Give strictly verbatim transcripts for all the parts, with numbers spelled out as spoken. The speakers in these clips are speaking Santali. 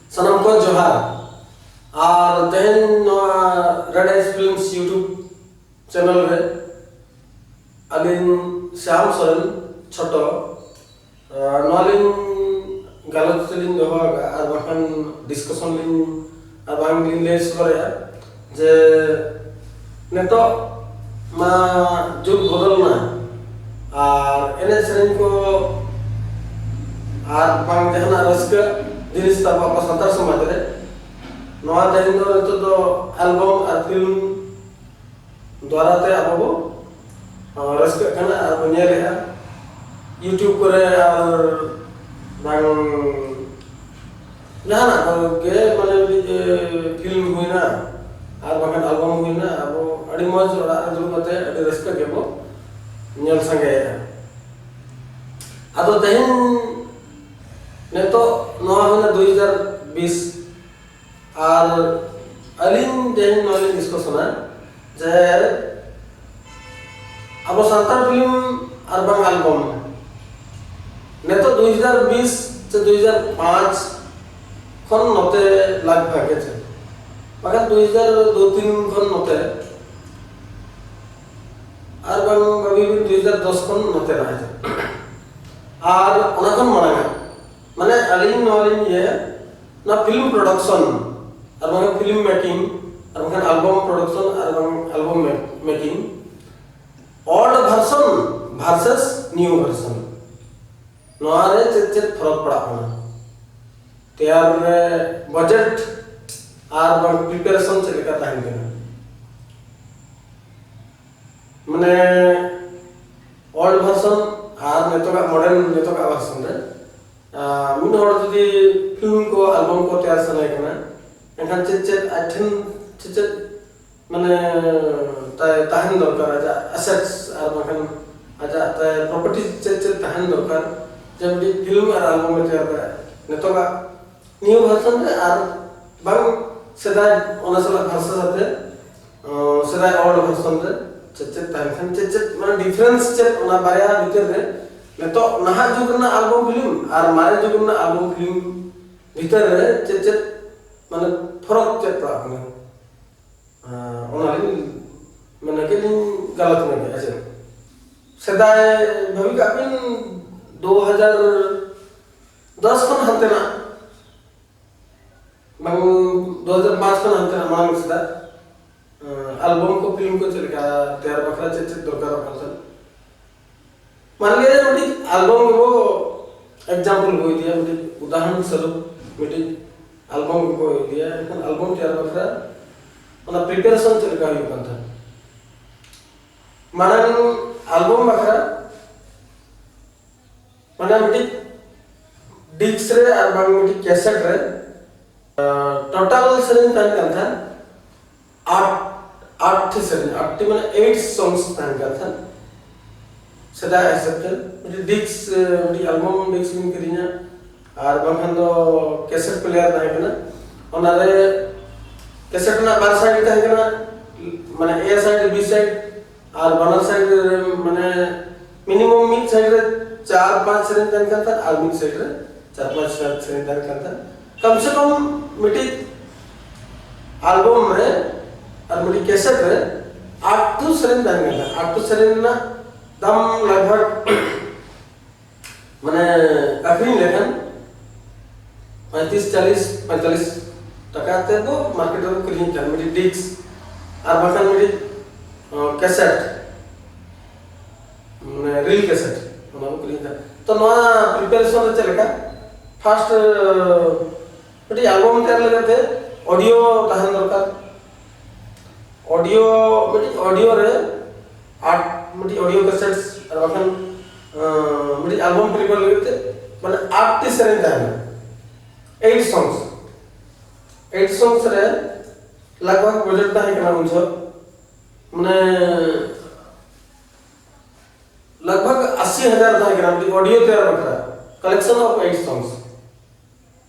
ᱥᱟᱱᱟᱢ ᱠᱚ ᱡᱚᱦᱟᱨ᱾ ᱟᱨ ᱛᱮᱦᱮᱧ ᱱᱚᱣᱟ Red Eyes Films YouTube channel ᱨᱮ ᱟᱹᱞᱤᱧ ᱥᱭᱟᱢ ᱥᱚᱨᱮᱱ ᱪᱷᱳᱴᱳ, ᱟᱨ ᱱᱚᱣᱟ ᱞᱤᱧ ᱜᱟᱞᱚᱪ ᱛᱮᱞᱤᱧ ᱫᱚᱦᱚ ᱟᱠᱟᱫᱼᱟ, ᱟᱨ ᱵᱟᱝᱠᱷᱟᱱ discussion ᱞᱤᱧ, ᱟᱨ ᱵᱟᱝ ᱞᱤᱧ ᱞᱟᱹᱭ ᱥᱚᱫᱚᱨᱮᱫᱼᱟ ᱡᱮ ᱱᱤᱛᱚᱜ ᱢᱟ ᱡᱩᱜᱽ ᱵᱚᱫᱚᱞ ᱮᱱᱟ, ᱟᱨ ᱮᱱᱮᱡ ᱥᱮᱨᱮᱧ ᱠᱚ ᱟᱨ ᱵᱟᱝ ᱡᱟᱦᱟᱱᱟᱜ ᱨᱟᱹᱥᱠᱟᱹ ᱡᱤᱱᱤᱥ ᱛᱟᱵᱚ ᱟᱵᱚ ᱥᱟᱱᱛᱟᱲ ᱥᱚᱢᱟᱡᱽ ᱨᱮ, ᱱᱚᱣᱟ ᱛᱮᱦᱮᱧ ᱫᱚ ᱱᱤᱛᱚᱜ ᱫᱚ album ᱟᱨ film ᱫᱣᱟᱨᱟ ᱛᱮ ᱟᱵᱚ ᱵᱚ, ᱟᱸ, ᱨᱟᱹᱥᱠᱟᱹᱜ ᱠᱟᱱᱟ ᱟᱨ ᱵᱚ ᱧᱮᱞᱮᱫᱼᱟ᱾ YouTube ᱠᱚᱨᱮ ᱟᱨ ᱵᱟᱝ ᱡᱟᱦᱟᱱᱟᱜ ᱠᱚᱜᱮ, ᱢᱟᱱᱮ ᱢᱤᱫᱴᱤᱡ, ᱮ, film ᱦᱩᱭᱱᱟ ᱟᱨ ᱵᱟᱝᱠᱷᱟᱱ album ᱦᱩᱭᱱᱟ, ᱟᱵᱚ ᱟᱹᱰᱤ ᱢᱚᱡᱽ ᱚᱲᱟᱜ ᱨᱮ ᱫᱩᱲᱩᱵ ᱠᱟᱛᱮ ᱟᱹᱰᱤ ᱨᱟᱹᱥᱠᱟᱹ ᱜᱮᱵᱚ ᱧᱮᱞ ᱥᱟᱸᱜᱮᱭᱮᱫᱼᱟ᱾ ᱟᱫᱚ ᱛᱮᱦᱮᱧ ᱱᱤᱛᱚᱜ ᱱᱚᱣᱟ ᱦᱩᱭᱱᱟ ᱫᱩᱭ ᱦᱟᱡᱟᱨ ᱵᱤᱥ, ᱟᱨ ᱟᱹᱞᱤᱧ ᱛᱮᱦᱮᱧ ᱱᱚᱣᱟ ᱞᱤᱧ discussionᱟ ᱡᱮ ᱟᱵᱚ ᱥᱟᱱᱛᱟᱲ film ᱟᱨ ᱵᱟᱝ album ᱱᱤᱛᱚᱜ ᱫᱩᱭ ᱦᱟᱡᱟᱨ ᱵᱤᱥ ᱥᱮ ᱫᱩᱭ ᱦᱟᱡᱟᱨ ᱯᱟᱸᱪ ᱠᱷᱚᱱ ᱱᱚᱛᱮ ᱞᱟᱜᱽ ᱵᱷᱟᱜᱽ ᱜᱮ ᱪᱮ, ᱵᱟᱠᱷᱟᱱ ᱫᱩᱭ ᱦᱟᱡᱟᱨ ᱫᱩ ᱛᱤᱱ ᱠᱷᱚᱱ ᱱᱚᱛᱮ, ᱟᱨ ᱵᱟᱝ ᱵᱷᱟᱹᱜᱤ ᱵᱤᱱ ᱫᱩᱭ ᱦᱟᱡᱟᱨ ᱫᱚᱥ ᱠᱷᱚᱱ ᱱᱚᱛᱮ ᱞᱟᱦᱟ ᱪᱮ, ᱟᱨ ᱚᱱᱟ ᱠᱷᱚᱱ ᱢᱟᱲᱟᱝ ᱟᱜ, ᱢᱟᱱᱮ ᱟᱹᱞᱤᱧ ᱱᱚᱣᱟ ᱞᱤᱧ ᱤᱭᱟᱹᱭᱟ, ᱱᱚᱣᱟ film production ᱟᱨ ᱵᱟᱝ film making ᱟᱨ ᱵᱟᱝᱠᱷᱟᱱ album production ᱟᱨ ᱵᱟᱝ album ma-, making, old version versus new version, ᱱᱚᱣᱟ ᱨᱮ ᱪᱮᱫ ᱪᱮᱫ ᱯᱷᱚᱨᱚᱠ ᱯᱟᱲᱟᱜ ᱠᱟᱱᱟ, ᱛᱮᱭᱟᱨ ᱨᱮ budget ᱟᱨ ᱵᱟᱝ preparation ᱪᱮᱫ ᱞᱮᱠᱟ ᱛᱟᱦᱮᱱ ᱠᱟᱱᱟ? ᱢᱟᱱᱮ old version ᱟᱨ ᱱᱤᱛᱚᱜᱟᱜ modern, ᱱᱤᱛᱚᱜᱟᱜ version ᱨᱮ, ᱟᱨ ᱢᱤᱫ ᱦᱚᱲ ᱡᱩᱫᱤ film ᱠᱚ, album ᱠᱚ ᱛᱮᱭᱟᱨ ᱥᱟᱱᱟᱭᱮ ᱠᱟᱱᱟ, ᱮᱱᱠᱷᱟᱱ ᱪᱮᱫ ᱪᱮᱫ ᱟᱡ ᱴᱷᱮᱱ ᱪᱮᱫ ᱪᱮᱫ, ᱢᱟᱱᱮ, ᱛᱟᱭ ᱛᱟᱦᱮᱱ ᱫᱚᱨᱠᱟᱨ, ᱟᱡᱟᱜ assets ᱟᱨ ᱵᱟᱝᱠᱷᱟᱱ ᱟᱡᱟᱜ ᱛᱟᱭ property ᱪᱮᱫ ᱪᱮᱫ ᱛᱟᱦᱮᱱ ᱫᱚᱨᱠᱟᱨ, ᱡᱮ ᱢᱤᱫᱴᱤᱡ film ᱟᱨ album ᱮ ᱛᱮᱭᱟᱨ ᱫᱟᱲᱮᱭᱟᱜᱼᱟ ᱱᱤᱛᱚᱜᱟᱜ new version ᱨᱮ, ᱟᱨ ᱵᱟᱝ ᱥᱮᱫᱟᱭ ᱚᱱᱟ ᱥᱟᱞᱟᱜ versus ᱟᱛᱮ, ᱚ, ᱥᱮᱫᱟᱭ old version ᱨᱮ ᱪᱮᱫ ᱪᱮᱫ ᱛᱟᱦᱮᱱ ᱠᱷᱟᱱ ᱪᱮᱫ ᱪᱮᱫ, ᱢᱟᱱᱮ, difference ᱪᱮᱫ ᱚᱱᱟ ᱵᱟᱨᱭᱟ ᱵᱷᱤᱛᱤᱨ ᱨᱮ, ᱱᱤᱛᱚᱜ ᱱᱟᱦᱟᱜ ᱡᱩᱜᱽ ᱨᱮᱱᱟᱜ album film ᱟᱨ ᱢᱟᱨᱮ ᱡᱩᱜᱽ ᱨᱮᱱᱟᱜ album film ᱵᱷᱤᱛᱟᱹᱨ ᱨᱮ ᱪᱮᱫ ᱪᱮᱫ ᱢᱟᱱᱮ ᱯᱷᱚᱨᱚᱠ ᱪᱮᱫ ᱯᱟᱲᱟᱜ ᱠᱟᱱᱟ? ᱟᱨ ᱚᱱᱟᱞᱤᱧ ᱢᱟᱱᱮ ᱠᱟᱹᱡ ᱞᱤᱧ ᱜᱟᱞᱚᱪ ᱧᱚᱜ ᱮᱫᱟ᱾ ᱟᱪᱪᱷᱟ, ᱥᱮᱫᱟᱭ ᱵᱷᱟᱹᱵᱤ ᱠᱟᱜ ᱵᱤᱱ ᱫᱩ ᱦᱟᱡᱟᱨ ᱫᱚᱥ ᱠᱷᱚᱱ ᱦᱟᱱᱛᱮ ᱱᱟᱜ ᱵᱟᱝ ᱫᱩ ᱦᱟᱡᱟᱨ ᱯᱟᱸᱪ ᱠᱷᱚᱱ ᱦᱟᱱᱛᱮ ᱱᱟᱜ ᱢᱟᱲᱟᱝ ᱥᱮᱫᱟᱜ ᱟᱞᱵᱚᱢ ᱠᱚ, ᱯᱷᱤᱞᱢ ᱠᱚ ᱪᱮᱫ ᱞᱮᱠᱟ ᱛᱮᱭᱟᱨ ᱵᱟᱠᱷᱨᱟ ᱪᱮᱫ ᱪᱮᱫ ᱫᱚᱨᱠᱟᱨᱚᱜ ᱠᱟᱱ ᱛᱟᱦᱮᱸᱫ? ᱢᱟᱱᱞᱤᱭᱟ ᱢᱤᱫᱴᱤᱡ ᱟᱞᱵᱚᱢ ᱜᱮᱵᱚ ᱮᱠᱡᱟᱢᱯᱚᱞ ᱵᱚ ᱤᱫᱤᱭᱟ, ᱢᱤᱫᱴᱤᱡ ᱩᱫᱟᱦᱚᱨᱚᱱ ᱥᱚᱨᱩᱯ ᱢᱤᱫᱴᱤᱡ ᱟᱞᱵᱚᱢ ᱜᱮᱵᱚ ᱤᱫᱤᱭᱟ᱾ ᱮᱱᱠᱷᱟᱱ ᱟᱞᱵᱚᱢ ᱛᱮᱭᱟᱨ ᱵᱟᱠᱷᱨᱟ ᱚᱱᱟ ᱯᱨᱤᱯᱟᱨᱮᱥᱚᱱ ᱪᱮᱫ ᱞᱮᱠᱟ ᱦᱩᱭᱩᱜ ᱠᱟᱱ ᱛᱟᱦᱮᱸᱫ? ᱢᱟᱲᱟᱝ ᱟᱞᱵᱚᱢ ᱵᱟᱠᱷᱨᱟ ᱢᱟᱱᱮ ᱢᱤᱫᱴᱤᱡ ᱰᱤᱥᱠ ᱨᱮ ᱟᱨ ᱵᱟᱝ ᱢᱤᱫᱴᱤᱡ ᱠᱮᱥᱮᱴ ᱨᱮ ᱴᱳᱴᱟᱞ ᱥᱮᱨᱮᱧ ᱛᱟᱦᱮᱱ ᱠᱟᱱ ᱛᱟᱦᱮᱸᱫ ᱟᱴ ᱟᱴ ᱴᱤ ᱥᱮᱨᱮᱧ, ᱟᱴ ᱴᱤ ᱢᱟᱱᱮ ᱮᱭᱤᱴ ᱥᱚᱝᱥ ᱛᱟᱦᱮᱱ ᱠᱟᱱ ᱛᱟᱦᱮᱸᱫ᱾ ᱥᱮᱫᱟᱭ ᱦᱤᱥᱟᱹᱵ ᱛᱮ ᱢᱤᱫᱴᱤᱡ ᱰᱤᱥᱠ, ᱢᱤᱫᱴᱤᱡ ᱟᱞᱵᱚᱢ ᱰᱤᱥᱠ ᱵᱤᱱ ᱠᱤᱨᱤᱧᱟ, ᱟᱨ ᱵᱟᱝᱠᱷᱟᱱ ᱫᱚ ᱠᱮᱥᱮᱴ ᱯᱞᱮᱭᱟᱨ ᱛᱟᱦᱮᱸ ᱠᱟᱱᱟ᱾ ᱚᱱᱟᱨᱮ ᱠᱮᱥᱮᱴ ᱨᱮᱱᱟᱜ ᱵᱟᱨ ᱥᱟᱭᱤᱰ ᱛᱟᱦᱮᱸ ᱠᱟᱱᱟ, ᱢᱟᱱᱮ ᱮ ᱥᱟᱭᱤᱰ, ᱵᱤ ᱥᱟᱭᱤᱰ, ᱟᱨ ᱵᱟᱱᱟᱨ ᱥᱟᱭᱤᱰ ᱨᱮ ᱢᱟᱱᱮ ᱢᱤᱱᱤᱢᱟᱢ ᱢᱤᱫ ᱥᱟᱭᱤᱰ ᱨᱮ ᱪᱟᱨ ᱯᱟᱸᱪ ᱥᱮᱨᱮᱧ ᱛᱟᱦᱮᱱ ᱠᱟᱱ ᱛᱟᱦᱮᱸᱫ ᱟᱨ ᱢᱤᱫ ᱥᱟᱭᱤᱰ ᱨᱮ ᱪᱟᱨ ᱯᱟᱸᱪ ᱥᱮᱨᱮᱧ ᱛᱟᱦᱮᱱ ᱠᱟᱱ ᱛᱟᱦᱮᱸᱫ᱾ ᱠᱚᱢ ᱥᱮ ᱠᱚᱢ ᱢᱤᱫᱴᱤᱡ ᱟᱞᱵᱚᱢ ᱨᱮ ᱟᱨ ᱢᱤᱫᱴᱤᱡ ᱠᱮᱥᱮᱴ ᱨᱮ ᱟᱴ ᱴᱩ ᱥᱮᱨᱮᱧ ᱛᱟᱦᱮᱱ ᱠᱟᱱ ᱛᱟᱦᱮᱸᱫ᱾ ᱟᱴ ᱴᱩ ᱥᱮᱨᱮᱧ ᱨᱮᱱᱟᱜ ᱫᱟᱢ ᱞᱟᱜᱽ ᱵᱷᱟᱜᱽ ᱢᱟᱱᱮ ᱟᱹᱠᱷᱨᱤᱧ ᱞᱮᱠᱷᱟᱱ ᱯᱚᱸᱭᱛᱨᱤᱥ, ᱪᱚᱞᱞᱤᱥ, ᱯᱚᱸᱭᱛᱟᱞᱞᱤᱥ ᱴᱟᱠᱟ ᱛᱮ ᱫᱚ ᱢᱟᱨᱠᱮᱴ ᱨᱮᱠᱚ ᱠᱤᱨᱤᱧ ᱠᱟᱱ ᱢᱤᱫᱴᱤᱡ ᱰᱤᱥᱠ ᱟᱨ ᱵᱟᱝᱠᱷᱟᱱ ᱢᱤᱫᱴᱤᱡ ᱠᱮᱥᱮᱴ, ᱢᱟᱱᱮ ᱨᱤᱞ ᱠᱮᱥᱮᱴ, ᱚᱱᱟ ᱠᱚ ᱠᱤᱨᱤᱧ ᱠᱟᱱ᱾ ᱛᱚ ᱱᱚᱣᱟ ᱯᱨᱤᱯᱟᱨᱮᱥᱚᱱ ᱨᱮ ᱪᱮᱫ ᱞᱮᱠᱟ? ᱯᱷᱟᱥᱴ ᱢᱤᱫᱴᱤᱡ ᱟᱞᱵᱚᱢ ᱛᱮᱭᱟᱨ ᱞᱟᱹᱜᱤᱫ ᱛᱮ ᱚᱰᱤᱭᱳ ᱛᱟᱦᱮᱱ ᱫᱚᱨᱠᱟᱨ᱾ ᱚᱰᱤᱭᱳ, ᱢᱤᱫᱴᱤᱡ ᱚᱰᱤᱭᱳ ᱨᱮ ᱟᱴ, ᱢᱤᱫᱴᱤᱡ ᱚᱰᱤᱭᱳ ᱠᱮᱥᱮᱴ ᱟᱨ ᱵᱟᱠᱷᱟᱱ ᱢᱤᱫᱴᱤᱡ ᱟᱞᱵᱚᱢ ᱯᱨᱤᱯᱮᱭᱟᱨ ᱞᱟᱹᱜᱤᱫ ᱛᱮ ᱢᱟᱱᱮ ᱟᱴ ᱴᱤ ᱥᱮᱨᱮᱧ ᱛᱟᱦᱮᱱᱟ, ᱮᱭᱤᱴ ᱥᱚᱝᱥ᱾ ᱮᱭᱤᱴ ᱥᱚᱝᱥ ᱨᱮ ᱞᱟᱜᱽ ᱵᱷᱟᱜᱽ ᱵᱟᱡᱮᱴ ᱛᱟᱦᱮᱸ ᱠᱟᱱᱟ ᱩᱱ ᱡᱚᱦᱚᱜ ᱢᱟᱱᱮ ᱞᱟᱜᱽ ᱵᱷᱟᱜᱽ ᱟᱥᱤ ᱦᱟᱡᱟᱨ ᱛᱟᱦᱮᱸ ᱠᱟᱱᱟ ᱢᱤᱫᱴᱤᱡ ᱚᱰᱤᱭᱳ ᱛᱮᱭᱟᱨ ᱵᱟᱠᱷᱨᱟ, ᱠᱟᱞᱮᱠᱥᱚᱱ ᱚᱯᱷ ᱮᱭᱤᱴ ᱥᱚᱝᱥ᱾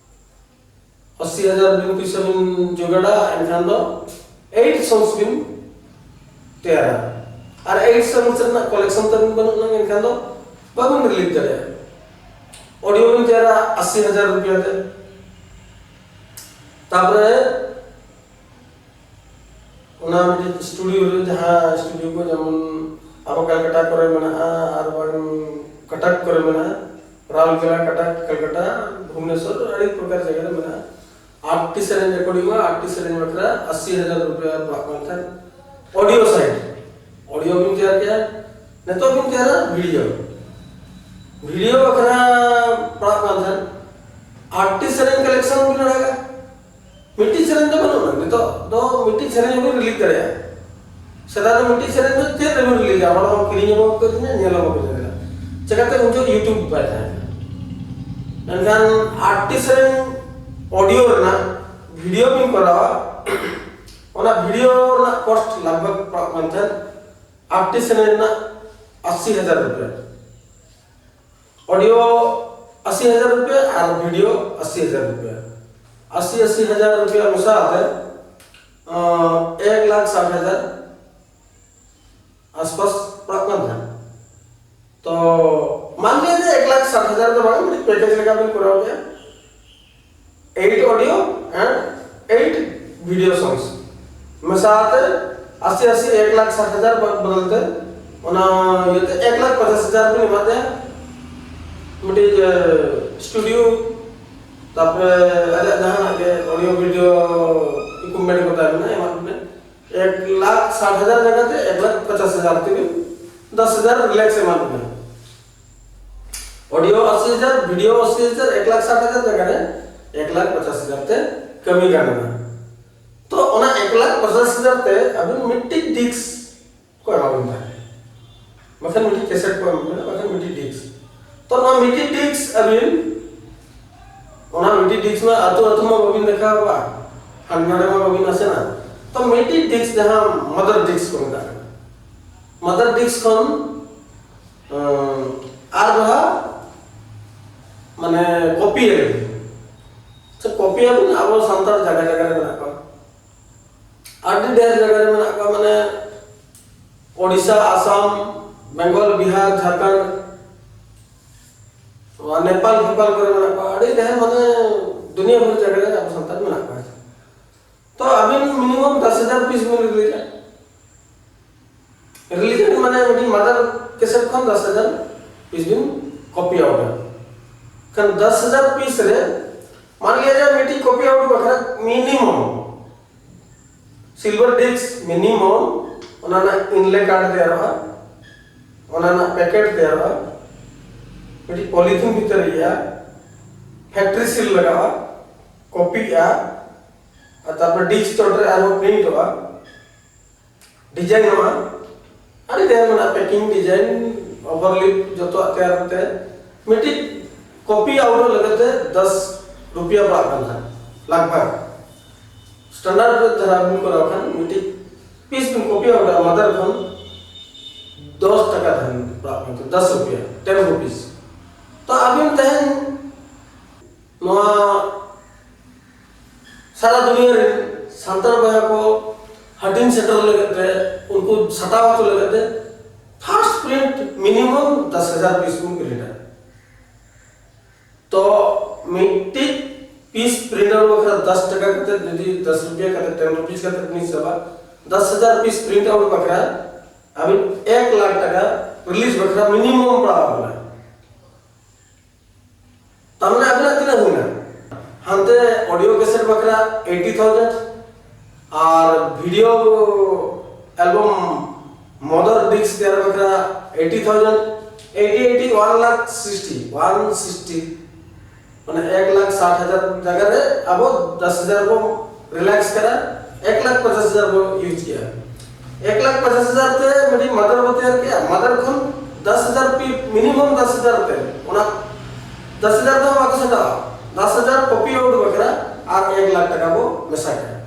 ᱟᱥᱤ ᱦᱟᱡᱟᱨ ᱵᱤᱱ ᱯᱩᱭᱥᱟᱹ ᱵᱤᱱ ᱡᱚᱜᱟᱲᱟ, ᱮᱱᱠᱷᱟᱱ ᱫᱚ ᱮᱭᱤᱴ ᱥᱚᱝᱥ ᱵᱤᱱ ᱛᱮᱭᱟᱨᱟ᱾ ᱟᱨ ᱮᱭᱤᱴ ᱥᱚᱝᱥ ᱨᱮᱱᱟᱜ ᱠᱟᱞᱮᱠᱥᱚᱱ ᱛᱟᱵᱤᱱ ᱵᱟᱹᱱᱩᱜ ᱟᱱᱟᱝ, ᱮᱱᱠᱷᱟᱱ ᱫᱚ ᱵᱟᱵᱤᱱ ᱨᱤᱞᱤᱡᱽ ᱫᱟᱲᱮᱭᱟᱜᱼᱟ᱾ ᱚᱰᱤᱭᱳ ᱵᱤᱱ ᱛᱮᱭᱟᱨᱟ ᱟᱥᱤ ᱦᱟᱡᱟᱨ ᱨᱩᱯᱤᱭᱟ ᱛᱮ, ᱛᱟᱯᱚᱨᱮ ᱚᱱᱟ ᱢᱤᱫᱴᱤᱡ ᱥᱴᱩᱰᱤᱭᱳ ᱨᱮ, ᱡᱟᱦᱟᱸ ᱥᱴᱩᱰᱤᱭᱳ ᱠᱚ ᱡᱮᱢᱚᱱ ᱟᱵᱚ ᱠᱟᱞᱠᱟᱴᱟ ᱠᱚᱨᱮ ᱢᱮᱱᱟᱜᱼᱟ, ᱟᱨ ᱵᱟᱝ ᱠᱚᱴᱚᱠ ᱠᱚᱨᱮ ᱢᱮᱱᱟᱜᱼᱟ, ᱨᱟᱣᱩᱨᱠᱮᱞᱟ, ᱠᱚᱴᱚᱠ, ᱠᱟᱞᱠᱟᱴᱟ, ᱵᱷᱩᱵᱽᱱᱮᱥᱚᱨ, ᱟᱹᱰᱤ ᱯᱨᱚᱠᱟᱨ ᱡᱟᱭᱜᱟ ᱨᱮ ᱢᱮᱱᱟᱜᱼᱟ᱾ ᱟᱴᱴᱤ ᱥᱮᱨᱮᱧ ᱨᱮᱠᱚᱨᱰᱤᱝᱚᱜᱼᱟ, ᱟᱴᱴᱤ ᱥᱮᱨᱮᱧ ᱵᱟᱠᱷᱨᱟ ᱟᱥᱤ ᱦᱟᱡᱟᱨ ᱨᱩᱯᱤᱭᱟ ᱯᱟᱲᱟᱜ ᱠᱟᱱ ᱛᱟᱦᱮᱸᱫ᱾ ᱚᱰᱤᱭᱳ ᱥᱟᱭᱤᱰ, ᱚᱰᱤᱭᱳ ᱵᱤᱱ ᱛᱮᱭᱟᱨ ᱠᱮᱫᱟ, ᱱᱤᱛᱚᱜ ᱵᱤᱱ ᱛᱮᱭᱟᱨᱟ ᱵᱷᱤᱰᱤᱭᱳ, ᱵᱷᱤᱰᱤᱭᱳ ᱵᱟᱠᱷᱨᱟ ᱯᱟᱲᱟᱜ ᱠᱟᱱ ᱛᱟᱦᱮᱸᱫ᱾ ᱟᱴᱴᱤ ᱥᱮᱨᱮᱧ ᱠᱟᱞᱮᱠᱥᱚᱱ ᱵᱤᱱ ᱟᱲᱟᱜᱟ, ᱢᱤᱫᱴᱤᱡ ᱥᱮᱨᱮᱧ ᱫᱚ ᱵᱟᱹᱱᱩᱜᱼᱟ᱾ ᱱᱤᱛᱚᱜ ᱫᱚ ᱢᱤᱫᱴᱤᱡ ᱥᱮᱨᱮᱧ ᱦᱚᱸᱵᱤᱱ ᱨᱤᱞᱤᱡᱽ ᱫᱟᱲᱮᱭᱟᱜᱼᱟ᱾ ᱥᱮᱫᱟᱭ ᱫᱚ ᱢᱤᱫᱴᱤᱡ ᱥᱮᱨᱮᱧ ᱫᱚ ᱪᱮᱫ ᱨᱮᱵᱤᱱ ᱨᱤᱞᱤᱡᱟ? ᱦᱚᱲ ᱦᱚᱸ ᱠᱤᱨᱤᱧ ᱦᱚᱸ ᱵᱟᱠᱚ ᱠᱤᱨᱤᱧᱟ, ᱧᱮᱞ ᱦᱚᱸ ᱵᱟᱠᱚ ᱧᱮᱞᱟ᱾ ᱪᱮᱠᱟᱛᱮ ᱩᱱ ᱡᱚᱠᱷᱚᱱ ᱭᱩᱴᱩᱵᱽ ᱵᱟᱭ ᱛᱟᱦᱮᱸ ᱠᱟᱱᱟ᱾ ᱢᱮᱱᱠᱷᱟᱱ ᱟᱴᱴᱤ ᱥᱮᱨᱮᱧ ᱚᱰᱤᱭᱳ ᱨᱮᱱᱟᱜ ᱵᱷᱤᱰᱤᱭᱳ ᱵᱤᱱ ᱠᱚᱨᱟᱣᱟ, ᱚᱱᱟ ᱵᱷᱤᱰᱤᱭᱳ ᱨᱮᱱᱟᱜ ᱠᱚᱥᱴ ᱞᱟᱜᱽ ᱵᱷᱟᱜᱽ ᱯᱟᱲᱟᱜ ᱠᱟᱱ ᱛᱟᱦᱮᱸᱫ ᱟᱴᱴᱤ ᱥᱮᱨᱮᱧ ᱨᱮᱱᱟᱜ ᱟᱥᱤ ᱦᱟᱡᱟᱨ ᱨᱩᱯᱤᱭᱟ᱾ ᱚᱰᱤᱭᱳ ᱟᱥᱤ ᱦᱟᱡᱟᱨ ᱨᱩᱯᱤᱭᱟ ᱟᱨ ᱵᱷᱤᱰᱤᱭᱳ ᱟᱥᱤ ᱦᱟᱡᱟᱨ ᱨᱩᱯᱤᱭᱟ᱾ ᱟᱥᱤ ᱟᱥᱤ ᱦᱟᱡᱟᱨ ᱨᱩᱯᱤᱭᱟ ᱢᱮᱥᱟ ᱟᱛᱮ, ᱟᱸ, ᱮᱠ ᱞᱟᱠᱷ ᱥᱟᱴ ᱦᱟᱡᱟᱨ ᱟᱥᱯᱟᱥ ᱯᱟᱲᱟᱜ ᱠᱟᱱ ᱛᱟᱦᱮᱸᱫ᱾ ᱛᱚ ᱢᱟᱱ ᱞᱤᱭᱟ ᱡᱮ ᱮᱠ ᱞᱟᱠᱷ ᱥᱟᱴ ᱦᱟᱡᱟᱨ ᱫᱚ ᱵᱟᱝ, ᱢᱤᱫᱴᱤᱡ ᱯᱮᱠᱮᱡᱽ ᱞᱮᱠᱟ ᱵᱤᱱ ᱠᱚᱨᱟᱣ ᱠᱮᱫᱟ, eight audio and eight video songs ᱢᱮᱥᱟ ᱟᱛᱮ ᱟᱥᱤ ᱟᱥᱤ ᱮᱠ ᱞᱟᱠᱷ ᱥᱟᱴ ᱦᱟᱡᱟᱨ ᱵᱟᱫ ᱵᱚᱫᱚᱞ ᱛᱮ ᱚᱱᱟ ᱤᱭᱟᱹᱛᱮ ᱮᱠ ᱞᱟᱠᱷ ᱯᱚᱪᱟᱥ ᱦᱟᱡᱟᱨ ᱵᱤᱱ ᱮᱢᱟ ᱫᱮᱭᱟ᱾ ᱢᱤᱫᱴᱤᱡ ᱥᱴᱩᱰᱤᱭᱳ, ᱛᱟᱯᱚᱨᱮ ᱟᱡᱟᱜ ᱡᱟᱦᱟᱱᱟᱜ ᱜᱮ ᱚᱰᱤᱭᱳ ᱵᱷᱤᱰᱤᱭᱳ ᱤᱠᱩᱭᱤᱯᱢᱮᱱᱴ ᱠᱚ ᱛᱟᱦᱮᱸ ᱞᱮᱱᱟ, ᱮᱢᱟᱫ ᱵᱤᱱᱟ᱾ ᱮᱠ ᱞᱟᱠᱷ ᱥᱟᱴ ᱦᱟᱡᱟᱨ ᱡᱟᱭᱜᱟ ᱛᱮ ᱮᱠ ᱞᱟᱠᱷ ᱯᱚᱪᱟᱥ ᱦᱟᱡᱟᱨ ᱛᱮᱜᱮ ᱫᱚᱥ ᱦᱟᱡᱟᱨ ᱨᱤᱞᱮᱠᱥ ᱮᱢᱟᱫ ᱵᱤᱱᱟ᱾ ᱚᱰᱤᱭᱳ ᱟᱥᱤ ᱦᱟᱡᱟᱨ, ᱵᱷᱤᱰᱤᱭᱳ ᱟᱥᱤ ᱦᱟᱡᱟᱨ, ᱮᱠ ᱞᱟᱠᱷ ᱥᱟᱴ ᱦᱟᱡᱟᱨ ᱡᱟᱭᱜᱟ ᱨᱮ ᱮᱠ ᱞᱟᱠᱷ ᱯᱚᱪᱟᱥ ᱦᱟᱡᱟᱨ ᱛᱮ ᱠᱟᱹᱢᱤ ᱜᱟᱱᱚᱜᱼᱟ᱾ ᱛᱚ ᱚᱱᱟ ᱮᱠ ᱞᱟᱠᱷ ᱯᱚᱪᱟᱥ ᱦᱟᱡᱟᱨ ᱛᱮ ᱟᱵᱤᱱ ᱢᱤᱫᱴᱤᱡ ᱰᱤᱥᱠ ᱠᱚ ᱮᱢᱟ ᱵᱤᱱ ᱛᱟᱦᱮᱸᱫ, ᱵᱟᱠᱷᱟᱱ ᱢᱤᱫᱴᱤᱡ ᱠᱮᱥᱮᱴ ᱠᱚ ᱮᱢᱟ ᱵᱤᱱᱟ, ᱵᱟᱠᱷᱟᱱ ᱢᱤᱫᱴᱤᱡ ᱰᱤᱥᱠ᱾ ᱛᱚ ᱱᱚᱣᱟ ᱢᱤᱫᱴᱤᱡ ᱰᱤᱥᱠ ᱟᱵᱤᱱ, ᱚᱱᱟ ᱢᱤᱫᱴᱤᱡ ᱰᱤᱥᱠ ᱢᱟ ᱟᱹᱛᱩ ᱟᱹᱛᱩ ᱢᱟ ᱵᱟᱵᱤᱱ ᱫᱮᱠᱷᱟᱣ ᱠᱚᱣᱟ, ᱦᱟᱸᱰᱮ ᱱᱟᱰᱮ ᱢᱟ ᱵᱟᱵᱤᱱ ᱟᱥᱮᱱᱟ᱾ ᱛᱚ ᱢᱤᱫᱴᱤᱡ ᱰᱤᱥᱠ, ᱡᱟᱦᱟᱸ ᱢᱟᱫᱟᱨ ᱰᱤᱥᱠ ᱠᱚ ᱢᱮᱛᱟᱜ ᱠᱟᱱᱟ, ᱢᱟᱫᱟᱨ ᱰᱤᱥᱠ ᱠᱷᱚᱱ ᱟᱨ ᱡᱟᱦᱟᱸ ᱢᱟᱱᱮ ᱠᱚᱯᱤ ᱟᱹᱵᱤᱱ, ᱥᱮ ᱠᱚᱯᱤ ᱟᱹᱵᱤᱱ, ᱟᱵᱚ ᱥᱟᱱᱛᱟᱲ ᱡᱟᱭᱜᱟ ᱡᱟᱭᱜᱟ ᱨᱮ ᱢᱮᱱᱟᱜ ᱠᱚᱣᱟ, ᱟᱹᱰᱤ ᱰᱷᱮᱨ ᱡᱟᱭᱜᱟ ᱨᱮ ᱢᱮᱱᱟᱜ ᱠᱚᱣᱟ, ᱢᱟᱱᱮ ᱳᱰᱤᱥᱟ, ᱟᱥᱟᱢ, ᱵᱮᱝᱜᱚᱞ, ᱵᱤᱦᱟᱨ, ᱡᱷᱟᱲᱠᱷᱚᱸᱰ, ᱱᱚᱣᱟ ᱱᱮᱯᱟᱞ ᱯᱷᱮᱯᱟᱞ ᱠᱚᱨᱮ ᱢᱮᱱᱟᱜ ᱠᱚᱣᱟ, ᱟᱹᱰᱤ ᱰᱷᱮᱨ, ᱢᱟᱱᱮ ᱫᱩᱱᱤᱭᱟᱹ ᱵᱷᱳᱨ ᱡᱟᱭᱜᱟ ᱨᱮ ᱟᱵᱚ ᱥᱟᱱᱛᱟᱲ ᱢᱮᱱᱟᱜ ᱠᱚᱣᱟ᱾ ᱢᱤᱱᱤᱢᱟᱢ ᱫᱚᱥ ᱦᱟᱡᱟᱨ ᱯᱤᱥ ᱵᱤᱱ ᱨᱤᱞᱤᱡᱟ᱾ ᱨᱤᱞᱤᱡ ᱢᱟᱱᱮ ᱢᱤᱫᱴᱤᱡ ᱢᱟᱫᱟᱨ ᱠᱮᱥᱮᱴ ᱠᱷᱚᱱ ᱫᱚᱥ ᱦᱟᱡᱟᱨ ᱯᱤᱥ ᱵᱤᱱ ᱠᱚᱯᱤ ᱟᱣᱩᱴᱟ᱾ ᱠᱷᱟᱱ ᱫᱚᱥ ᱦᱟᱡᱟᱨ ᱯᱤᱥ ᱨᱮ ᱢᱟᱱ ᱞᱤᱭᱟ ᱡᱟᱭ ᱢᱤᱫᱴᱤᱡ ᱠᱚᱯᱤ ᱟᱣᱩᱴ ᱵᱟᱠᱷᱨᱟ ᱢᱤᱱᱤᱢᱟᱢ ᱥᱤᱞᱵᱷᱟᱨ ᱰᱤᱥᱠ ᱢᱤᱱᱤᱢᱟᱢ ᱚᱱᱟ ᱨᱮᱱᱟᱜ ᱤᱱᱞᱮ ᱠᱟᱨᱰ ᱛᱮᱭᱟᱨᱚᱜᱼᱟ, ᱚᱱᱟ ᱨᱮᱱᱟᱜ ᱯᱮᱠᱮᱴ ᱛᱮᱭᱟᱨᱚᱜᱼᱟ, ᱢᱤᱫᱴᱤᱡ ᱯᱚᱞᱤᱛᱷᱤᱱ ᱵᱷᱤᱛᱟᱹᱨ ᱤᱭᱟᱹᱜᱼᱟ, ᱯᱷᱮᱠᱴᱨᱤ ᱥᱤᱞ ᱞᱟᱜᱟᱜᱼᱟ, ᱠᱚᱯᱤᱜᱼᱟ, ᱟᱨ ᱛᱟᱨᱯᱚᱨ ᱰᱤᱥᱠ ᱪᱚᱴ ᱨᱮ ᱟᱨᱦᱚᱸ ᱯᱨᱤᱱᱴᱚᱜᱼᱟ, ᱰᱤᱡᱟᱭᱤᱱᱚᱜᱼᱟ, ᱟᱹᱰᱤ ᱰᱷᱮᱨ ᱢᱮᱱᱟᱜᱼᱟ, ᱯᱮᱠᱤᱝ ᱰᱤᱡᱟᱭᱤᱱ, ᱳᱵᱷᱟᱨᱞᱤᱯ, ᱡᱚᱛᱚᱣᱟᱜ ᱛᱮᱭᱟᱨ ᱠᱟᱛᱮ ᱢᱤᱫᱴᱤᱡ ᱠᱚᱯᱤ ᱟᱣᱩᱴ ᱞᱟᱹᱜᱤᱫ ᱛᱮ ᱫᱚᱥ ᱨᱩᱯᱤᱭᱟ ᱯᱟᱲᱟᱜ ᱠᱟᱱ ᱛᱟᱦᱮᱸᱫ ᱞᱟᱜᱽ ᱵᱷᱟᱜᱽ᱾ ᱥᱴᱮᱱᱰᱟᱨᱰ ᱨᱮ ᱫᱷᱟᱨᱟ ᱵᱤᱱ ᱠᱚᱨᱟᱣ ᱠᱷᱟᱱ ᱢᱤᱫᱴᱤᱡ ᱯᱤᱥ ᱵᱤᱱ ᱠᱚᱯᱤ ᱟᱣᱩᱴᱟ ᱢᱟᱫᱟᱨ ᱠᱷᱚᱱ ᱫᱚᱥ ᱴᱟᱠᱟ ᱛᱟᱦᱮᱱ ᱯᱟᱲᱟᱜ ᱠᱟᱱ ᱛᱟᱦᱮᱸᱫ, ᱫᱚᱥ ᱨᱩᱯᱤᱭᱟ, ᱴᱮᱱ ᱨᱩᱯᱤᱥ᱾ ᱛᱚ ᱟᱹᱵᱤᱱ ᱛᱮᱦᱮᱧ ᱱᱚᱣᱟ ᱥᱟᱨᱟ ᱫᱩᱱᱤᱭᱟᱹ ᱨᱮᱱ ᱥᱟᱱᱛᱟᱲ ᱵᱚᱭᱦᱟ ᱠᱚ ᱦᱟᱹᱴᱤᱧ ᱥᱮᱴᱮᱨ ᱞᱟᱹᱜᱤᱫ ᱛᱮ, ᱩᱱᱠᱩ ᱥᱟᱴᱟᱣ ᱦᱚᱪᱚ ᱞᱟᱹᱜᱤᱫ ᱛᱮ ᱯᱷᱟᱥᱴ ᱯᱨᱤᱱᱴ ᱢᱤᱱᱤᱢᱟᱢ ᱫᱚᱥ ᱦᱟᱡᱟᱨ ᱯᱤᱥ ᱵᱚᱱ ᱯᱨᱤᱱᱴᱟ᱾ ᱛᱚ ᱢᱤᱫᱴᱤᱡ ᱯᱤᱥ ᱯᱨᱤᱱᱴ ᱟᱣᱩᱴ ᱵᱟᱠᱷᱨᱟ ᱫᱚᱥ ᱴᱟᱠᱟ ᱠᱟᱛᱮ, ᱡᱩᱫᱤ ᱫᱚᱥ ᱨᱩᱯᱤᱭᱟ ᱠᱟᱛᱮ, ᱴᱮᱱ ᱨᱩᱯᱤᱥ ᱠᱟᱛᱮ ᱵᱤᱱ ᱦᱤᱥᱟᱹᱵᱟ, ᱫᱚᱥ ᱦᱟᱡᱟᱨ ᱯᱤᱥ ᱯᱨᱤᱱᱴ ᱟᱣᱩᱴ ᱵᱟᱠᱷᱨᱟ ᱟᱹᱵᱤᱱ ᱮᱠ ᱞᱟᱠᱷ ᱴᱟᱠᱟ ᱨᱤᱞᱤᱡ ᱵᱟᱠᱷᱨᱟ ᱢᱤᱱᱤᱢᱟᱢ ᱯᱟᱲᱟᱣ ᱟᱵᱤᱱᱟ᱾ ᱛᱟᱨᱢᱟᱱᱮ ᱟᱵᱤᱱᱟᱜ ᱛᱤᱱᱟᱹᱜ ᱦᱩᱭᱱᱟ? ᱦᱟᱱᱛᱮ ᱚᱰᱤᱭᱳ ᱠᱮᱥᱮᱴ ᱵᱟᱠᱷᱨᱟ ᱮᱭᱴᱤ ᱛᱷᱟᱣᱡᱮᱱᱰ, ᱟᱨ ᱵᱷᱤᱰᱤᱭᱳ ᱮᱞᱵᱚᱢ ᱢᱟᱫᱟᱨ ᱰᱤᱥᱠ ᱛᱮᱭᱟᱨ ᱵᱟᱠᱷᱨᱟ eight thousand, eight eight one lakh sixty, one sixty, ᱢᱟᱱᱮ ᱮᱠ ᱞᱟᱠᱷ ᱥᱟᱴ ᱦᱟᱡᱟᱨ ᱡᱟᱭᱜᱟ ᱨᱮ ᱟᱵᱚ ᱫᱚᱥ ᱦᱟᱡᱟᱨ ᱵᱚᱱ ᱨᱤᱞᱮᱠᱥ ᱠᱟᱱᱟ, ᱮᱠ ᱞᱟᱠᱷ ᱯᱚᱪᱟᱥ ᱦᱟᱡᱟᱨ ᱵᱚᱱ ᱤᱭᱩᱡᱽ ᱠᱮᱜᱼᱟ᱾ ᱮᱠ ᱞᱟᱠᱷ ᱯᱚᱪᱟᱥ ᱦᱟᱡᱟᱨ ᱛᱮ ᱢᱤᱫᱴᱤᱡ ᱢᱟᱫᱟᱨ ᱵᱚ ᱛᱮᱭᱟᱨ ᱠᱮᱜᱼᱟ, ᱢᱟᱫᱟᱨ ᱠᱷᱚᱱ ᱫᱚᱥ ᱦᱟᱡᱟᱨ ᱯᱤ, ᱢᱤᱱᱤᱢᱟᱢ ᱫᱚᱥ ᱦᱟᱡᱟᱨ ᱛᱮ, ᱚᱱᱟ ᱫᱚᱥ ᱦᱟᱡᱟᱨ ᱫᱚ ᱵᱟᱠᱚ ᱥᱟᱴᱟᱣᱟ, ᱫᱚᱥ ᱦᱟᱡᱟᱨ ᱠᱚᱯᱤ ᱟᱣᱩᱴ ᱵᱟᱠᱷᱨᱟ ᱟᱨ ᱮᱠ ᱞᱟᱠᱷ ᱴᱟᱠᱟ ᱵᱚ ᱢᱮᱥᱟ ᱠᱮᱜᱼᱟ᱾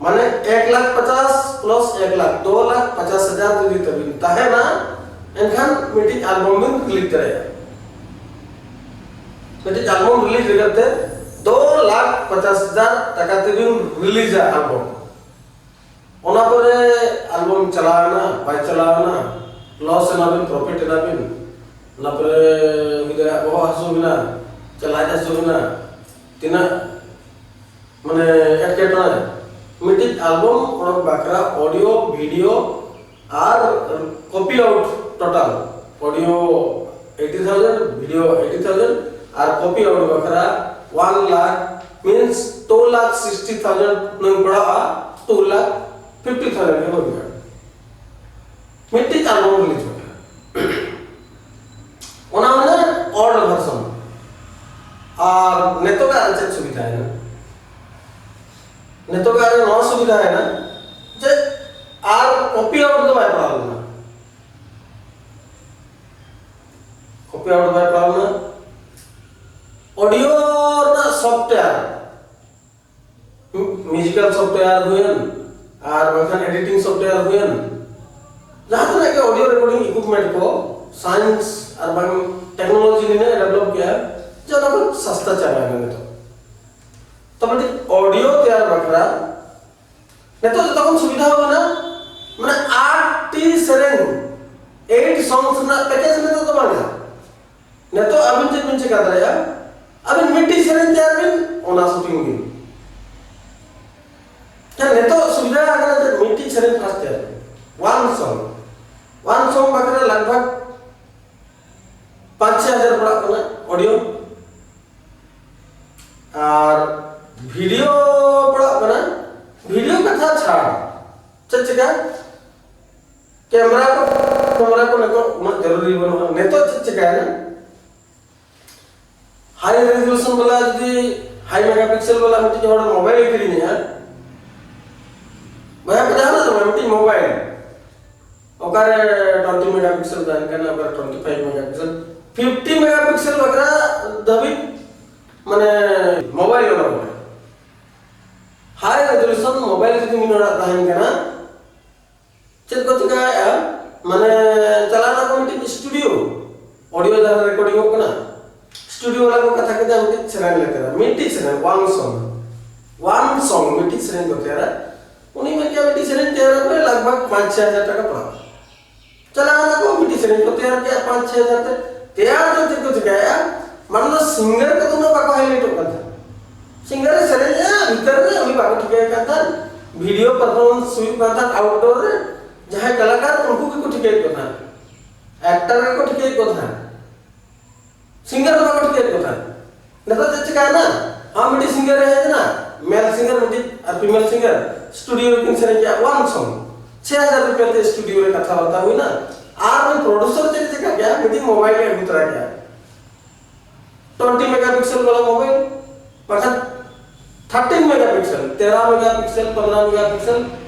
ᱢᱟᱱᱮ ᱮᱠ ᱞᱟᱠᱷ ᱯᱚᱪᱟᱥ ᱯᱞᱟᱥ ᱮᱠ ᱞᱟᱠᱷ, ᱫᱩ ᱞᱟᱠᱷ ᱯᱚᱪᱟᱥ ᱦᱟᱡᱟᱨ ᱡᱩᱫᱤ ᱛᱟᱵᱤᱱ ᱛᱟᱦᱮᱱᱟ, ᱮᱱᱠᱷᱟᱱ ᱢᱤᱫᱴᱤᱡ ᱟᱞᱵᱚᱢ ᱵᱤᱱ ᱨᱤᱞᱤᱡᱽ ᱫᱟᱲᱮᱭᱟᱜᱼᱟ᱾ ᱢᱤᱫᱴᱤᱡ ᱟᱞᱵᱚᱢ ᱨᱤᱞᱤᱡᱽ ᱞᱟᱹᱜᱤᱫ ᱛᱮ ᱫᱩ ᱞᱟᱠᱷ ᱯᱚᱪᱟᱥ ᱦᱟᱡᱟᱨ ᱴᱟᱠᱟ ᱛᱮᱵᱤᱱ ᱨᱤᱞᱤᱡᱟ ᱟᱞᱵᱚᱢ᱾ ᱚᱱᱟ ᱯᱚᱨᱮ ᱟᱞᱵᱚᱢ ᱪᱟᱞᱟᱣ ᱮᱱᱟ, ᱵᱟᱭ ᱪᱟᱞᱟᱣ ᱮᱱᱟ, ᱞᱚᱥ ᱮᱱᱟᱵᱤᱱ, ᱯᱨᱚᱯᱷᱤᱴ ᱮᱱᱟᱵᱤᱱ, ᱚᱱᱟ ᱯᱚᱨᱮ ᱦᱩᱭ ᱫᱟᱲᱮᱭᱟᱜᱼᱟ ᱵᱚᱦᱚᱜ ᱦᱟᱹᱥᱩ ᱵᱤᱱᱟ, ᱪᱮ ᱞᱟᱡ ᱦᱟᱹᱥᱩ ᱵᱤᱱᱟ, ᱛᱤᱱᱟᱹᱜ ᱢᱟᱱᱮ ᱮᱴᱠᱮᱴᱚᱬᱮ, ᱚᱰᱤᱭᱳ, ᱵᱷᱤᱰᱤᱭᱳ ᱟᱨ copy out total audio eighty thousand, video eighty thousand ᱟᱨ ᱠᱚᱯᱤ ᱟᱣᱩᱴ ᱵᱟᱠᱷᱨᱟ one lakh, means two lakh sixty thousand ᱱᱩᱭ ᱯᱟᱲᱟᱜᱼᱟ, two lakh fifty thousand ᱜᱮ ᱵᱟᱹᱜᱤ ᱢᱤᱫᱴᱤᱡ ᱟᱞᱵᱚᱢ ᱨᱤᱞᱤᱡᱽ ᱵᱟᱠᱷᱨᱟ᱾ ᱚᱱᱟ ᱢᱟᱱᱮ ᱚᱞᱰ ᱵᱷᱟᱨᱥᱚᱱ᱾ ᱟᱨ ᱱᱤᱛᱚᱜᱟᱜ ᱨᱮ ᱪᱮᱫ ᱥᱩᱵᱤᱫᱷᱟ ᱦᱮᱱᱟᱜᱼᱟ? ᱱᱤᱛᱚᱜᱟᱜ ᱨᱮ ᱱᱚᱣᱟ ᱥᱩᱵᱤᱫᱷᱟ ᱦᱮᱱᱟᱜᱼᱟ ᱡᱮ ᱟᱨ ᱠᱚᱯᱤ ᱟᱣᱩᱴ ᱫᱚ ᱵᱟᱭ ᱯᱟᱲᱟᱣ ᱞᱮᱱᱟ᱾ ᱠᱚᱯᱤ ᱟᱣᱩᱴ ᱵᱟᱭ ᱯᱟᱲᱟᱣ ᱞᱮᱱᱟ᱾ ᱚᱰᱤᱭᱳ ᱨᱮᱱᱟᱜ ᱥᱚᱯᱷᱴᱣᱮᱭᱟᱨ, ᱢᱤᱣᱡᱤᱠᱟᱞ ᱥᱚᱯᱷᱴᱣᱮᱭᱟᱨ ᱦᱩᱭᱮᱱ ᱟᱨ ᱵᱟᱝᱠᱷᱟᱱ ᱮᱰᱤᱴᱤᱝ ᱥᱚᱯᱷᱴᱣᱮᱭᱟᱨ ᱦᱩᱭᱮᱱ, ᱡᱟᱦᱟᱸ ᱛᱤᱱᱟᱹᱜ ᱜᱮ ᱚᱰᱤᱭᱳ ᱨᱮᱠᱚᱨᱰᱤᱝ ᱤᱠᱩᱭᱤᱯᱢᱮᱱᱴ ᱠᱚ, ᱥᱟᱭᱮᱱᱥ ᱟᱨ ᱵᱟᱝ ᱴᱮᱠᱱᱳᱞᱚᱡᱤ ᱱᱤᱱᱟᱹᱜ ᱰᱮᱵᱷᱞᱚᱯ ᱠᱮᱜᱼᱟ ᱡᱮ ᱚᱱᱟ ᱠᱚ ᱥᱟᱥᱛᱟ ᱪᱟᱵᱟᱭᱮᱱᱟ ᱱᱤᱛᱚᱜ᱾ ᱛᱚ ᱢᱤᱫᱴᱤᱡ ᱚᱰᱤᱭᱳ ᱛᱮᱭᱟᱨ ᱵᱟᱠᱷᱨᱟ ᱱᱤᱛᱚᱜ ᱡᱚᱛᱚ ᱠᱷᱚᱱ ᱥᱩᱵᱤᱫᱷᱟ ᱢᱮᱱᱟᱜᱼᱟ, ᱢᱟᱱᱮ ᱟᱴ ᱴᱤ ᱥᱮᱨᱮᱧ, ᱮᱭᱤᱴ ᱥᱚᱝᱥ ᱨᱮᱱᱟᱜ ᱯᱮᱠᱮᱡᱽ ᱱᱤᱛᱚᱜ ᱫᱚ ᱵᱟᱝᱟ᱾ ᱱᱤᱛᱚᱜ ᱟᱹᱵᱤᱱ ᱪᱮᱫ ᱵᱤᱱ ᱪᱮᱠᱟ ᱫᱟᱲᱮᱭᱟᱜᱼᱟ? ᱟᱹᱵᱤᱱ ᱢᱤᱫᱴᱤᱡ ᱥᱮᱨᱮᱧ ᱛᱮᱭᱟᱨ ᱵᱤᱱ, ᱚᱱᱟ ᱥᱩᱴᱤᱝ ᱵᱤᱱ᱾ ᱦᱮᱸ, ᱱᱤᱛᱚᱜ ᱥᱩᱵᱤᱫᱷᱟ ᱟᱠᱟᱱᱟ ᱡᱮ ᱢᱤᱫᱴᱤᱡ ᱥᱮᱨᱮᱧ ᱯᱷᱟᱥᱴ ᱛᱮᱭᱟᱨ ᱵᱤᱱ, ᱚᱣᱟᱱ ᱥᱚᱝ᱾ ᱚᱣᱟᱱ ᱥᱚᱝ ᱵᱟᱠᱷᱨᱟ ᱞᱟᱜᱽ ᱵᱷᱟᱜᱽ ᱯᱟᱸᱪ ᱪᱷᱚᱭ ᱦᱟᱡᱟᱨ ᱯᱟᱲᱟᱜ ᱠᱟᱱᱟ ᱚᱰᱤᱭᱳ᱾ ᱟᱨ ᱵᱷᱤᱰᱤᱭᱳ ᱯᱟᱲᱟᱜ ᱠᱟᱱᱟ, ᱵᱷᱤᱰᱤᱭᱳ ᱠᱟᱛᱷᱟ ᱪᱷᱟᱲ ᱪᱮᱫ ᱪᱮᱠᱟ? ᱠᱮᱢᱮᱨᱟ ᱠᱚ, ᱠᱮᱢᱮᱨᱟ ᱠᱚ ᱱᱤᱛᱚᱜ ᱩᱱᱟᱹᱜ ᱡᱟᱹᱨᱩᱨᱤ ᱵᱟᱹᱱᱩᱜᱼᱟ᱾ ᱱᱤᱛᱚᱜ ᱪᱮᱫ ᱪᱮᱠᱟᱭᱮᱱᱟ? ᱦᱟᱭ ᱨᱮᱡᱩᱞᱮᱥᱚᱱ ᱵᱟᱞᱟ ᱡᱩᱫᱤ ᱦᱟᱭ ᱢᱮᱜᱟ ᱯᱤᱠᱥᱮᱞ ᱵᱟᱞᱟ ᱢᱤᱫᱴᱤᱡ ᱦᱚᱲ ᱢᱳᱵᱟᱭᱤᱞ ᱠᱤᱨᱤᱧᱮᱜᱼᱟ, ᱵᱚᱭᱦᱟ ᱠᱚ ᱡᱟᱦᱟᱱᱟᱜ ᱫᱚ ᱵᱟᱝ, ᱢᱤᱫᱴᱤᱡ ᱢᱳᱵᱟᱭᱤᱞ ᱚᱠᱟᱨᱮ ᱴᱩᱭᱮᱱᱴᱤ ᱢᱮᱜᱟ ᱯᱤᱠᱥᱮᱞ ᱛᱟᱦᱮᱱ ᱠᱟᱱᱟ, ᱚᱠᱟᱨᱮ twenty five mega pixel, fifty mega pixel ᱵᱟᱠᱷᱨᱟ ᱫᱷᱟᱹᱵᱤᱡ ᱢᱟᱱᱮ ᱢᱳᱵᱟᱭᱤᱞ ᱚᱰᱚᱠ ᱮᱱᱟ᱾ ᱦᱟᱭ ᱨᱮᱡᱩᱞᱮᱥᱚᱱ ᱢᱳᱵᱟᱭᱤᱞ ᱡᱩᱫᱤ ᱢᱤᱫ ᱦᱚᱲᱟᱜ ᱛᱟᱦᱮᱱ ᱠᱟᱱᱟ, ᱪᱮᱫ ᱠᱚ ᱪᱤᱠᱟᱭᱮᱫᱼᱟ? ᱢᱟᱱᱮ ᱪᱟᱞᱟᱣ ᱱᱟᱠᱚ ᱢᱤᱫᱴᱤᱡ ᱥᱴᱩᱰᱤᱭᱳ, ᱚᱰᱤᱭᱳ ᱡᱟᱦᱟᱸ ᱨᱮᱠᱚᱨᱰᱤᱝᱚᱜ ᱠᱟᱱᱟ, ᱥᱴᱩᱰᱤᱭᱳ ᱵᱟᱞᱟ ᱠᱚ ᱠᱟᱛᱷᱟ ᱠᱮᱫᱟ, ᱢᱤᱫᱴᱤᱡ ᱥᱮᱨᱮᱧ ᱞᱮ ᱛᱮᱭᱟᱨᱟ, ᱢᱤᱫᱴᱤᱡ ᱥᱮᱨᱮᱧ, ᱚᱣᱟᱱ ᱥᱚᱝ, ᱚᱣᱟᱱ ᱥᱚᱝ ᱢᱤᱫᱴᱤᱡ ᱥᱮᱨᱮᱧ ᱠᱚ ᱛᱮᱭᱟᱨᱟ᱾ ᱩᱱᱤ ᱢᱮᱱ ᱠᱮᱫᱟ ᱢᱤᱫᱴᱤᱡ ᱥᱮᱨᱮᱧ ᱛᱮᱭᱟᱨ ᱨᱮ ᱞᱟᱜᱽ ᱵᱷᱟᱜᱽ ᱯᱟᱸᱪ ᱪᱷᱚᱭ ᱦᱟᱡᱟᱨ ᱴᱟᱠᱟ ᱯᱟᱲᱟᱜᱼᱟ᱾ ᱪᱟᱞᱟᱣ ᱱᱟᱠᱚ, ᱢᱤᱫᱴᱤᱡ ᱥᱮᱨᱮᱧ ᱠᱚ ᱛᱮᱭᱟᱨ ᱠᱮᱫᱼᱟ ᱯᱟᱸᱪ ᱪᱷᱚᱭ ᱦᱟᱡᱟᱨ ᱛᱮ᱾ ᱛᱮᱭᱟᱨ ᱫᱚ ᱪᱮᱫ ᱠᱚ ᱪᱤᱠᱟᱹᱭᱮᱫᱼᱟ? ᱢᱟᱱᱮ ᱫᱚ ᱥᱤᱝᱜᱟᱨ ᱠᱚᱫᱚ ᱩᱱᱟᱹᱜ ᱵᱟᱠᱚ ᱦᱟᱭᱞᱟᱭᱤᱴᱚᱜ ᱠᱟᱱ ᱛᱟᱦᱮᱸᱫ᱾ ᱥᱤᱝᱜᱟᱨ ᱮ ᱥᱮᱨᱮᱧᱮᱜᱼᱟ ᱵᱷᱤᱛᱟᱹᱨ ᱨᱮ, ᱩᱱᱤ ᱵᱟᱠᱚ ᱴᱷᱤᱠᱟᱹᱭᱮ ᱠᱟᱱ ᱛᱟᱦᱮᱸᱫ᱾ ᱵᱷᱤᱰᱤᱭᱳ ᱯᱟᱨᱯᱷᱚᱨᱢᱮᱱᱥ ᱦᱩᱭᱩᱜ ᱠᱟᱱ ᱛᱟᱦᱮᱸᱫ ᱟᱣᱩᱴᱰᱳᱨ ᱨᱮ, ᱡᱟᱦᱟᱸᱭ ᱠᱟᱞᱟᱠᱟᱨ ᱩᱱᱠᱩ ᱜᱮᱠᱚ ᱴᱷᱤᱠᱟᱹᱭᱮᱫ ᱠᱚ ᱛᱟᱦᱮᱸᱫ, ᱮᱠᱴᱟᱨ ᱜᱮᱠᱚ ᱴᱷᱤᱠᱟᱹᱭᱮᱫ ᱠᱚ ᱛᱟᱦᱮᱸᱫ, ᱥᱤᱝᱜᱟᱨ ᱫᱚ ᱵᱟᱠᱚ ᱴᱷᱤᱠᱟᱹᱭᱮᱫ ᱠᱚ ᱛᱟᱦᱮᱸᱫ᱾ ᱱᱤᱛᱚᱜ ᱪᱮᱫ ᱪᱤᱠᱟᱭᱮᱱᱟ? ᱟᱢ ᱢᱤᱫᱴᱤᱡ ᱥᱤᱝᱜᱟᱨ ᱮ ᱦᱮᱡ ᱮᱱᱟ, ᱢᱮᱞ ᱥᱤᱝᱜᱟᱨ ᱢᱤᱫᱴᱤᱡ ᱟᱨ ᱯᱷᱤᱢᱮᱞ ᱥᱤᱝᱜᱟᱨ ᱥᱴᱩᱰᱤᱭᱳ ᱨᱮᱠᱤᱱ ᱥᱮᱨᱮᱧ ᱠᱮᱜᱼᱟ, ᱚᱣᱟᱱ ᱥᱚᱝ, ᱪᱷᱮ ᱦᱟᱡᱟᱨ ᱨᱩᱯᱤᱭᱟ ᱛᱮ ᱥᱴᱩᱰᱤᱭᱳ ᱨᱮ ᱠᱟᱛᱷᱟ ᱵᱟᱨᱛᱟ ᱦᱩᱭᱱᱟ, ᱟᱨ ᱩᱱᱤ ᱯᱨᱚᱰᱩᱥᱟᱨ ᱪᱮᱫ ᱮ ᱪᱤᱠᱟ ᱠᱮᱜᱼᱟ? ᱢᱤᱫᱴᱤᱡ ᱢᱳᱵᱟᱭᱤᱞ ᱮ ᱟᱹᱜᱩ ᱛᱚᱨᱟ ᱠᱮᱜᱼᱟ᱾ ᱴᱩᱭᱮᱱᱴᱤ ᱢᱮᱜᱟᱯᱤᱠᱥᱮᱞ ᱵᱟᱞᱟ ᱢᱳᱵᱟᱭᱤᱞ, ᱵᱟᱠᱷᱟᱱ ᱛᱷᱟᱨᱴᱤᱱ ᱢᱮᱜᱟᱯᱤᱠᱥᱮᱞ, ᱛᱮᱨᱚ ᱢᱮᱜᱟᱯᱤᱠᱥᱮᱞ, ᱯᱚᱱᱫᱽᱨᱚ ᱢᱮᱜᱟᱯᱤᱠᱥᱮᱞ,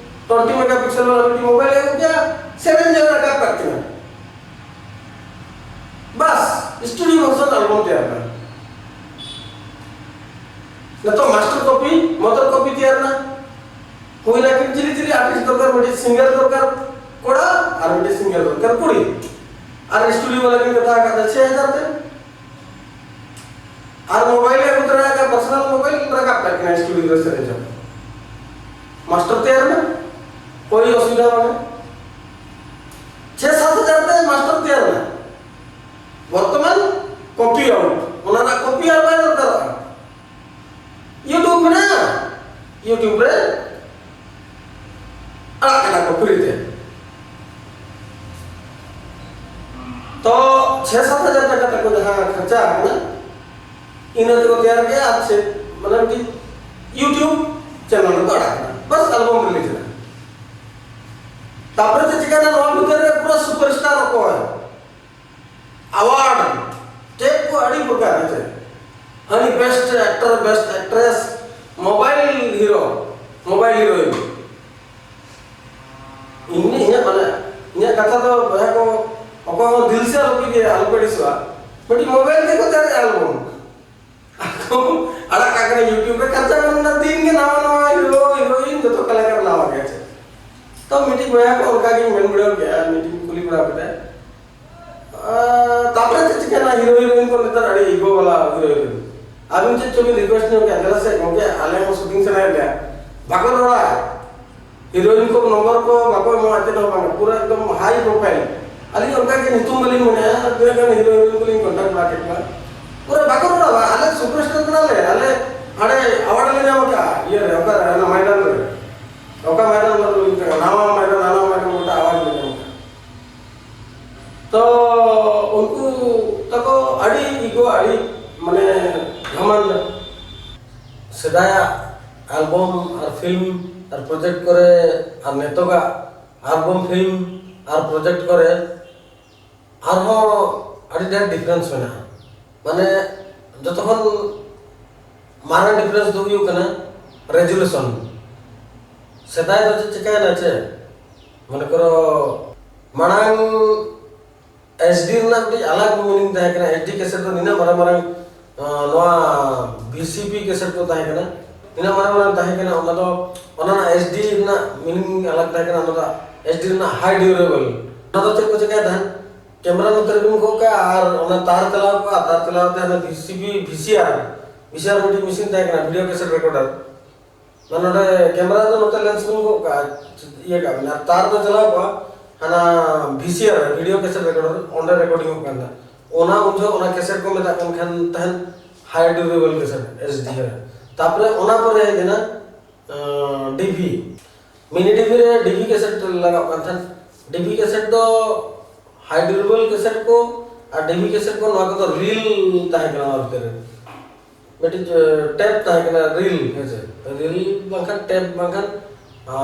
ᱴᱩᱭᱮᱱᱴᱤ ᱢᱮᱜᱟᱯᱤᱠᱥᱮᱞ ᱵᱟᱞᱟ ᱢᱤᱫᱴᱤᱡ ᱢᱳᱵᱟᱭᱤᱞ ᱮ ᱟᱹᱜᱩ ᱠᱮᱜᱼᱟ, ᱥᱮᱨᱮᱧ ᱡᱟᱭᱜᱟ ᱨᱟᱠᱟᱵ ᱠᱟᱜ ᱠᱤᱱᱟ᱾ ᱵᱟᱥ, ᱥᱴᱩᱰᱤᱭᱳ ᱵᱷᱟᱨᱥᱚᱱ ᱟᱞᱵᱚᱢ ᱛᱮᱭᱟᱨ ᱮᱱᱟ᱾ ᱱᱤᱛᱚᱜ ᱢᱟᱥᱴᱟᱨ ᱠᱚᱯᱤ, ᱢᱚᱫᱟᱨ ᱠᱚᱯᱤ ᱛᱮᱭᱟᱨ ᱮᱱᱟ᱾ ᱦᱩᱭ ᱞᱟᱹᱜᱤᱫ ᱪᱤᱞᱤ ᱪᱤᱞᱤ ᱟᱨᱴᱤᱥᱴ ᱫᱚᱨᱠᱟᱨ, ᱢᱤᱫᱴᱤᱡ ᱥᱤᱝᱜᱟᱨ ᱫᱚᱨᱠᱟᱨ ᱠᱚᱲᱟ ᱟᱨ ᱢᱤᱫᱴᱤᱡ ᱥᱤᱝᱜᱟᱨ ᱫᱚᱨᱠᱟᱨ ᱠᱩᱲᱤ᱾ ᱟᱨ ᱥᱴᱩᱰᱤᱭᱳ ᱵᱟᱞᱟ ᱠᱤᱱ ᱠᱟᱛᱷᱟ ᱟᱠᱟᱫᱟ ᱪᱷᱮ ᱦᱟᱡᱟᱨ ᱛᱮ᱾ ᱟᱨ ᱢᱳᱵᱟᱭᱤᱞ ᱮ ᱟᱹᱜᱩ ᱛᱚᱨᱟ ᱟᱠᱟᱫ, ᱯᱟᱨᱥᱚᱱᱟᱞ ᱢᱳᱵᱟᱭᱤᱞ, ᱨᱟᱠᱟᱵ ᱠᱟᱜ ᱠᱤᱱᱟ ᱥᱴᱩᱰᱤᱭᱳ ᱨᱮ ᱥᱮᱨᱮᱧ ᱪᱟᱵᱟ᱾ ᱢᱟᱥᱴᱟᱨ ᱛᱮᱭᱟᱨ ᱮᱱᱟ, ᱠᱳᱭ ᱚᱥᱩᱵᱤᱫᱷᱟ ᱵᱟᱝ᱾ ᱪᱷᱮ ᱥᱟᱛ ᱦᱟᱡᱟᱨ ᱛᱮ ᱢᱟᱥᱴᱟᱨ ᱛᱮᱭᱟᱨ ᱮᱱᱟ᱾ ᱵᱚᱨᱛᱚᱢᱟᱱ ᱠᱚᱯᱤ ᱟᱣᱩᱴ, ᱚᱱᱟ ᱨᱮᱱᱟᱜ ᱠᱚᱯᱤ ᱟᱨ ᱵᱟᱭ ᱫᱚᱨᱠᱟᱨᱚᱜᱼᱟ᱾ YouTube ᱢᱮᱱᱟᱜᱼᱟ, YouTube ᱨᱮ ᱟᱲᱟᱜ ᱠᱟᱱᱟ ᱠᱚ ᱯᱷᱨᱤ ᱛᱮ᱾ ᱛᱚ ᱪᱷᱮ ᱥᱟᱛ ᱦᱟᱡᱟᱨ ᱴᱟᱠᱟ ᱛᱟᱠᱚ ᱡᱟᱦᱟᱸ ᱠᱷᱚᱨᱪᱟ ᱟᱠᱟᱱᱟ, ᱤᱱᱟᱹ ᱛᱮᱠᱚ ᱛᱮᱭᱟᱨ ᱠᱮᱜᱼᱟ᱾ ᱟᱨ ᱪᱮᱫ, ᱢᱟᱱᱮ ᱢᱤᱫᱴᱤᱡ YouTube ᱪᱮᱱᱮᱞ ᱨᱮᱠᱚ ᱟᱲᱟᱜ ᱠᱟᱱᱟ, ᱵᱟᱥ ᱟᱞᱵᱚᱢ ᱨᱤᱞᱤᱡᱽ ᱮᱱᱟ᱾ ᱛᱟᱨᱯᱚᱨᱮ ᱪᱮᱫ ᱪᱤᱠᱟᱹᱭᱮᱱᱟ, ᱱᱚᱣᱟ ᱵᱷᱤᱛᱟᱹᱨ ᱨᱮ ᱯᱩᱨᱟᱹ ᱥᱩᱯᱟᱨᱥᱴᱟᱨ ᱚᱠᱚᱭ, ᱟᱣᱟᱨᱰ, ᱪᱮᱫ ᱠᱚ ᱟᱹᱰᱤ ᱯᱨᱚᱠᱟᱨ, ᱦᱮᱸ ᱥᱮ? ᱦᱟᱹᱱᱤ best actor, best actress, mobile hero, mobile heroine. ᱤᱧ, ᱤᱧᱟᱹᱜ ᱢᱟᱱᱮ, ᱤᱧᱟᱹᱜ ᱠᱟᱛᱷᱟ ᱫᱚ ᱵᱚᱭᱦᱟ ᱠᱚ, ᱚᱠᱚᱭ ᱦᱚᱸ ᱫᱤᱞ ᱥᱮ ᱟᱞᱚᱯᱮ ᱤᱭᱟᱹᱭᱟ, ᱟᱞᱚᱯᱮ ᱟᱹᱲᱤᱥᱚᱜᱼᱟ᱾ ᱢᱤᱫᱴᱤᱡ ᱢᱳᱵᱟᱭᱤᱞ ᱛᱮᱠᱚ ᱛᱮᱭᱟᱨᱮᱜᱼᱟ ᱟᱞᱵᱚᱢ᱾ ᱟᱠᱚ ᱟᱲᱟᱜ ᱠᱟᱜ ᱠᱟᱱᱟ YouTube ᱨᱮ, ᱠᱷᱚᱨᱪᱟ ᱢᱮᱱᱟᱜᱼᱟ, ᱫᱤᱱ ᱜᱮ ᱱᱟᱣᱟ ᱱᱟᱣᱟ ᱦᱤᱨᱳ ᱦᱤᱨᱳᱭᱤᱱ ᱡᱚᱛᱚ ᱠᱟᱞᱟᱠᱟᱨ ᱱᱟᱣᱟ ᱜᱮ᱾ ᱛᱚ ᱢᱤᱫᱴᱤᱡ ᱵᱚᱭᱦᱟ ᱠᱚ ᱚᱱᱠᱟ ᱜᱤᱧ ᱢᱮᱱ ᱵᱟᱲᱟ ᱠᱮᱫᱟ, ᱢᱤᱫᱴᱤᱡ ᱠᱩᱞᱤ ᱵᱟᱲᱟ ᱠᱮᱫᱟ᱾ ᱟᱨ ᱛᱟᱯᱚᱨᱮ ᱪᱮᱫ ᱪᱤᱠᱟᱹᱭᱮᱱᱟ, ᱦᱤᱨᱳ ᱦᱤᱨᱳᱭᱤᱱ ᱠᱚ ᱱᱮᱛᱟᱨ ᱟᱹᱰᱤ ᱤᱜᱳ ᱵᱟᱞᱟ ᱦᱤᱨᱳ ᱦᱤᱨᱳᱭᱤᱱ᱾ ᱟᱹᱵᱤᱱ ᱪᱮᱫ ᱪᱚᱵᱤᱱ ᱨᱤᱠᱩᱭᱮᱥᱴ ᱧᱚᱜ ᱠᱮᱫᱟ, ᱫᱮᱞᱟ ᱥᱮ ᱜᱚᱢᱠᱮ, ᱟᱞᱮ ᱦᱚᱸ ᱥᱩᱴᱤᱝ ᱥᱟᱱᱟᱭᱮᱫ ᱞᱮᱭᱟ, ᱵᱟᱠᱚ ᱨᱚᱲᱟ᱾ ᱦᱤᱨᱳᱭᱤᱱ ᱠᱚ ᱱᱚᱢᱵᱚᱨ ᱠᱚ ᱵᱟᱠᱚ ᱮᱢᱚᱜᱼᱟ, ᱪᱮᱫ ᱦᱚᱸ ᱵᱟᱝ, ᱯᱩᱨᱟᱹ ᱮᱠᱫᱚᱢ ᱦᱟᱭ ᱯᱨᱚᱯᱷᱟᱭᱤᱞ᱾ ᱟᱹᱞᱤᱧ ᱚᱱᱠᱟ ᱜᱮ ᱧᱩᱛᱩᱢ ᱵᱟᱹᱞᱤᱧ ᱢᱮᱱᱮᱫᱼᱟ, ᱛᱤᱱᱟᱹᱜ ᱜᱟᱱ ᱦᱤᱨᱳ ᱦᱤᱨᱳᱭᱤᱱ ᱠᱚᱞᱤᱧ ᱠᱚᱱᱴᱟᱠᱴ ᱵᱟᱲᱟ ᱠᱮᱫ ᱠᱚᱣᱟ, ᱯᱩᱨᱟᱹ ᱵᱟᱠᱚ ᱨᱚᱲᱟ, ᱟᱞᱮ ᱥᱩᱯᱟᱨᱥᱴᱟᱨ ᱠᱟᱱᱟᱞᱮ, ᱟᱞᱮ ᱦᱟᱸᱰᱮ ᱟᱣᱟᱨᱰ ᱞᱮ ᱧᱟᱢ ᱟᱠᱟᱫᱼᱟ ᱤᱭᱟᱹ ᱨᱮ, ᱚᱠᱟᱨᱮ, ᱚᱱᱟ ᱢᱚᱭᱫᱟᱱ ᱨᱮ᱾ ᱚᱠᱟ ᱢᱟᱭᱫᱟᱱ ᱨᱮ ᱦᱩᱭᱩᱜ ᱠᱟᱱᱟ, ᱱᱟᱣᱟ ᱢᱟᱭᱫᱟᱱ, ᱱᱟᱣᱟ ᱢᱟᱭᱫᱟᱱ, ᱜᱚᱴᱟ ᱟᱣᱟᱡᱽ ᱟᱸᱡᱚᱢᱚᱜ ᱠᱟᱱᱟ᱾ ᱛᱚ ᱩᱱᱠᱩ ᱛᱟᱠᱚ ᱟᱹᱰᱤ ᱤᱜᱳ, ᱟᱹᱰᱤ ᱢᱟᱱᱮ ᱜᱷᱟᱢᱟᱱᱰ᱾ ᱥᱮᱫᱟᱭᱟᱜ ᱟᱞᱵᱚᱢ ᱟᱨ ᱯᱷᱤᱞᱢ ᱟᱨ ᱯᱨᱚᱡᱮᱠᱴ ᱠᱚᱨᱮ ᱟᱨ ᱱᱤᱛᱚᱜᱟᱜ ᱟᱞᱵᱚᱢ, ᱯᱷᱤᱞᱢ ᱟᱨ ᱯᱨᱚᱡᱮᱠᱴ ᱠᱚᱨᱮ ᱟᱨᱦᱚᱸ ᱟᱹᱰᱤ ᱰᱷᱮᱨ ᱰᱤᱯᱷᱟᱨᱮᱱᱥ ᱢᱮᱱᱟᱜᱼᱟ᱾ ᱢᱟᱱᱮ ᱡᱚᱛᱚ ᱠᱷᱚᱱ ᱢᱟᱨᱟᱝ ᱰᱤᱯᱷᱟᱨᱮᱱᱥ ᱫᱚ ᱦᱩᱭᱩᱜ ᱠᱟᱱᱟ ᱨᱮᱡᱩᱞᱮᱥᱚᱱ᱾ ᱥᱮᱫᱟᱭ ᱫᱚ ᱪᱮᱫ ᱪᱤᱠᱟᱹᱭᱮᱱᱟ ᱪᱮ, ᱢᱚᱱᱮ ᱠᱚᱨᱚ ᱢᱟᱲᱟᱝ ᱮᱭᱤᱪ ᱰᱤ ᱨᱮᱱᱟᱜ ᱢᱤᱫᱴᱤᱡ ᱟᱞᱟᱜᱽ ᱢᱤᱱᱤᱝ ᱛᱟᱦᱮᱸ ᱠᱟᱱᱟ᱾ ᱮᱭᱤᱪ ᱰᱤ ᱠᱮᱥᱮᱴ ᱫᱚ ᱱᱤᱱᱟᱹᱜ ᱢᱟᱨᱟᱝ ᱢᱟᱨᱟᱝ, ᱟᱸ, ᱱᱚᱣᱟ ᱵᱷᱤ ᱥᱤ ᱯᱤ ᱠᱮᱥᱮᱴ ᱠᱚ ᱛᱟᱦᱮᱸ ᱠᱟᱱᱟ, ᱱᱤᱱᱟᱹᱜ ᱢᱟᱨᱟᱝ ᱢᱟᱨᱟᱝ ᱛᱟᱦᱮᱸ ᱠᱟᱱᱟ, ᱚᱱᱟ ᱫᱚ, ᱚᱱᱟ ᱨᱮᱱᱟᱜ ᱮᱭᱤᱪ ᱰᱤ ᱨᱮᱱᱟᱜ ᱢᱤᱱᱤᱝ ᱟᱞᱟᱜᱽ ᱛᱟᱦᱮᱸ ᱠᱟᱱᱟ᱾ ᱚᱱᱟ ᱫᱚ ᱮᱭᱤᱪ ᱰᱤ ᱨᱮᱱᱟᱜ ᱦᱟᱭ ᱰᱤᱭᱩᱨᱮᱵᱚᱞ᱾ ᱚᱱᱟ ᱫᱚ ᱪᱮᱫ ᱠᱚ ᱪᱤᱠᱟᱹᱭ ᱛᱟᱦᱮᱸᱫ? ᱠᱮᱢᱮᱨᱟ ᱱᱚᱛᱮ ᱨᱮᱵᱤᱱ ᱜᱚᱜ ᱠᱟᱜᱼᱟ ᱟᱨ ᱚᱱᱟ ᱛᱟᱨ ᱪᱟᱞᱟᱣ ᱠᱚᱜᱼᱟ, ᱛᱟᱨ ᱪᱟᱞᱟᱣ ᱛᱮ ᱚᱱᱟ ᱵᱷᱤ ᱥᱤ ᱯᱤ, ᱵᱷᱤ ᱥᱤ ᱟᱨ, ᱵᱷᱤ ᱥᱤ ᱟᱨ ᱢᱤᱫᱴᱤᱡ ᱢᱮᱥᱤᱱ ᱛᱟᱦᱮᱸ ᱠᱟᱱᱟ, ᱵᱷᱤᱰᱤᱭᱳ ᱠᱮᱥᱮᱴ ᱨᱮᱠᱚᱨᱰᱟᱨ᱾ ᱢᱟᱱᱮ ᱱᱚᱰᱮ ᱠᱮᱢᱮᱨᱟ ᱫᱚ ᱱᱚᱛᱮ ᱞᱮᱱᱥ ᱵᱚᱱ ᱜᱚᱜ ᱠᱟᱜᱼᱟ, ᱤᱭᱟᱹ ᱠᱟᱜ ᱵᱮᱱ, ᱟᱨ ᱛᱟᱨ ᱫᱚ ᱪᱟᱞᱟᱣ ᱠᱚᱜᱼᱟ ᱦᱟᱱᱟ ᱵᱷᱤ ᱥᱤ ᱟᱨ, ᱵᱷᱤᱰᱤᱭᱳ ᱠᱮᱥᱮᱴ ᱨᱮᱠᱚᱨᱰᱟᱨ, ᱚᱸᱰᱮ ᱨᱮᱠᱚᱨᱰᱤᱝ ᱚᱜ ᱠᱟᱱ ᱛᱟᱦᱮᱸᱫ᱾ ᱚᱱᱟ ᱩᱱ ᱡᱚᱦᱚᱜ ᱚᱱᱟ ᱠᱮᱥᱮᱴ ᱠᱚ ᱢᱮᱛᱟᱜ ᱠᱟᱱ ᱠᱷᱟᱱ ᱛᱟᱦᱮᱸᱫ ᱦᱟᱭ ᱰᱤᱭᱩᱨᱮᱵᱚᱞ ᱠᱮᱥᱮᱴ, ᱮᱭᱤᱪ ᱰᱤ ᱟᱨ᱾ ᱛᱟᱨᱯᱚᱨᱮ ᱚᱱᱟ ᱯᱚᱨᱮ ᱦᱮᱡ ᱮᱱᱟ ᱰᱤ ᱵᱷᱤ᱾ ᱢᱤᱱᱤ ᱰᱤ ᱵᱷᱤ ᱨᱮ ᱰᱤ ᱵᱷᱤ ᱠᱮᱥᱮᱴ ᱞᱟᱜᱟᱜ ᱠᱟᱱ ᱛᱟᱦᱮᱸᱫ᱾ ᱰᱤ ᱵᱷᱤ ᱠᱮᱥᱮᱴ ᱫᱚ ᱦᱟᱭ ᱰᱤᱭᱩᱨᱮᱵᱚᱞ ᱠᱮᱥᱮᱴ ᱠᱚ ᱟᱨ ᱰᱤ ᱵᱷᱤ ᱠᱮᱥᱮᱴ ᱠᱚ, ᱱᱚᱣᱟ ᱠᱚᱫᱚ ᱨᱤᱞ ᱛᱟᱦᱮᱸ ᱠᱟᱱᱟ ᱚᱱᱟ ᱵᱷᱤᱛᱤᱨ ᱨᱮ᱾ ᱢᱤᱫᱴᱤᱡ, ᱮ, ᱴᱮᱯ ᱛᱟᱦᱮᱸ ᱠᱟᱱᱟ, ᱨᱤᱞ, ᱦᱮᱸ ᱥᱮ? ᱨᱤᱞ ᱵᱟᱝᱠᱷᱟᱱ ᱴᱮᱯ ᱵᱟᱝᱠᱷᱟᱱ, ᱟ,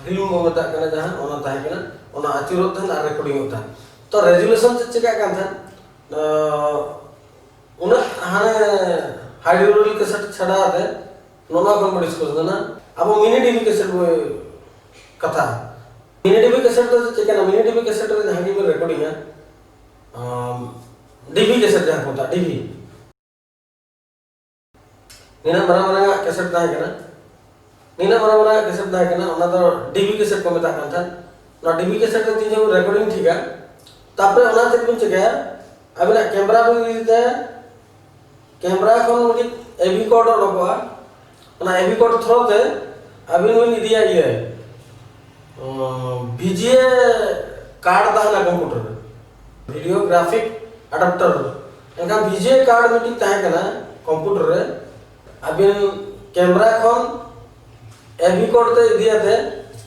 ᱯᱷᱤᱞᱢ ᱵᱚ ᱢᱮᱛᱟᱜ ᱠᱟᱱᱟ ᱡᱟᱦᱟᱸ, ᱚᱱᱟ ᱛᱟᱦᱮᱸ ᱠᱟᱱᱟ, ᱚᱱᱟ ᱟᱹᱪᱩᱨᱚᱜ ᱛᱟᱦᱮᱸᱫ ᱟᱨ ᱨᱮᱠᱚᱨᱰᱤᱝ ᱚᱜ ᱛᱟᱦᱮᱸᱫ᱾ ᱛᱚ ᱨᱮᱡᱩᱞᱮᱥᱚᱱ ᱪᱮᱫ ᱪᱤᱠᱟᱹᱜ ᱠᱟᱱ ᱛᱟᱦᱮᱸᱫ? ᱟ, ᱩᱱᱟᱹᱜ ᱦᱟᱱᱮ ᱦᱟᱭ ᱰᱤᱭᱩᱨᱮᱵᱚᱞ ᱠᱮᱥᱮᱴ ᱪᱷᱟᱰᱟ ᱠᱟᱛᱮ ᱱᱚᱣᱟ ᱠᱷᱚᱱ ᱵᱚ ᱰᱤᱥᱠᱟᱥ ᱮᱫᱟ ᱱᱟ, ᱟᱵᱚ ᱢᱤᱱᱤ ᱰᱤ ᱵᱷᱤ ᱠᱮᱥᱮᱴ ᱵᱚ ᱠᱟᱛᱷᱟ᱾ ᱢᱤᱱᱤ ᱰᱤ ᱵᱷᱤ ᱠᱮᱥᱮᱴ ᱫᱚ ᱪᱮᱫ ᱠᱟᱱᱟ? ᱢᱤᱱᱤ ᱰᱤ ᱵᱷᱤ ᱠᱮᱥᱮᱴ ᱨᱮ ᱡᱟᱦᱟᱸ ᱜᱮᱵᱚᱱ ᱨᱮᱠᱚᱨᱰᱤᱝᱟ, ᱟᱢ, ᱰᱤ ᱵᱷᱤ ᱠᱮᱥᱮᱴ ᱡᱟᱦᱟᱸ ᱠᱚ ᱢᱮᱛᱟᱜᱼᱟ, ᱰᱤ ᱵᱷᱤ᱾ ᱱᱤᱱᱟᱹᱜ ᱢᱟᱨᱟᱝ ᱢᱟᱨᱟᱝ ᱟᱜ ᱠᱮᱥᱮᱴ ᱛᱟᱦᱮᱸ ᱠᱟᱱᱟ, ᱱᱤᱱᱟᱹᱜ ᱢᱟᱨᱟᱝ ᱢᱟᱨᱟᱝ ᱟᱜ ᱠᱮᱥᱮᱴ ᱛᱟᱦᱮᱸ ᱠᱟᱱᱟ, ᱚᱱᱟ ᱫᱚ ᱰᱤ ᱵᱷᱤ ᱠᱮᱥᱮᱴ ᱠᱚ ᱢᱮᱛᱟᱜ ᱠᱟᱱ ᱛᱟᱦᱮᱸᱫ᱾ ᱚᱱᱟ ᱰᱤ ᱵᱷᱤ ᱠᱮᱥᱮᱴ ᱨᱮ ᱛᱤᱱ ᱡᱚᱠᱷᱚᱱ ᱨᱮᱠᱚᱨᱰᱤᱝ ᱴᱷᱤᱠᱟ, ᱛᱟᱨᱯᱚᱨᱮ ᱚᱱᱟ ᱪᱮᱫ ᱵᱤᱱ ᱪᱤᱠᱟᱹᱭᱟ? ᱟᱵᱤᱱᱟᱜ ᱠᱮᱢᱮᱨᱟ ᱵᱤᱱ ᱤᱫᱤ ᱛᱟᱭᱟ, ᱠᱮᱢᱮᱨᱟ ᱠᱷᱚᱱ ᱢᱤᱫᱴᱤᱡ ᱮ ᱵᱷᱤ ᱠᱳᱰ ᱚᱰᱚᱠᱚᱜᱼᱟ, ᱚᱱᱟ ᱮ ᱵᱷᱤ ᱠᱳᱰ ᱛᱷᱨᱳ ᱛᱮ ᱟᱹᱵᱤᱱ ᱵᱤᱱ ᱤᱫᱤᱭᱟ ᱤᱭᱟᱹ, ᱚ, ᱵᱷᱤ ᱡᱤ ᱮ ᱠᱟᱨᱰ ᱛᱟᱦᱮᱱᱟ ᱠᱚᱢᱯᱤᱭᱩᱴᱟᱨ ᱨᱮ, ᱵᱷᱤᱰᱤᱭᱳ ᱜᱨᱟᱯᱷᱤᱠ ᱟᱰᱟᱯᱴᱟᱨ᱾ ᱮᱱᱠᱷᱟᱱ ᱵᱷᱤ ᱡᱤ ᱮ ᱠᱟᱨᱰ ᱢᱤᱫᱴᱤᱡ ᱛᱟᱦᱮᱸ ᱠᱟᱱᱟ ᱠᱚᱢᱯᱤᱭᱩᱴᱟᱨ ᱨᱮ, ᱟᱹᱵᱤᱱ ᱠᱮᱢᱮᱨᱟ ᱠᱷᱚᱱ ᱮᱵᱷᱤ ᱠᱳᱰ ᱛᱮ ᱤᱫᱤᱭᱟᱛᱮ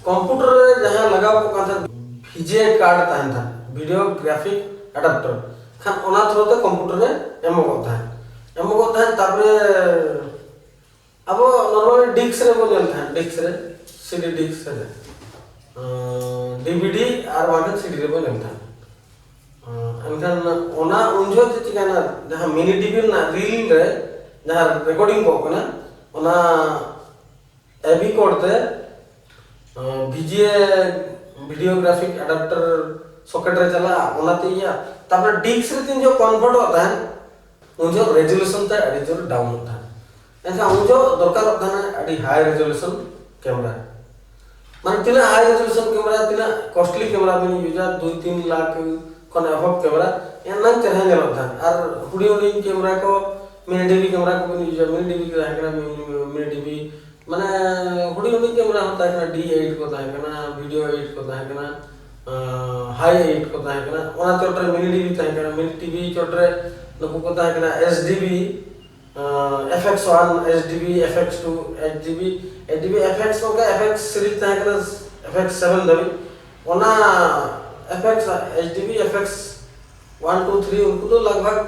ᱠᱚᱢᱯᱤᱭᱩᱴᱟᱨ ᱨᱮ ᱡᱟᱦᱟᱸ ᱞᱟᱜᱟᱣ ᱠᱚᱜ ᱠᱟᱱ ᱛᱟᱦᱮᱸᱫ, ᱵᱷᱤᱡᱮ ᱠᱟᱨᱰ ᱛᱟᱦᱮᱱ ᱛᱟᱦᱮᱸᱫ, ᱵᱷᱤᱰᱤᱭᱳ ᱜᱨᱟᱯᱷᱤᱠ ᱟᱰᱟᱯᱴᱟᱨ, ᱠᱷᱟᱱ ᱚᱱᱟ ᱛᱷᱨᱩ ᱛᱮ ᱠᱚᱢᱯᱤᱭᱩᱴᱟᱨ ᱨᱮ ᱮᱢᱚᱜᱚᱜ ᱛᱟᱦᱮᱸᱫ᱾ ᱮᱢᱚᱜᱚᱜ ᱛᱟᱦᱮᱸᱫ ᱛᱟᱨᱯᱚᱨᱮ ᱟᱵᱚ ᱱᱚᱨᱢᱟᱞᱤ ᱰᱤᱥᱠ ᱨᱮᱵᱚᱱ ᱧᱮᱞ ᱛᱟᱦᱮᱸᱫ, ᱰᱤᱥᱠ ᱨᱮ, ᱥᱤᱰᱤ ᱰᱤᱥᱠ ᱨᱮ, ᱰᱤᱵᱷᱤᱰᱤ ᱟᱨ ᱵᱟᱝᱠᱷᱟᱱ ᱥᱤᱰᱤ ᱨᱮᱵᱚᱱ ᱧᱮᱞ ᱛᱟᱦᱮᱸᱫ᱾ ᱮᱱᱠᱷᱟᱱ ᱚᱱᱟ ᱩᱱ ᱡᱚᱦᱚᱜ ᱪᱮᱫ ᱪᱤᱠᱟᱹᱭᱮᱱᱟ, ᱡᱟᱦᱟᱸ ᱢᱤᱱᱤ ᱰᱤᱵᱷᱤ ᱨᱮᱱᱟᱜ ᱨᱤᱞ ᱨᱮ ᱡᱟᱦᱟᱸ ᱨᱮᱠᱚᱨᱰᱤᱝ ᱠᱚᱜ ᱠᱟᱱᱟ, ᱚᱱᱟ ᱮᱵᱷᱤ ᱠᱳᱰ ᱛᱮ ᱵᱷᱤᱡᱤᱭᱮ ᱵᱷᱤᱰᱤᱭᱳ ᱜᱨᱟᱯᱷᱤᱠ ᱟᱰᱟᱯᱴᱟᱨ ᱥᱚᱠᱮᱴ ᱨᱮ ᱪᱟᱞᱟᱜᱼᱟ, ᱚᱱᱟᱛᱮ ᱤᱭᱟᱹ᱾ ᱛᱟᱨᱯᱚᱨᱮ ᱰᱤᱥᱠ ᱨᱮ ᱛᱤᱱ ᱡᱚᱦᱚᱜ ᱠᱚᱱᱵᱷᱟᱨᱴᱚᱜ ᱛᱟᱦᱮᱸᱫ, ᱩᱱ ᱡᱚᱦᱚᱜ ᱨᱮᱡᱩᱞᱮᱥᱚᱱ ᱛᱮ ᱟᱹᱰᱤ ᱡᱳᱨ ᱰᱟᱣᱩᱱᱚᱜ ᱛᱟᱦᱮᱸᱫ᱾ ᱮᱱᱠᱷᱟᱱ ᱩᱱ ᱡᱚᱦᱚᱜ ᱫᱚᱨᱠᱟᱨᱚᱜ ᱛᱟᱦᱮᱸᱫ ᱟᱹᱰᱤ ᱦᱟᱭ ᱨᱮᱡᱩᱞᱮᱥᱚᱱ ᱠᱮᱢᱮᱨᱟ᱾ ᱢᱟᱱᱮ ᱛᱤᱱᱟᱹᱜ ᱦᱟᱭ ᱨᱮᱡᱩᱞᱮᱥᱚᱱ ᱠᱮᱢᱮᱨᱟ, ᱛᱤᱱᱟᱹᱜ ᱠᱚᱥᱴᱞᱤ ᱠᱮᱢᱮᱨᱟ ᱵᱤᱱ ᱤᱭᱩᱡᱟ, ᱫᱩᱭ ᱛᱤᱱ ᱞᱟᱠᱷ ᱠᱷᱚᱱ ᱮᱵᱷᱚᱵ ᱠᱮᱢᱮᱨᱟ, ᱮᱱᱟᱝ ᱪᱮᱦᱨᱟ ᱧᱮᱞᱚᱜ ᱛᱟᱦᱮᱸᱫ᱾ ᱟᱨ ᱦᱩᱰᱤᱧ ᱦᱩᱰᱤᱧ ᱠᱮᱢᱮᱨᱟ ᱠᱚ, ᱢᱤᱱᱤ ᱰᱤᱵᱷᱤ ᱠᱮᱢᱮᱨᱟ ᱠᱚᱵᱤᱱ ᱤᱭᱩᱡᱟ, ᱢᱤᱱᱤ ᱰᱤᱵᱷᱤ ᱛᱟᱦᱮᱸ ᱠᱟᱱᱟ, ᱢᱤᱱᱤ ᱰᱤᱵᱷᱤ, ᱢᱟᱱᱮ ᱦᱩᱰᱤᱧ ᱦᱩᱰᱤᱧ ᱠᱮᱢᱮᱨᱟ ᱦᱚᱸ ᱛᱟᱦᱮᱸ ᱠᱟᱱᱟ, ᱰᱤ ᱮᱭᱤᱴ ᱠᱚ ᱛᱟᱦᱮᱸ ᱠᱟᱱᱟ, ᱵᱷᱤᱰᱤᱭᱳ ᱮᱭᱤᱴ ᱠᱚ ᱛᱟᱦᱮᱸ ᱠᱟᱱᱟ, ᱦᱟᱭ ᱮᱭᱤᱴ ᱠᱚ ᱛᱟᱦᱮᱸ ᱠᱟᱱᱟ, ᱚᱱᱟ ᱪᱚᱴ ᱨᱮ ᱢᱤᱱᱤ ᱰᱤᱵᱷᱤ ᱛᱟᱦᱮᱸ ᱠᱟᱱᱟ, ᱢᱤᱱᱤ ᱴᱤᱵᱷᱤ ᱪᱚᱴ ᱨᱮ ᱱᱩᱠᱩ ᱠᱚ ᱛᱟᱦᱮᱸ ᱠᱟᱱᱟ, S D V, F X one, S D V, F X two, H D V, H D V, F X ᱱᱚᱝᱠᱟ ᱮᱯᱷ ᱮᱠᱥ ᱥᱤᱨᱤᱡᱽ ᱛᱟᱦᱮᱸ ᱠᱟᱱᱟ, ᱮᱯᱷ ᱮᱠᱥ ᱥᱮᱵᱷᱮᱱ ᱫᱷᱟᱹᱵᱤᱡ᱾ ᱚᱱᱟ F X, H D V, F X one two three, ᱩᱱᱠᱩ ᱫᱚ ᱞᱟᱜᱽ ᱵᱷᱟᱜᱽ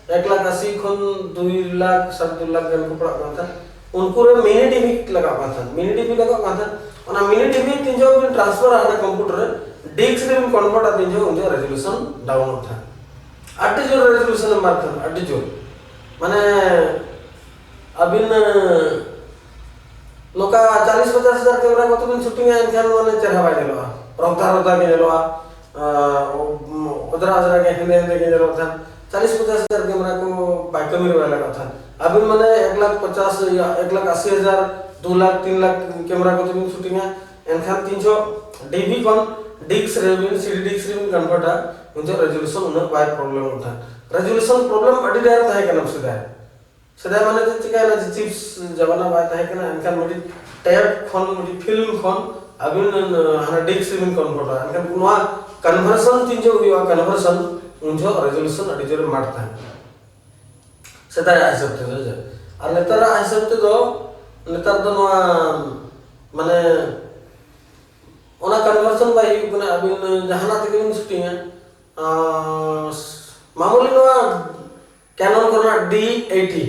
ᱮᱠ ᱞᱟᱠᱷ ᱟᱥᱤ ᱠᱷᱚᱱ ᱫᱩᱭ ᱞᱟᱠᱷ, ᱥᱟᱲᱮ ᱫᱩᱭ ᱞᱟᱠᱷ ᱜᱟᱱ ᱠᱚ ᱯᱟᱲᱟᱜ ᱠᱟᱱ ᱛᱟᱦᱮᱸᱫ᱾ ᱩᱱᱠᱩ ᱨᱮ ᱢᱤᱱᱤ ᱰᱤᱵᱷᱤ ᱞᱟᱜᱟᱜ ᱠᱟᱱ ᱛᱟᱦᱮᱸᱫ, ᱢᱤᱱᱤ ᱰᱤᱵᱷᱤ ᱞᱟᱜᱟᱜ ᱠᱟᱱ ᱛᱟᱦᱮᱸᱫ᱾ ᱚᱱᱟ ᱢᱤᱱᱤ ᱰᱤᱵᱷᱤ ᱛᱤᱱ ᱡᱚᱦᱚᱜ ᱵᱤᱱ ᱴᱨᱟᱱᱥᱯᱷᱟᱨᱟ ᱦᱟᱱᱟ ᱠᱚᱢᱯᱤᱭᱩᱴᱟᱨ ᱨᱮ, ᱰᱤᱥᱠ ᱨᱮᱵᱤᱱ ᱠᱚᱱᱵᱷᱟᱨᱴᱟ, ᱛᱤᱱ ᱡᱚᱦᱚᱜ ᱩᱱ ᱡᱚᱦᱚᱜ ᱨᱮᱡᱩᱞᱮᱥᱚᱱ ᱰᱟᱣᱩᱱᱚᱜ ᱛᱟᱦᱮᱸᱫ᱾ ᱟᱹᱰᱤ ᱡᱳᱨ ᱨᱮᱡᱩᱞᱮᱥᱚᱱ ᱮ ᱢᱟᱨ ᱛᱟᱦᱮᱸᱫ, ᱟᱹᱰᱤ ᱡᱳᱨ᱾ ᱢᱟᱱᱮ ᱟᱹᱵᱤᱱ ᱱᱚᱝᱠᱟ ᱪᱟᱞᱤᱥ ᱯᱚᱪᱟᱥ ᱦᱟᱡᱟᱨ ᱠᱮᱢᱮᱨᱟ ᱠᱚᱛᱮ ᱵᱤᱱ ᱥᱩᱴᱤᱝᱟ, ᱮᱱᱠᱷᱟᱱ ᱢᱟᱱᱮ ᱪᱮᱦᱨᱟ ᱵᱟᱭ ᱧᱮᱞᱚᱜᱼᱟ, ᱨᱚᱫᱟ ᱨᱚᱫᱟ ᱜᱮ ᱧᱮᱞᱚᱜᱼᱟ, ᱚᱡᱽᱨᱟ ᱚᱡᱽᱨᱟ ᱜᱮ, ᱦᱮᱸᱫᱮ ᱦᱮᱸᱫᱮ ᱜᱮ ᱧᱮᱞᱚᱜ ᱛᱟᱦᱮᱸᱫ᱾ ᱪᱟᱞᱤᱥ ᱯᱚᱪᱟᱥ ᱦᱟᱡᱟᱨ ᱠᱮᱢᱮᱨᱟ ᱠᱚ ᱵᱟᱭ ᱠᱟᱹᱢᱤ ᱨᱮ ᱵᱟᱭ ᱞᱟᱜᱟᱜ ᱛᱟᱦᱮᱸᱫ᱾ ᱟᱹᱵᱤᱱ ᱢᱟᱱᱮ ᱮᱠ ᱞᱟᱠᱷ ᱯᱚᱪᱟᱥ, ᱤᱭᱟᱹ, ᱮᱠ ᱞᱟᱠᱷ ᱟᱥᱤ ᱦᱟᱡᱟᱨ, ᱫᱩ ᱞᱟᱠᱷ, ᱛᱤᱱ ᱞᱟᱠᱷ ᱠᱮᱢᱮᱨᱟ ᱠᱚᱛᱮ ᱵᱤᱱ ᱥᱩᱴᱤᱝᱟ, ᱮᱱᱠᱷᱟᱱ ᱛᱤᱱ ᱡᱚᱦᱚᱜ ᱰᱤᱵᱷᱤ ᱠᱷᱚᱱ ᱰᱤᱥᱠ ᱨᱮᱵᱤᱱ, ᱥᱤᱰᱤ ᱰᱤᱥᱠ ᱨᱮᱵᱤᱱ ᱠᱚᱱᱵᱷᱟᱨᱴᱟ, ᱩᱱ ᱡᱚᱦᱚᱜ ᱨᱮᱡᱩᱞᱮᱥᱚᱱ ᱩᱱᱟᱹᱜ ᱵᱟᱭ ᱯᱨᱚᱵᱞᱮᱢᱚᱜ ᱛᱟᱦᱮᱸᱫ᱾ ᱨᱮᱡᱩᱞᱮᱥᱚᱱ ᱯᱨᱚᱵᱞᱮᱢ ᱟᱹᱰᱤ ᱰᱷᱮᱨ ᱛᱟᱦᱮᱸ ᱠᱟᱱᱟ ᱥᱮᱫᱟᱭ᱾ ᱥᱮᱫᱟᱭ ᱢᱟᱱᱮ ᱪᱮᱫ ᱪᱤᱠᱟᱹᱭᱮᱱᱟ, ᱡᱮ ᱪᱤᱯᱥ ᱡᱟᱢᱟᱱᱟ ᱵᱟᱭ ᱛᱟᱦᱮᱸ ᱠᱟᱱᱟ, ᱮᱱᱠᱷᱟᱱ ᱢᱤᱫᱴᱤᱡ ᱴᱮᱯ ᱠᱷᱚᱱ, ᱢᱤᱫᱴᱤᱡ ᱯᱷᱤᱞᱢ ᱠᱷᱚᱱ ᱟᱹᱵᱤᱱ ᱦᱟᱱᱟ ᱰᱤᱥᱠ ᱨᱮᱵᱤᱱ ᱠᱚᱱᱵᱷᱟᱨᱴᱟ᱾ ᱮᱱᱠᱷᱟᱱ ᱱᱚᱣᱟ ᱠᱚᱱᱵᱷᱟᱨᱥᱚᱱ ᱛᱤᱱ ᱡᱚᱦᱚᱜ ᱦᱩᱭᱩᱜᱼᱟ, ᱠᱚᱱᱵᱷᱟᱨᱥᱚᱱ, ᱩᱱ ᱡᱚᱦᱚᱜ ᱨᱮᱡᱩᱞᱮᱥᱚᱱ ᱟᱹᱰᱤ ᱡᱳᱨᱮ ᱢᱟᱨ ᱛᱟᱦᱮᱸᱱᱟ᱾ ᱥᱮᱫᱟᱭᱟᱜ ᱦᱤᱥᱟᱹᱵ ᱛᱮᱫᱚ, ᱦᱮᱸ ᱥᱮ᱾ ᱟᱨ ᱱᱮᱛᱟᱨᱟᱜ ᱦᱤᱥᱟᱹᱵ ᱛᱮᱫᱚ, ᱱᱮᱛᱟᱨ ᱫᱚ ᱱᱚᱣᱟ ᱢᱟᱱᱮ ᱚᱱᱟ ᱠᱚᱱᱵᱷᱟᱨᱥᱚᱱ ᱵᱟᱭ ᱦᱩᱭᱩᱜ ᱠᱟᱱᱟ᱾ ᱟᱹᱵᱤᱱ ᱡᱟᱦᱟᱱᱟᱜ ᱛᱮᱜᱮ ᱵᱤᱱ ᱥᱩᱴᱤᱝᱟ, ᱟᱨ ᱢᱟᱢᱩᱞᱤ ᱱᱚᱣᱟ ᱠᱮᱱᱚᱱ ᱠᱚᱨᱮᱱᱟᱜ ᱰᱤ ᱮᱭᱤᱴᱤ,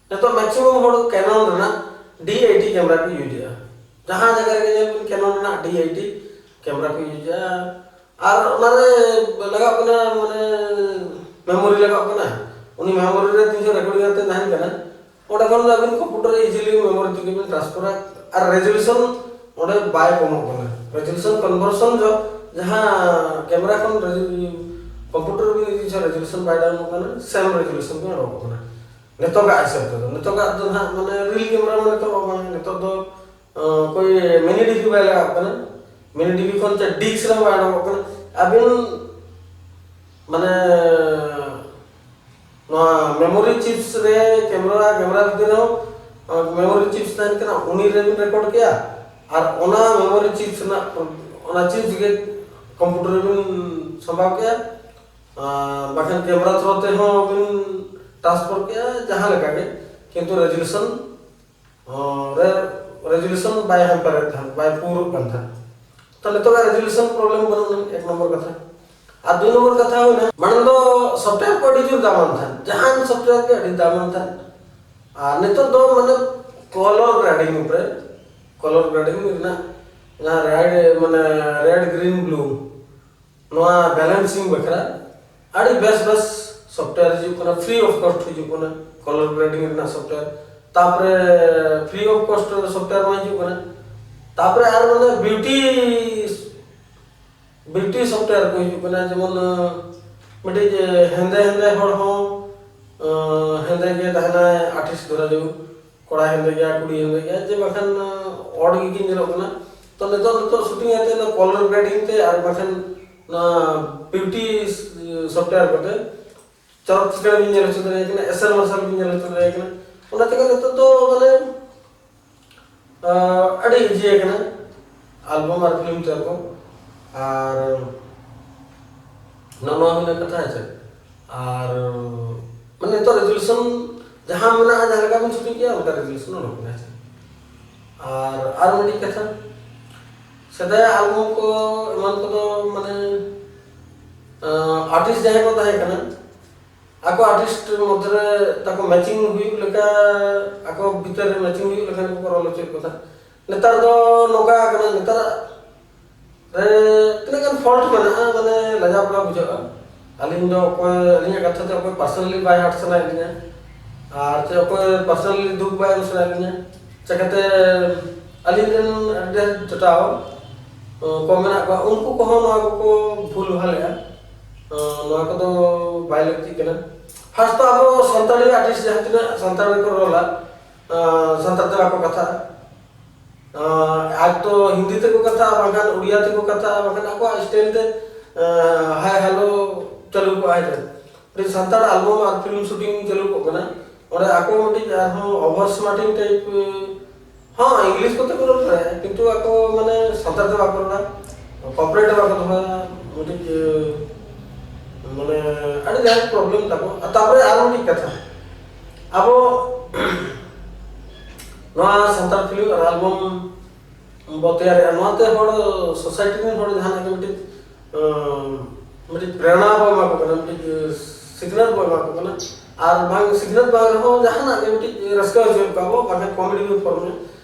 ᱱᱤᱛᱚᱜ ᱢᱮᱠᱥᱤᱢᱟᱢ ᱦᱚᱲ ᱠᱮᱱᱚᱱ ᱨᱮᱱᱟᱜ ᱰᱤ ᱮᱭᱤᱴᱤ ᱠᱮᱢᱮᱨᱟ ᱠᱚ ᱤᱭᱩᱡᱮᱜᱼᱟ᱾ ᱡᱟᱦᱟᱸ ᱡᱟᱭᱜᱟ ᱨᱮᱜᱮ ᱧᱮᱞ ᱵᱤᱱ ᱠᱮᱱᱚᱱ ᱨᱮᱱᱟᱜ ᱰᱤ ᱮᱭᱤᱴᱤ ᱠᱮᱢᱮᱨᱟ ᱠᱚ ᱤᱭᱩᱡᱮᱜᱼᱟ᱾ ᱟᱨ ᱚᱱᱟᱨᱮ ᱞᱟᱜᱟᱜ ᱠᱟᱱᱟ ᱢᱟᱱᱮ ᱢᱮᱢᱳᱨᱤ ᱞᱟᱜᱟᱜ ᱠᱟᱱᱟ᱾ ᱩᱱᱤ ᱢᱮᱢᱳᱨᱤ ᱨᱮ ᱛᱤᱱ ᱡᱚᱠᱷᱚᱱ ᱨᱮᱠᱚᱨᱰᱤᱝ ᱠᱟᱛᱮ ᱛᱟᱦᱮᱱ ᱠᱟᱱᱟ, ᱚᱸᱰᱮ ᱠᱷᱚᱱ ᱫᱚ ᱟᱹᱵᱤᱱ ᱠᱚᱢᱯᱤᱭᱩᱴᱟᱨ ᱨᱮ ᱤᱡᱤᱞᱤ ᱢᱮᱢᱳᱨᱤ ᱛᱮᱜᱮ ᱵᱤᱱ ᱴᱨᱟᱱᱥᱯᱷᱟᱨᱟ᱾ ᱟᱨ ᱨᱮᱡᱩᱞᱮᱥᱚᱱ ᱚᱸᱰᱮ ᱵᱟᱭ ᱠᱚᱢᱚᱜ ᱠᱟᱱᱟ᱾ ᱨᱮᱡᱩᱞᱮᱥᱚᱱ ᱠᱚᱱᱵᱷᱟᱨᱥᱚᱱ ᱫᱚ ᱡᱟᱦᱟᱸ ᱠᱮᱢᱮᱨᱟ ᱠᱷᱚᱱ ᱠᱚᱢᱯᱤᱭᱩᱴᱟᱨ ᱨᱮ ᱤᱡᱤᱞᱤ ᱨᱮᱡᱩᱞᱮᱥᱚᱱ ᱵᱟᱭ ᱰᱟᱣᱩᱱᱚᱜ ᱠᱟᱱᱟ, ᱥᱮᱢ ᱨᱮᱡᱩᱞᱮᱥᱚᱱ ᱜᱮ ᱚᱰᱚᱠᱚᱜ ᱠᱟᱱᱟ᱾ ᱱᱤᱛᱚᱜᱟᱜ ᱦᱤᱥᱟᱹᱵ ᱛᱮᱫᱚ, ᱱᱤᱛᱚᱜᱟᱜ ᱫᱚ ᱱᱟᱦᱟᱜ ᱢᱟᱱᱮ ᱨᱤᱞ ᱠᱮᱢᱮᱨᱟ ᱢᱟ ᱱᱤᱛᱚᱜ ᱵᱟᱝ, ᱱᱤᱛᱚᱜ ᱫᱚ ᱚᱠᱚᱭ ᱢᱤᱱᱤ ᱰᱤᱵᱷᱤ ᱵᱟᱭ ᱞᱟᱜᱟᱜ ᱠᱟᱱᱟ, ᱢᱤᱱᱤ ᱰᱤᱵᱷᱤ ᱠᱷᱚᱱ ᱪᱮ ᱰᱤᱥᱠ ᱨᱮᱦᱚᱸ ᱵᱟᱭ ᱚᱰᱚᱠᱚᱜ ᱠᱟᱱᱟ᱾ ᱟᱹᱵᱤᱱ ᱢᱟᱱᱮ ᱱᱚᱣᱟ ᱢᱮᱢᱳᱨᱤ ᱪᱤᱯᱥ ᱨᱮ ᱠᱮᱢᱮᱨᱟ ᱠᱮᱢᱮᱨᱟ ᱵᱷᱤᱛᱤᱨ ᱨᱮᱦᱚᱸ ᱢᱮᱢᱳᱨᱤ ᱪᱤᱯᱥ ᱛᱟᱦᱮᱱ ᱠᱟᱱᱟ, ᱩᱱᱤ ᱨᱮᱵᱤᱱ ᱨᱮᱠᱚᱨᱰ ᱠᱮᱭᱟ᱾ ᱟᱨ ᱚᱱᱟ ᱢᱮᱢᱳᱨᱤ ᱪᱤᱯᱥ ᱨᱮᱱᱟᱜ ᱚᱱᱟ ᱪᱤᱯᱥ ᱜᱮ ᱠᱚᱢᱯᱤᱭᱩᱴᱟᱨ ᱨᱮᱵᱤᱱ ᱥᱟᱢᱵᱟᱣ ᱠᱮᱭᱟ᱾ ᱵᱟᱠᱷᱟᱱ ᱠᱮᱢᱮᱨᱟ ᱛᱷᱨᱳ ᱛᱮᱦᱚᱸ ᱵᱤᱱ ᱴᱨᱟᱱᱥᱯᱷᱟᱨ ᱠᱮᱭᱟ, ᱡᱟᱦᱟᱸ ᱞᱮᱠᱟ ᱜᱮ, ᱠᱤᱱᱛᱩ ᱨᱮᱡᱩᱞᱮᱥᱚᱱ ᱨᱮ ᱨᱮᱡᱩᱞᱮᱥᱚᱱ ᱵᱟᱭ ᱦᱮᱢᱯᱟᱨᱮᱫ ᱛᱟᱦᱮᱸᱫ, ᱵᱟᱭ ᱯᱩᱨᱚᱜ ᱠᱟᱱ ᱛᱟᱦᱮᱸᱫ᱾ ᱛᱚ ᱱᱤᱛᱚᱜᱟᱜ ᱨᱮᱡᱩᱞᱮᱥᱚᱱ ᱯᱨᱚᱵᱞᱮᱢ ᱵᱟᱹᱱᱩᱜ ᱟᱱᱟ, ᱮᱠ ᱱᱚᱢᱵᱚᱨ ᱠᱟᱛᱷᱟ᱾ ᱟᱨ ᱫᱩᱭ ᱱᱚᱢᱵᱚᱨ ᱠᱟᱛᱷᱟ ᱦᱩᱭᱱᱟ, ᱢᱟᱲᱟᱝ ᱫᱚ ᱥᱚᱯᱷᱴᱣᱮᱭᱟᱨ ᱠᱚ ᱟᱹᱰᱤ ᱡᱳᱨ ᱫᱟᱢᱟᱱ ᱛᱟᱦᱮᱸᱫ, ᱡᱟᱦᱟᱱ ᱥᱚᱯᱷᱴᱣᱮᱭᱟᱨ ᱜᱮ ᱟᱹᱰᱤ ᱫᱟᱢᱟᱱ ᱛᱟᱦᱮᱸᱫ᱾ ᱟᱨ ᱱᱤᱛᱚᱜ ᱫᱚ ᱢᱟᱱᱮ ᱠᱚᱞᱚᱨ ᱜᱨᱮᱰᱤᱝ ᱩᱯᱨᱮ, ᱠᱚᱞᱚᱨ ᱜᱨᱮᱰᱤᱝ ᱨᱮᱱᱟᱜ ᱡᱟᱦᱟᱸ ᱨᱮᱰ ᱢᱟᱱᱮ ᱨᱮᱰ ᱜᱨᱤᱱ ᱵᱞᱩ ᱱᱚᱣᱟ ᱵᱮᱞᱮᱱᱥᱤᱝ ᱵᱟᱠᱷᱨᱟ ᱟᱹᱰᱤ ᱵᱮᱥ ᱵᱮᱥ ᱥᱚᱯᱷᱴᱣᱮᱭᱟᱨ ᱦᱤᱡᱩᱜ ᱠᱟᱱᱟ, ᱯᱷᱨᱤ ᱚᱯᱷ ᱠᱚᱥᱴ ᱦᱤᱡᱩᱜ ᱠᱟᱱᱟ᱾ ᱠᱚᱞᱚᱨ ᱜᱨᱮᱰᱤᱝ ᱨᱮᱱᱟᱜ ᱥᱚᱯᱷᱴᱣᱮᱭᱟᱨ, ᱛᱟᱯᱚᱨᱮ ᱯᱷᱨᱤ ᱚᱯᱷ ᱠᱚᱥᱴ ᱥᱚᱯᱷᱴᱣᱮᱭᱟᱨ ᱢᱟ ᱦᱤᱡᱩᱜ ᱠᱟᱱᱟ᱾ ᱛᱟᱯᱚᱨᱮ ᱟᱨ ᱢᱟᱱᱮ ᱵᱤᱭᱩᱴᱤ ᱵᱤᱭᱩᱴᱤ ᱥᱚᱯᱷᱴᱣᱮᱭᱟᱨ ᱠᱚ ᱦᱤᱡᱩᱜ ᱠᱟᱱᱟ, ᱡᱮᱢᱚᱱ ᱢᱤᱫᱴᱤᱡ ᱦᱮᱸᱫᱮ ᱦᱮᱸᱫᱮ ᱦᱚᱲ ᱦᱚᱸ ᱦᱮᱸᱫᱮ ᱜᱮ ᱛᱟᱦᱮᱱᱟᱭ, ᱟᱨᱴᱤᱥᱴ ᱫᱷᱚᱨᱟ ᱡᱟᱹᱨᱩᱲ, ᱠᱚᱲᱟ ᱦᱮᱸᱫᱮ ᱜᱮᱭᱟ, ᱠᱩᱲᱤ ᱦᱮᱸᱫᱮ ᱜᱮᱭᱟ, ᱡᱮ ᱵᱟᱠᱷᱟᱱ ᱚᱰ ᱜᱮᱠᱤᱱ ᱧᱮᱞᱚᱜ ᱠᱟᱱᱟ᱾ ᱛᱚ ᱱᱤᱛᱚᱜ ᱱᱤᱛᱚᱜ ᱥᱩᱴᱤᱝ ᱟᱛᱮ ᱱᱚᱣᱟ ᱠᱚᱞᱚᱨ ᱜᱨᱮᱰᱤᱝ ᱛᱮ ᱟᱨ ᱵᱟᱠᱷᱟᱱ ᱱᱚᱣᱟ ᱵᱤᱭᱩᱴᱤ ᱥᱚᱯᱷᱴᱣᱮᱭᱟᱨ ᱠᱚᱛᱮ ᱪᱚᱨᱚᱠ ᱪᱤᱠᱟᱹᱲ ᱵᱤᱱ ᱧᱮᱞ ᱦᱚᱪᱚ ᱫᱟᱲᱮᱭᱟᱭ ᱠᱟᱱᱟ, ᱮᱥᱮᱞ ᱢᱟᱨᱥᱟᱞ ᱵᱤᱱ ᱧᱮᱞ ᱦᱚᱪᱚ ᱫᱟᱲᱮᱭᱟᱭ ᱠᱟᱱᱟ᱾ ᱚᱱᱟ ᱛᱮᱜᱮ ᱱᱤᱛᱚᱜ ᱫᱚ ᱢᱟᱱᱮ ᱟᱹᱰᱤ ᱤᱡᱤ ᱟᱠᱟᱱᱟ ᱟᱞᱵᱟᱢ ᱟᱨ ᱯᱷᱤᱞᱢ ᱛᱮᱭᱟᱨ ᱠᱚ᱾ ᱟᱨ ᱱᱚᱜᱼᱚ ᱱᱚᱣᱟ ᱦᱩᱭᱱᱟ ᱠᱟᱛᱷᱟ, ᱦᱮᱸ ᱥᱮ᱾ ᱟᱨ ᱢᱟᱱᱮ ᱱᱤᱛᱚᱜ ᱨᱮᱡᱩᱞᱮᱥᱚᱱ ᱡᱟᱦᱟᱸ ᱢᱮᱱᱟᱜᱼᱟ, ᱡᱟᱦᱟᱸ ᱞᱮᱠᱟ ᱵᱤᱱ ᱥᱩᱴᱤᱝ ᱠᱮᱜᱼᱟ, ᱚᱱᱠᱟ ᱨᱮᱡᱩᱞᱮᱥᱚᱱ ᱚᱰᱚᱠ ᱠᱟᱱᱟ, ᱦᱮᱸ ᱥᱮ᱾ ᱟᱨ ᱟᱨ ᱢᱤᱫᱴᱤᱡ ᱠᱟᱛᱷᱟ, ᱥᱮᱫᱟᱭᱟᱜ ᱟᱞᱵᱚᱢ ᱠᱚ ᱮᱢᱟᱱ ᱠᱚᱫᱚ ᱢᱟᱱᱮ ᱟᱨᱴᱤᱥᱴ ᱡᱟᱦᱟᱸᱭ ᱠᱚ ᱛᱟᱦᱮᱸ ᱠᱟᱱᱟ, ᱟᱠᱚ ᱟᱨᱴᱤᱥᱴ ᱢᱚᱫᱽᱫᱷᱮ ᱨᱮ ᱛᱟᱠᱚ ᱢᱮᱪᱤᱝ ᱦᱩᱭᱩᱜ ᱞᱮᱠᱟ, ᱟᱠᱚ ᱵᱷᱤᱛᱟᱹᱨ ᱨᱮ ᱢᱮᱪᱤᱝ ᱦᱩᱭᱩᱜ ᱞᱮᱠᱟ ᱠᱚ ᱨᱚᱞ ᱦᱚᱪᱚᱭᱮᱫ ᱠᱚ ᱛᱟᱦᱮᱸᱫ᱾ ᱱᱮᱛᱟᱨ ᱫᱚ ᱱᱚᱝᱠᱟ ᱟᱠᱟᱱᱟ, ᱱᱮᱛᱟᱨᱟᱜ ᱨᱮ ᱛᱤᱱᱟᱹᱜ ᱜᱟᱱ ᱯᱷᱚᱞᱴ ᱢᱮᱱᱟᱜᱼᱟ, ᱢᱟᱱᱮ ᱞᱟᱡᱟᱣ ᱯᱟᱲᱟᱣ ᱵᱩᱡᱷᱟᱹᱜᱼᱟ᱾ ᱟᱹᱞᱤᱧ ᱫᱚ ᱚᱠᱚᱭ, ᱟᱹᱞᱤᱧᱟᱜ ᱠᱟᱛᱷᱟ ᱫᱚ ᱚᱠᱚᱭ ᱯᱟᱨᱥᱚᱱᱟᱞᱤ ᱵᱟᱭ ᱦᱟᱨᱴ ᱥᱟᱱᱟᱭᱮᱫ ᱞᱤᱧᱟ, ᱟᱨ ᱪᱮ ᱚᱠᱚᱭ ᱯᱟᱨᱥᱚᱱᱟᱞᱤ ᱫᱩᱠ ᱵᱟᱭ ᱮᱢ ᱥᱟᱱᱟᱭᱮᱫ ᱞᱤᱧᱟ᱾ ᱪᱤᱠᱟᱹᱛᱮ ᱟᱹᱞᱤᱧ ᱨᱮᱱ ᱟᱹᱰᱤ ᱰᱷᱮᱨ ᱡᱚᱴᱟᱣ ᱠᱚ ᱢᱮᱱᱟᱜ ᱠᱚᱣᱟ, ᱩᱱᱠᱩ ᱠᱚᱦᱚᱸ ᱱᱚᱣᱟ ᱠᱚᱠᱚ ᱵᱷᱩᱞ ᱵᱷᱟᱞᱮᱜᱼᱟ᱾ ᱱᱚᱣᱟ ᱠᱚᱫᱚ ᱵᱟᱭ ᱞᱟᱹᱠᱛᱤᱜ ᱠᱟᱱᱟ᱾ ᱯᱷᱟᱥᱴ ᱫᱚ ᱟᱵᱚ ᱥᱟᱱᱛᱟᱲᱤ ᱟᱨᱴᱤᱥᱴ ᱡᱟᱦᱟᱸ ᱛᱤᱱᱟᱹᱜ ᱥᱟᱱᱛᱟᱲ ᱜᱮᱠᱚ ᱨᱚᱞᱟ, ᱥᱟᱱᱛᱟᱲ ᱛᱮ ᱵᱟᱠᱚ ᱠᱟᱛᱷᱟᱜᱼᱟ᱾ ᱟᱡ ᱫᱚ ᱦᱤᱱᱫᱤ ᱛᱮᱠᱚ ᱠᱟᱛᱷᱟᱜᱼᱟ, ᱵᱟᱝᱠᱷᱟᱱ ᱩᱲᱤᱭᱟ ᱛᱮᱠᱚ ᱠᱟᱛᱷᱟᱜᱼᱟ, ᱵᱟᱝᱠᱷᱟᱱ ᱟᱠᱚᱣᱟᱜ ᱥᱴᱟᱭᱤᱞ ᱛᱮ ᱦᱟᱭ ᱦᱮᱞᱳ ᱪᱟᱹᱞᱩ ᱠᱚᱜᱼᱟ᱾ ᱦᱮᱸ, ᱢᱤᱫᱴᱤᱡ ᱥᱟᱱᱛᱟᱲ ᱟᱞᱵᱚᱢ ᱟᱨ ᱯᱷᱤᱞᱢ ᱥᱩᱴᱤᱝ ᱪᱟᱹᱞᱩ ᱠᱚᱜ ᱠᱟᱱᱟ, ᱚᱸᱰᱮ ᱟᱠᱚ ᱢᱤᱫᱴᱤᱡ ᱟᱨᱦᱚᱸ ᱳᱵᱷᱟᱨ ᱥᱢᱟᱨᱴᱤᱝ ᱴᱟᱭᱤᱯ, ᱦᱚᱸ, ᱤᱝᱞᱤᱥ ᱠᱚᱛᱮ ᱠᱚ ᱨᱚᱲ ᱫᱟᱲᱮᱭᱟᱜᱼᱟ, ᱠᱤᱱᱛᱩ ᱟᱠᱚ ᱢᱟᱱᱮ ᱥᱟᱱᱛᱟᱲ ᱛᱮ ᱵᱟᱠᱚ ᱨᱚᱲᱟ, ᱠᱚᱯᱨᱮᱴ ᱵᱟᱠᱚ ᱫᱚᱦᱚᱭᱟ, ᱢᱤᱫᱴᱤᱡ ᱢᱟᱱᱮ ᱟᱹᱰᱤ ᱡᱟᱦᱟᱸ ᱯᱨᱚᱵᱞᱮᱢ ᱛᱟᱠᱚ᱾ ᱟᱨ ᱛᱟᱨᱯᱚᱨᱮ ᱟᱨ ᱢᱤᱫᱴᱤᱡ ᱠᱟᱛᱷᱟ, ᱟᱵᱚ ᱱᱚᱣᱟ ᱥᱟᱱᱛᱟᱲ ᱯᱷᱤᱞᱢ ᱟᱨ ᱟᱞᱵᱚᱢ ᱵᱚ ᱛᱮᱭᱟᱨᱮᱜᱼᱟ, ᱱᱚᱣᱟᱛᱮ ᱦᱚᱲ, ᱥᱳᱥᱟᱭᱴᱤ ᱨᱮᱱ ᱦᱚᱲ ᱡᱟᱦᱟᱱᱟᱜ ᱜᱮ ᱢᱤᱫᱴᱤᱡ ᱢᱤᱫᱴᱤᱡ ᱯᱨᱮᱨᱚᱱᱟ ᱵᱚ ᱮᱢᱟ ᱠᱚ ᱠᱟᱱᱟ, ᱢᱤᱫᱴᱤᱡ ᱥᱤᱠᱷᱱᱟᱹᱛ ᱵᱚ ᱮᱢᱟ ᱠᱚ ᱠᱟᱱᱟ᱾ ᱟᱨ ᱵᱟᱝ ᱥᱤᱠᱷᱱᱟᱹᱛ ᱵᱟᱝ ᱨᱮᱦᱚᱸ ᱡᱟᱦᱟᱱᱟᱜ ᱜᱮ ᱢᱤᱫᱴᱤᱡ ᱨᱟᱹᱥᱠᱟᱹ ᱦᱚᱪᱚᱭᱮᱫ ᱠᱚᱣᱟ ᱵᱚ, ᱵᱟᱝᱠᱷᱟᱱ ᱠᱚᱢᱮᱰᱤ ᱵᱚ ᱯᱷᱚᱨᱢ ᱨᱮ᱾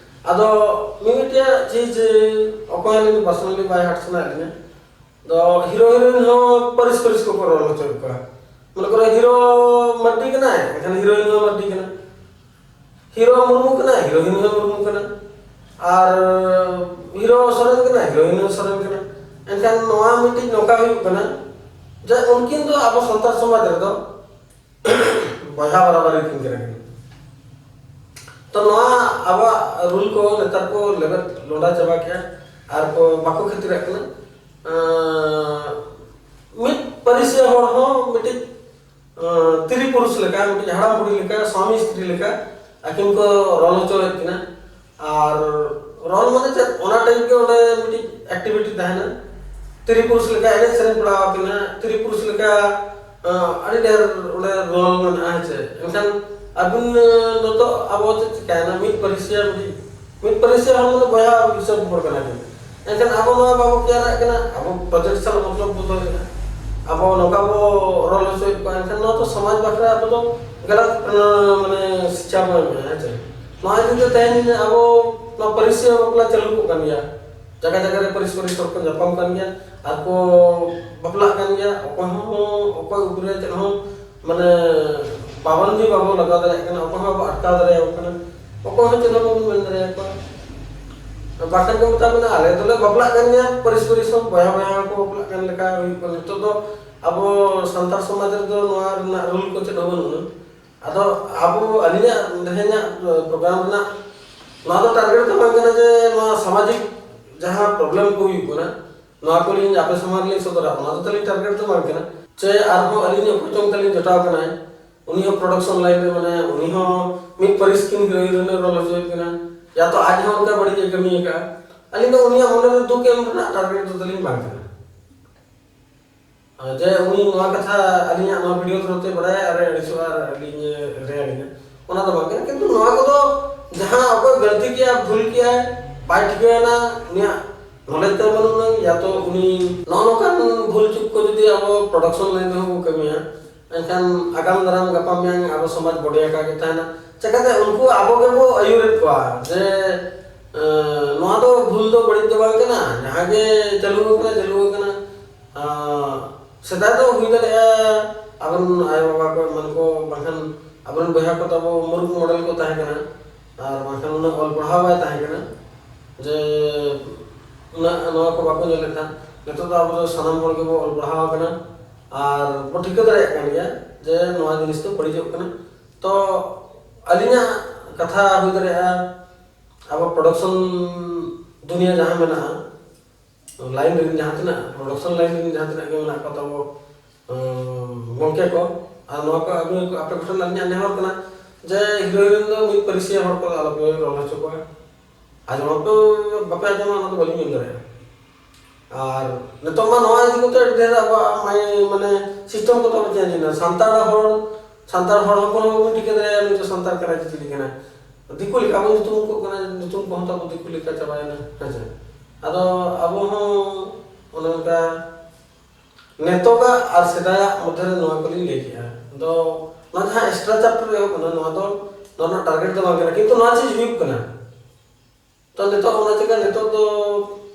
ᱟᱫᱚ ᱢᱤᱢᱤᱫᱴᱮᱡ ᱪᱤᱡᱽ ᱚᱠᱚᱭ ᱟᱹᱞᱤᱧ ᱯᱟᱨᱥᱚᱱᱟᱞᱤ ᱵᱟᱭ ᱦᱟᱨᱴ ᱥᱟᱱᱟᱭᱮᱫ ᱞᱤᱧᱟ, ᱫᱚ ᱦᱤᱨᱳ ᱦᱤᱨᱳᱭᱤᱱ ᱦᱚᱸ ᱯᱟᱹᱨᱤᱥ ᱯᱟᱹᱨᱤᱥ ᱠᱚᱠᱚ ᱨᱚᱲ ᱦᱚᱪᱚᱭᱮᱫ ᱠᱚᱣᱟ᱾ ᱢᱚᱱᱮ ᱠᱚᱨᱚ ᱦᱤᱨᱳ ᱢᱟᱹᱨᱰᱤ ᱠᱟᱱᱟᱭ, ᱮᱱᱠᱷᱟᱱ ᱦᱤᱨᱳᱭᱤᱱ ᱦᱚᱸ ᱢᱟᱹᱨᱰᱤ ᱠᱟᱱᱟ᱾ ᱦᱤᱨᱳ ᱢᱩᱨᱢᱩ ᱠᱟᱱᱟᱭ, ᱦᱤᱨᱳᱭᱤᱱ ᱦᱚᱸ ᱢᱩᱨᱢᱩ ᱠᱟᱱᱟ᱾ ᱟᱨ ᱦᱤᱨᱳ ᱥᱚᱨᱮᱱ ᱠᱟᱱᱟᱭ, ᱦᱤᱨᱳᱭᱤᱱ ᱦᱚᱸ ᱥᱚᱨᱮᱱ ᱠᱟᱱᱟ᱾ ᱮᱱᱠᱷᱟᱱ ᱱᱚᱣᱟ ᱢᱤᱫᱴᱤᱡ ᱱᱚᱝᱠᱟ ᱦᱩᱭᱩᱜ ᱠᱟᱱᱟ ᱡᱮ ᱩᱱᱠᱤᱱ ᱫᱚ ᱟᱵᱚ ᱥᱟᱱᱛᱟᱲ ᱥᱚᱢᱟᱡᱽ ᱨᱮᱫᱚ ᱵᱚᱭᱦᱟ ᱵᱟᱨᱟᱵᱟᱨᱤ ᱠᱤᱱ ᱠᱟᱱᱟ ᱠᱤᱱ᱾ ᱛᱚ ᱱᱚᱣᱟ ᱟᱵᱚᱣᱟᱜ ᱨᱩᱞ ᱠᱚ ᱱᱮᱛᱟᱨ ᱠᱚ ᱞᱮᱵᱮᱫ ᱞᱚᱸᱰᱟ ᱪᱟᱵᱟ ᱠᱮᱜᱼᱟ, ᱟᱨ ᱠᱚ ᱵᱟᱠᱚ ᱠᱷᱟᱹᱛᱤᱨᱟᱜ ᱠᱟᱱᱟ᱾ ᱟᱸ, ᱢᱤᱫ ᱯᱟᱹᱨᱤᱥ ᱨᱮ ᱦᱚᱲ ᱦᱚᱸ ᱢᱤᱫᱴᱤᱡ ᱟᱸ, ᱛᱤᱨᱤ ᱯᱩᱨᱩᱥ ᱞᱮᱠᱟ, ᱢᱤᱫᱴᱤᱡ ᱦᱟᱲᱟᱢ ᱵᱩᱲᱦᱤ ᱞᱮᱠᱟ, ᱥᱣᱟᱢᱤ ᱥᱛᱨᱤ ᱞᱮᱠᱟ ᱟᱹᱠᱤᱱ ᱠᱚ ᱨᱚᱞ ᱦᱚᱪᱚᱭᱮᱫ ᱠᱤᱱᱟ᱾ ᱟᱨ ᱨᱚᱞ ᱢᱟᱱᱮ ᱪᱮᱫ? ᱚᱱᱟ ᱴᱟᱭᱤᱯ ᱜᱮ ᱚᱸᱰᱮ ᱢᱤᱫᱴᱤᱡ ᱮᱠᱴᱤᱵᱷᱤᱴᱤ ᱛᱟᱦᱮᱱᱟ᱾ ᱛᱤᱨᱤ ᱯᱩᱨᱩᱥ ᱞᱮᱠᱟ ᱮᱱᱮᱡ ᱥᱮᱨᱮᱧ ᱯᱟᱲᱟᱣ ᱟᱹᱠᱤᱱᱟ, ᱛᱤᱨᱤ ᱯᱩᱨᱩᱥ ᱞᱮᱠᱟ ᱟᱸ, ᱟᱹᱰᱤ ᱰᱷᱮᱨ ᱚᱸᱰᱮ ᱨᱚᱞ ᱢᱮᱱᱟᱜᱼᱟ, ᱦᱮᱸ ᱪᱮ? ᱮᱱᱠᱷᱟᱱ ᱟᱹᱵᱤᱱ, ᱟᱸ, ᱱᱤᱛᱚᱜ ᱟᱵᱚ ᱪᱮᱫ ᱪᱤᱠᱟᱹᱭᱮᱱᱟ? ᱢᱤᱫ ᱯᱟᱹᱨᱤᱥ ᱨᱮᱭᱟᱜ ᱢᱤᱫᱴᱤᱡ ᱢᱤᱫ ᱯᱟᱹᱨᱤᱥ ᱨᱮ ᱦᱚᱲ ᱢᱟᱱᱮ ᱵᱚᱭᱦᱟ ᱦᱤᱥᱟᱹᱵ ᱦᱚᱲ ᱠᱟᱱᱟ ᱠᱤᱱ᱾ ᱮᱱᱠᱷᱟᱱ ᱟᱵᱚ ᱱᱚᱣᱟ ᱵᱟᱵᱚ ᱠᱮᱭᱟᱨᱟᱜ ᱠᱟᱱᱟ, ᱟᱵᱚ ᱯᱨᱚᱡᱮᱠᱴ ᱥᱟᱞᱟᱜ ᱢᱚᱛᱞᱚᱵ ᱵᱚ ᱫᱚᱦᱚᱭᱮᱫᱼᱟ, ᱟᱵᱚ ᱱᱚᱝᱠᱟ ᱵᱚ ᱨᱚᱲ ᱦᱚᱪᱚᱭᱮᱫ ᱠᱚᱣᱟ, ᱮᱱᱠᱷᱟᱱ ᱱᱚᱣᱟ ᱫᱚ ᱥᱚᱢᱟᱡᱽ ᱵᱟᱠᱷᱨᱟ ᱟᱵᱚ ᱫᱚ ᱜᱟᱞᱟᱛ, ᱟᱸ, ᱢᱟᱱᱮ ᱥᱤᱠᱪᱷᱟ ᱵᱚ ᱮᱢᱮᱫᱼᱟ, ᱦᱮᱸ ᱪᱮ? ᱱᱚᱣᱟ ᱤᱫᱤ ᱛᱮ ᱛᱮᱦᱮᱧ ᱟᱵᱚ ᱱᱚᱣᱟ ᱯᱟᱹᱨᱤᱥ ᱨᱮ ᱵᱟᱯᱞᱟ ᱪᱟᱹᱞᱩ ᱠᱚᱜ ᱠᱟᱱ ᱜᱮᱭᱟ, ᱡᱟᱭᱜᱟ ᱡᱟᱭᱜᱟ ᱨᱮ ᱯᱟᱹᱨᱤᱥ ᱯᱟᱹᱨᱤᱥ ᱦᱚᱲ ᱠᱚ ᱧᱟᱯᱟᱢ ᱠᱟᱱ ᱜᱮᱭᱟ, ᱟᱨ ᱠᱚ ᱵᱟᱯᱞᱟᱜ ᱠᱟᱱ ᱜᱮᱭᱟ᱾ ᱚᱠᱚᱭ ᱦᱚᱸ, ᱚᱠᱚᱭ ᱩᱯᱨᱮ ᱪᱮᱫ ᱦᱚᱸ ᱢᱟᱱᱮ ᱯᱟᱵᱚᱱᱫᱤ ᱵᱟᱵᱚ ᱞᱟᱜᱟᱣ ᱫᱟᱲᱮᱭᱟᱜ ᱠᱟᱱᱟ, ᱚᱠᱚᱭ ᱦᱚᱸ ᱵᱟᱵᱚ ᱟᱴᱠᱟᱣ ᱫᱟᱲᱮᱭᱟᱠᱚ ᱠᱟᱱᱟ, ᱚᱠᱚᱭ ᱦᱚᱸ ᱪᱮᱫ ᱦᱚᱸ ᱵᱟᱵᱚᱱ ᱢᱮᱱ ᱫᱟᱲᱮᱭᱟᱠᱚᱣᱟ᱾ ᱵᱟᱠᱷᱟᱱ ᱠᱚ ᱢᱮᱛᱟ ᱵᱚᱱᱟ, "ᱟᱞᱮ ᱫᱚᱞᱮ ᱵᱟᱯᱞᱟᱜ ᱠᱟᱱ ᱜᱮᱭᱟ, ᱯᱟᱹᱨᱤᱥ ᱯᱟᱹᱨᱤᱥ ᱦᱚᱸ ᱵᱚᱭᱦᱟ ᱵᱚᱭᱦᱟ ᱦᱚᱸᱠᱚ ᱵᱟᱯᱞᱟᱜ ᱠᱟᱱ ᱞᱮᱠᱟ ᱦᱩᱭᱩᱜ ᱠᱟᱱᱟ᱾" ᱱᱤᱛᱚᱜ ᱫᱚ ᱟᱵᱚ ᱥᱟᱱᱛᱟᱲ ᱥᱚᱢᱟᱡᱽ ᱨᱮᱫᱚ ᱱᱚᱣᱟ ᱨᱮᱱᱟᱜ ᱨᱩᱞ ᱠᱚ ᱪᱮᱫ ᱦᱚᱸ ᱵᱟᱹᱱᱩᱜᱼᱟ᱾ ᱟᱫᱚ ᱟᱵᱚ, ᱟᱹᱞᱤᱧᱟᱜ ᱛᱮᱦᱮᱧᱟᱜ ᱯᱨᱳᱜᱨᱟᱢ ᱨᱮᱱᱟᱜ ᱱᱚᱣᱟ ᱫᱚ ᱴᱟᱨᱜᱮᱴ ᱫᱚ ᱵᱟᱝ ᱠᱟᱱᱟ ᱡᱮ ᱱᱚᱣᱟ ᱥᱟᱢᱟᱡᱤᱠ ᱡᱟᱦᱟᱸ ᱯᱨᱚᱵᱞᱮᱢ ᱠᱚ ᱦᱩᱭᱩᱜ ᱠᱟᱱᱟ, ᱱᱚᱣᱟ ᱠᱚᱞᱤᱧ ᱟᱯᱮ ᱥᱟᱢᱟᱝ ᱨᱮᱞᱤᱧ ᱥᱚᱫᱚᱨᱟ, ᱚᱱᱟ ᱫᱚ ᱛᱟᱹᱞᱤᱧ ᱴᱟᱨᱜᱮᱴ ᱫᱚ ᱵᱟᱝ ᱠᱟᱱᱟ᱾ ᱪᱮ ᱟᱨᱦᱚᱸ ᱟᱹᱞᱤᱧ ᱚᱠᱚᱭ ᱪᱚᱝ ᱛᱟᱹᱞᱤᱧ ᱡᱚᱴᱟᱣ ᱠᱟᱱᱟᱭ, ᱩᱱᱤ ᱦᱚᱸ ᱯᱨᱚᱰᱟᱠᱥᱚᱱ ᱞᱟᱭᱤᱱ ᱨᱮ, ᱢᱟᱱᱮ, ᱩᱱᱤ ᱦᱚᱸ ᱢᱤᱫ ᱯᱟᱹᱨᱤᱥ ᱠᱤᱱ ᱦᱤᱨᱳᱭᱤᱱ ᱨᱮ ᱨᱚᱞ ᱦᱚᱪᱚᱭᱮᱫ ᱠᱤᱱᱟ, ᱭᱟ ᱛᱚ ᱟᱡ ᱦᱚᱸ ᱚᱱᱠᱟ ᱵᱟᱹᱲᱤᱡ ᱮ ᱠᱟᱹᱢᱤ ᱟᱠᱟᱫᱼᱟ᱾ ᱟᱹᱞᱤᱧ ᱫᱚ ᱩᱱᱤᱭᱟᱜ ᱢᱚᱱᱮ ᱨᱮ ᱫᱩᱠ ᱮᱢ ᱨᱮᱱᱟᱜ ᱴᱟᱨᱜᱮᱴ ᱫᱚ ᱛᱟᱹᱞᱤᱧ ᱵᱟᱝ ᱠᱟᱱᱟ᱾ ᱟᱨ ᱡᱮ ᱩᱱᱤ ᱱᱚᱣᱟ ᱠᱟᱛᱷᱟ ᱟᱹᱞᱤᱧᱟᱜ ᱱᱚᱣᱟ ᱵᱷᱤᱰᱤᱭᱳ ᱛᱷᱨᱩ ᱛᱮ ᱵᱟᱲᱟᱭᱟ ᱟᱨ ᱮ ᱟᱹᱲᱤᱥᱚᱜᱼᱟ ᱟᱨ ᱟᱹᱞᱤᱧ ᱮ ᱮᱲᱮᱭᱟᱞᱤᱧᱟ, ᱚᱱᱟ ᱫᱚ ᱵᱟᱝ ᱠᱟᱱᱟ᱾ ᱠᱤᱱᱛᱩ ᱱᱚᱣᱟ ᱠᱚᱫᱚ ᱡᱟᱦᱟᱸ ᱚᱠᱚᱭ ᱜᱟᱹᱞᱛᱤ ᱠᱮᱜᱼᱟ, ᱵᱷᱩᱞ ᱠᱮᱜᱼᱟᱭ, ᱵᱟᱭ ᱴᱷᱤᱠᱟᱹᱭᱟᱱᱟ, ᱩᱱᱤᱭᱟᱜ ᱱᱚᱞᱮᱡᱽ ᱛᱮ ᱵᱟᱹᱱᱩᱜ ᱟᱱᱟᱝ, ᱭᱟ ᱛᱚ ᱩᱱᱤ ᱱᱚᱜᱼᱚ ᱱᱚᱝᱠᱟᱱ ᱵᱷᱩᱞ ᱪᱩᱠ ᱠᱚ ᱡᱩᱫᱤ ᱟᱵᱚ ᱯᱨᱚᱰᱟᱠᱥᱚᱱ ᱞᱟᱭᱤᱱ ᱨᱮᱦᱚᱸ ᱵᱚ ᱠᱟᱹᱢᱤᱭᱟ, ᱮᱱᱠᱷᱟᱱ ᱟᱜᱟᱢ ᱫᱟᱨᱟᱢ ᱜᱟᱯᱟ ᱢᱮᱭᱟᱝ ᱟᱵᱚ ᱥᱚᱢᱟᱡᱽ ᱵᱚᱰᱮ ᱟᱠᱟ ᱜᱮ ᱛᱟᱦᱮᱱᱟ᱾ ᱪᱮᱠᱟᱛᱮ ᱩᱱᱠᱩ ᱟᱵᱚ ᱜᱮᱵᱚ ᱟᱹᱭᱩᱨᱮᱫ ᱠᱚᱣᱟ ᱡᱮ, ᱮᱸ, ᱱᱚᱣᱟ ᱫᱚ ᱵᱷᱩᱞ ᱫᱚ ᱵᱟᱹᱲᱤᱡ ᱫᱚ ᱵᱟᱝ ᱠᱟᱱᱟ, ᱡᱟᱦᱟᱸ ᱜᱮ ᱪᱟᱹᱞᱩ ᱟᱠᱟᱱᱟ, ᱪᱟᱹᱞᱩ ᱟᱠᱟᱱᱟ᱾ ᱟᱸ, ᱥᱮᱫᱟᱭ ᱫᱚ ᱦᱩᱭ ᱫᱟᱲᱮᱭᱟᱜᱼᱟ ᱟᱵᱚᱨᱮᱱ ᱟᱭᱳᱼᱵᱟᱵᱟ ᱠᱚ ᱮᱢᱟᱱ ᱠᱚ, ᱵᱟᱝᱠᱷᱟᱱ ᱟᱵᱚᱨᱮᱱ ᱵᱚᱭᱦᱟ ᱠᱚ ᱛᱟᱵᱚ ᱢᱩᱨᱩᱠ ᱢᱚᱰᱮᱞ ᱠᱚ ᱛᱟᱦᱮᱸ ᱠᱟᱱᱟ, ᱟᱨ ᱵᱟᱝᱠᱷᱟᱱ ᱩᱱᱟᱹᱜ ᱚᱞ ᱯᱟᱲᱦᱟᱣ ᱵᱟᱭ ᱛᱟᱦᱮᱸ ᱠᱟᱱᱟ, ᱡᱮ ᱩᱱᱟᱹᱜ ᱱᱚᱣᱟ ᱠᱚ ᱵᱟᱠᱚ ᱧᱮᱞᱮᱫ ᱛᱟᱦᱮᱸᱫ᱾ ᱱᱤᱛᱚᱜ ᱫᱚ ᱟᱵᱚ ᱫᱚ ᱥᱟᱱᱟᱢ ᱦᱚᱲ ᱜᱮᱵᱚ ᱚᱞ ᱯᱟᱲᱦᱟᱣ ᱟᱠᱟᱱᱟ ᱟᱨ ᱵᱚ ᱴᱷᱤᱠᱟᱹ ᱫᱟᱲᱮᱭᱟᱜ ᱠᱟᱱ ᱜᱮᱭᱟ ᱡᱮ ᱱᱚᱣᱟ ᱡᱤᱱᱤᱥ ᱫᱚ ᱵᱟᱹᱲᱤᱡᱚᱜ ᱠᱟᱱᱟ᱾ ᱛᱚ ᱟᱹᱞᱤᱧᱟᱜ ᱠᱟᱛᱷᱟ ᱦᱩᱭ ᱫᱟᱲᱮᱭᱟᱜᱼᱟ, ᱟᱵᱚ ᱯᱨᱚᱰᱟᱠᱥᱚᱱ ᱫᱩᱱᱤᱭᱟᱹ ᱡᱟᱦᱟᱸ ᱢᱮᱱᱟᱜᱼᱟ, ᱞᱟᱭᱤᱱ ᱨᱮᱱ ᱡᱟᱦᱟᱸ ᱛᱤᱱᱟᱹᱜ, ᱯᱨᱚᱰᱟᱠᱥᱚᱱ ᱞᱟᱭᱤᱱ ᱨᱮᱱ ᱡᱟᱦᱟᱸ ᱛᱤᱱᱟᱹᱜ ᱜᱮ ᱢᱮᱱᱟᱜ ᱠᱚ ᱛᱟᱵᱚ, ᱩᱸ, ᱜᱚᱢᱠᱮ ᱠᱚ, ᱟᱨ ᱱᱚᱣᱟ ᱠᱚ ᱟᱹᱵᱤᱱ ᱠᱚ, ᱟᱯᱮ ᱠᱚᱴᱷᱮᱱ ᱟᱹᱞᱤᱧᱟᱜ ᱱᱮᱦᱚᱨ ᱠᱟᱱᱟ ᱡᱮ ᱦᱤᱨᱳ ᱦᱤᱨᱳᱭᱤᱱ ᱫᱚ ᱢᱤᱫ ᱯᱟᱹᱨᱤᱥᱤᱭᱟᱹ ᱦᱚᱲ ᱠᱚ ᱟᱞᱚᱯᱮ ᱨᱚᱲ ᱦᱚᱪᱚ ᱠᱚᱣᱟ᱾ ᱟᱸᱡᱚᱢ ᱟᱯᱮ, ᱵᱟᱯᱮ ᱟᱸᱡᱚᱢᱟ, ᱚᱱᱟ ᱫᱚ ᱵᱟᱹᱞᱤᱧ ᱢᱮᱱ ᱫᱟᱲᱮᱭᱟᱜᱼᱟ᱾ ᱟᱨ ᱱᱤᱛᱚᱜ ᱢᱟ ᱱᱚᱣᱟ ᱤᱫᱤ ᱠᱟᱛᱮ ᱟᱹᱰᱤ ᱰᱷᱮᱨ ᱟᱵᱚᱣᱟᱜ ᱢᱟᱭ-, ᱢᱟᱱᱮ ᱥᱤᱥᱴᱮᱢ ᱠᱚ ᱛᱟᱵᱚ ᱪᱮᱧᱡᱽ ᱮᱱᱟ᱾ ᱥᱟᱱᱛᱟᱲ ᱦᱚᱲ, ᱥᱟᱱᱛᱟᱲ ᱦᱚᱲ ᱦᱚᱯᱚᱱ ᱦᱚᱸ ᱵᱟᱵᱚᱱ ᱴᱷᱤᱠᱟᱹ ᱫᱟᱲᱮᱭᱟᱜᱼᱟ ᱱᱩᱭ ᱫᱚ ᱥᱟᱱᱛᱟᱲ ᱠᱟᱱᱟᱭ ᱥᱮ ᱪᱤᱞᱤ ᱠᱟᱱᱟᱭ᱾ ᱫᱤᱠᱩ ᱞᱮᱠᱟ ᱵᱚᱱ ᱧᱩᱛᱩᱢ ᱠᱚᱜ ᱠᱟᱱᱟ, ᱧᱩᱛᱩᱢ ᱠᱚᱦᱚᱸ ᱛᱟᱵᱚ ᱫᱤᱠᱩ ᱞᱮᱠᱟ ᱪᱟᱵᱟᱭᱮᱱᱟ, ᱦᱮᱸ ᱥᱮ? ᱟᱫᱚ ᱟᱵᱚ ᱦᱚᱸ ᱚᱱᱮ ᱚᱱᱠᱟ ᱱᱤᱛᱚᱜᱟᱜ ᱟᱨ ᱥᱮᱫᱟᱭᱟᱜ ᱢᱚᱫᱽᱫᱷᱮ ᱨᱮ ᱱᱚᱣᱟ ᱠᱚᱞᱤᱧ ᱞᱟᱹᱭ ᱠᱮᱜᱼᱟ᱾ ᱟᱫᱚ ᱱᱚᱣᱟ ᱡᱟᱦᱟᱸ ᱮᱠᱥᱴᱨᱟ ᱪᱟᱯᱴᱟᱨ ᱮᱦᱚᱵ ᱠᱟᱱᱟ, ᱱᱚᱣᱟ ᱫᱚ, ᱱᱚᱣᱟ ᱨᱮᱱᱟᱜ ᱴᱟᱨᱜᱮᱴ ᱫᱚ ᱵᱟᱝ ᱠᱟᱱᱟ, ᱠᱤᱱᱛᱩ ᱱᱚᱣᱟ ᱪᱮᱫ ᱦᱩᱭᱩᱜ ᱠᱟᱱᱟ? ᱛᱚ ᱱᱤᱛᱚᱜ ᱚᱱᱟ ᱪᱤᱠᱟ ᱱᱤᱛᱚᱜ ᱫᱚ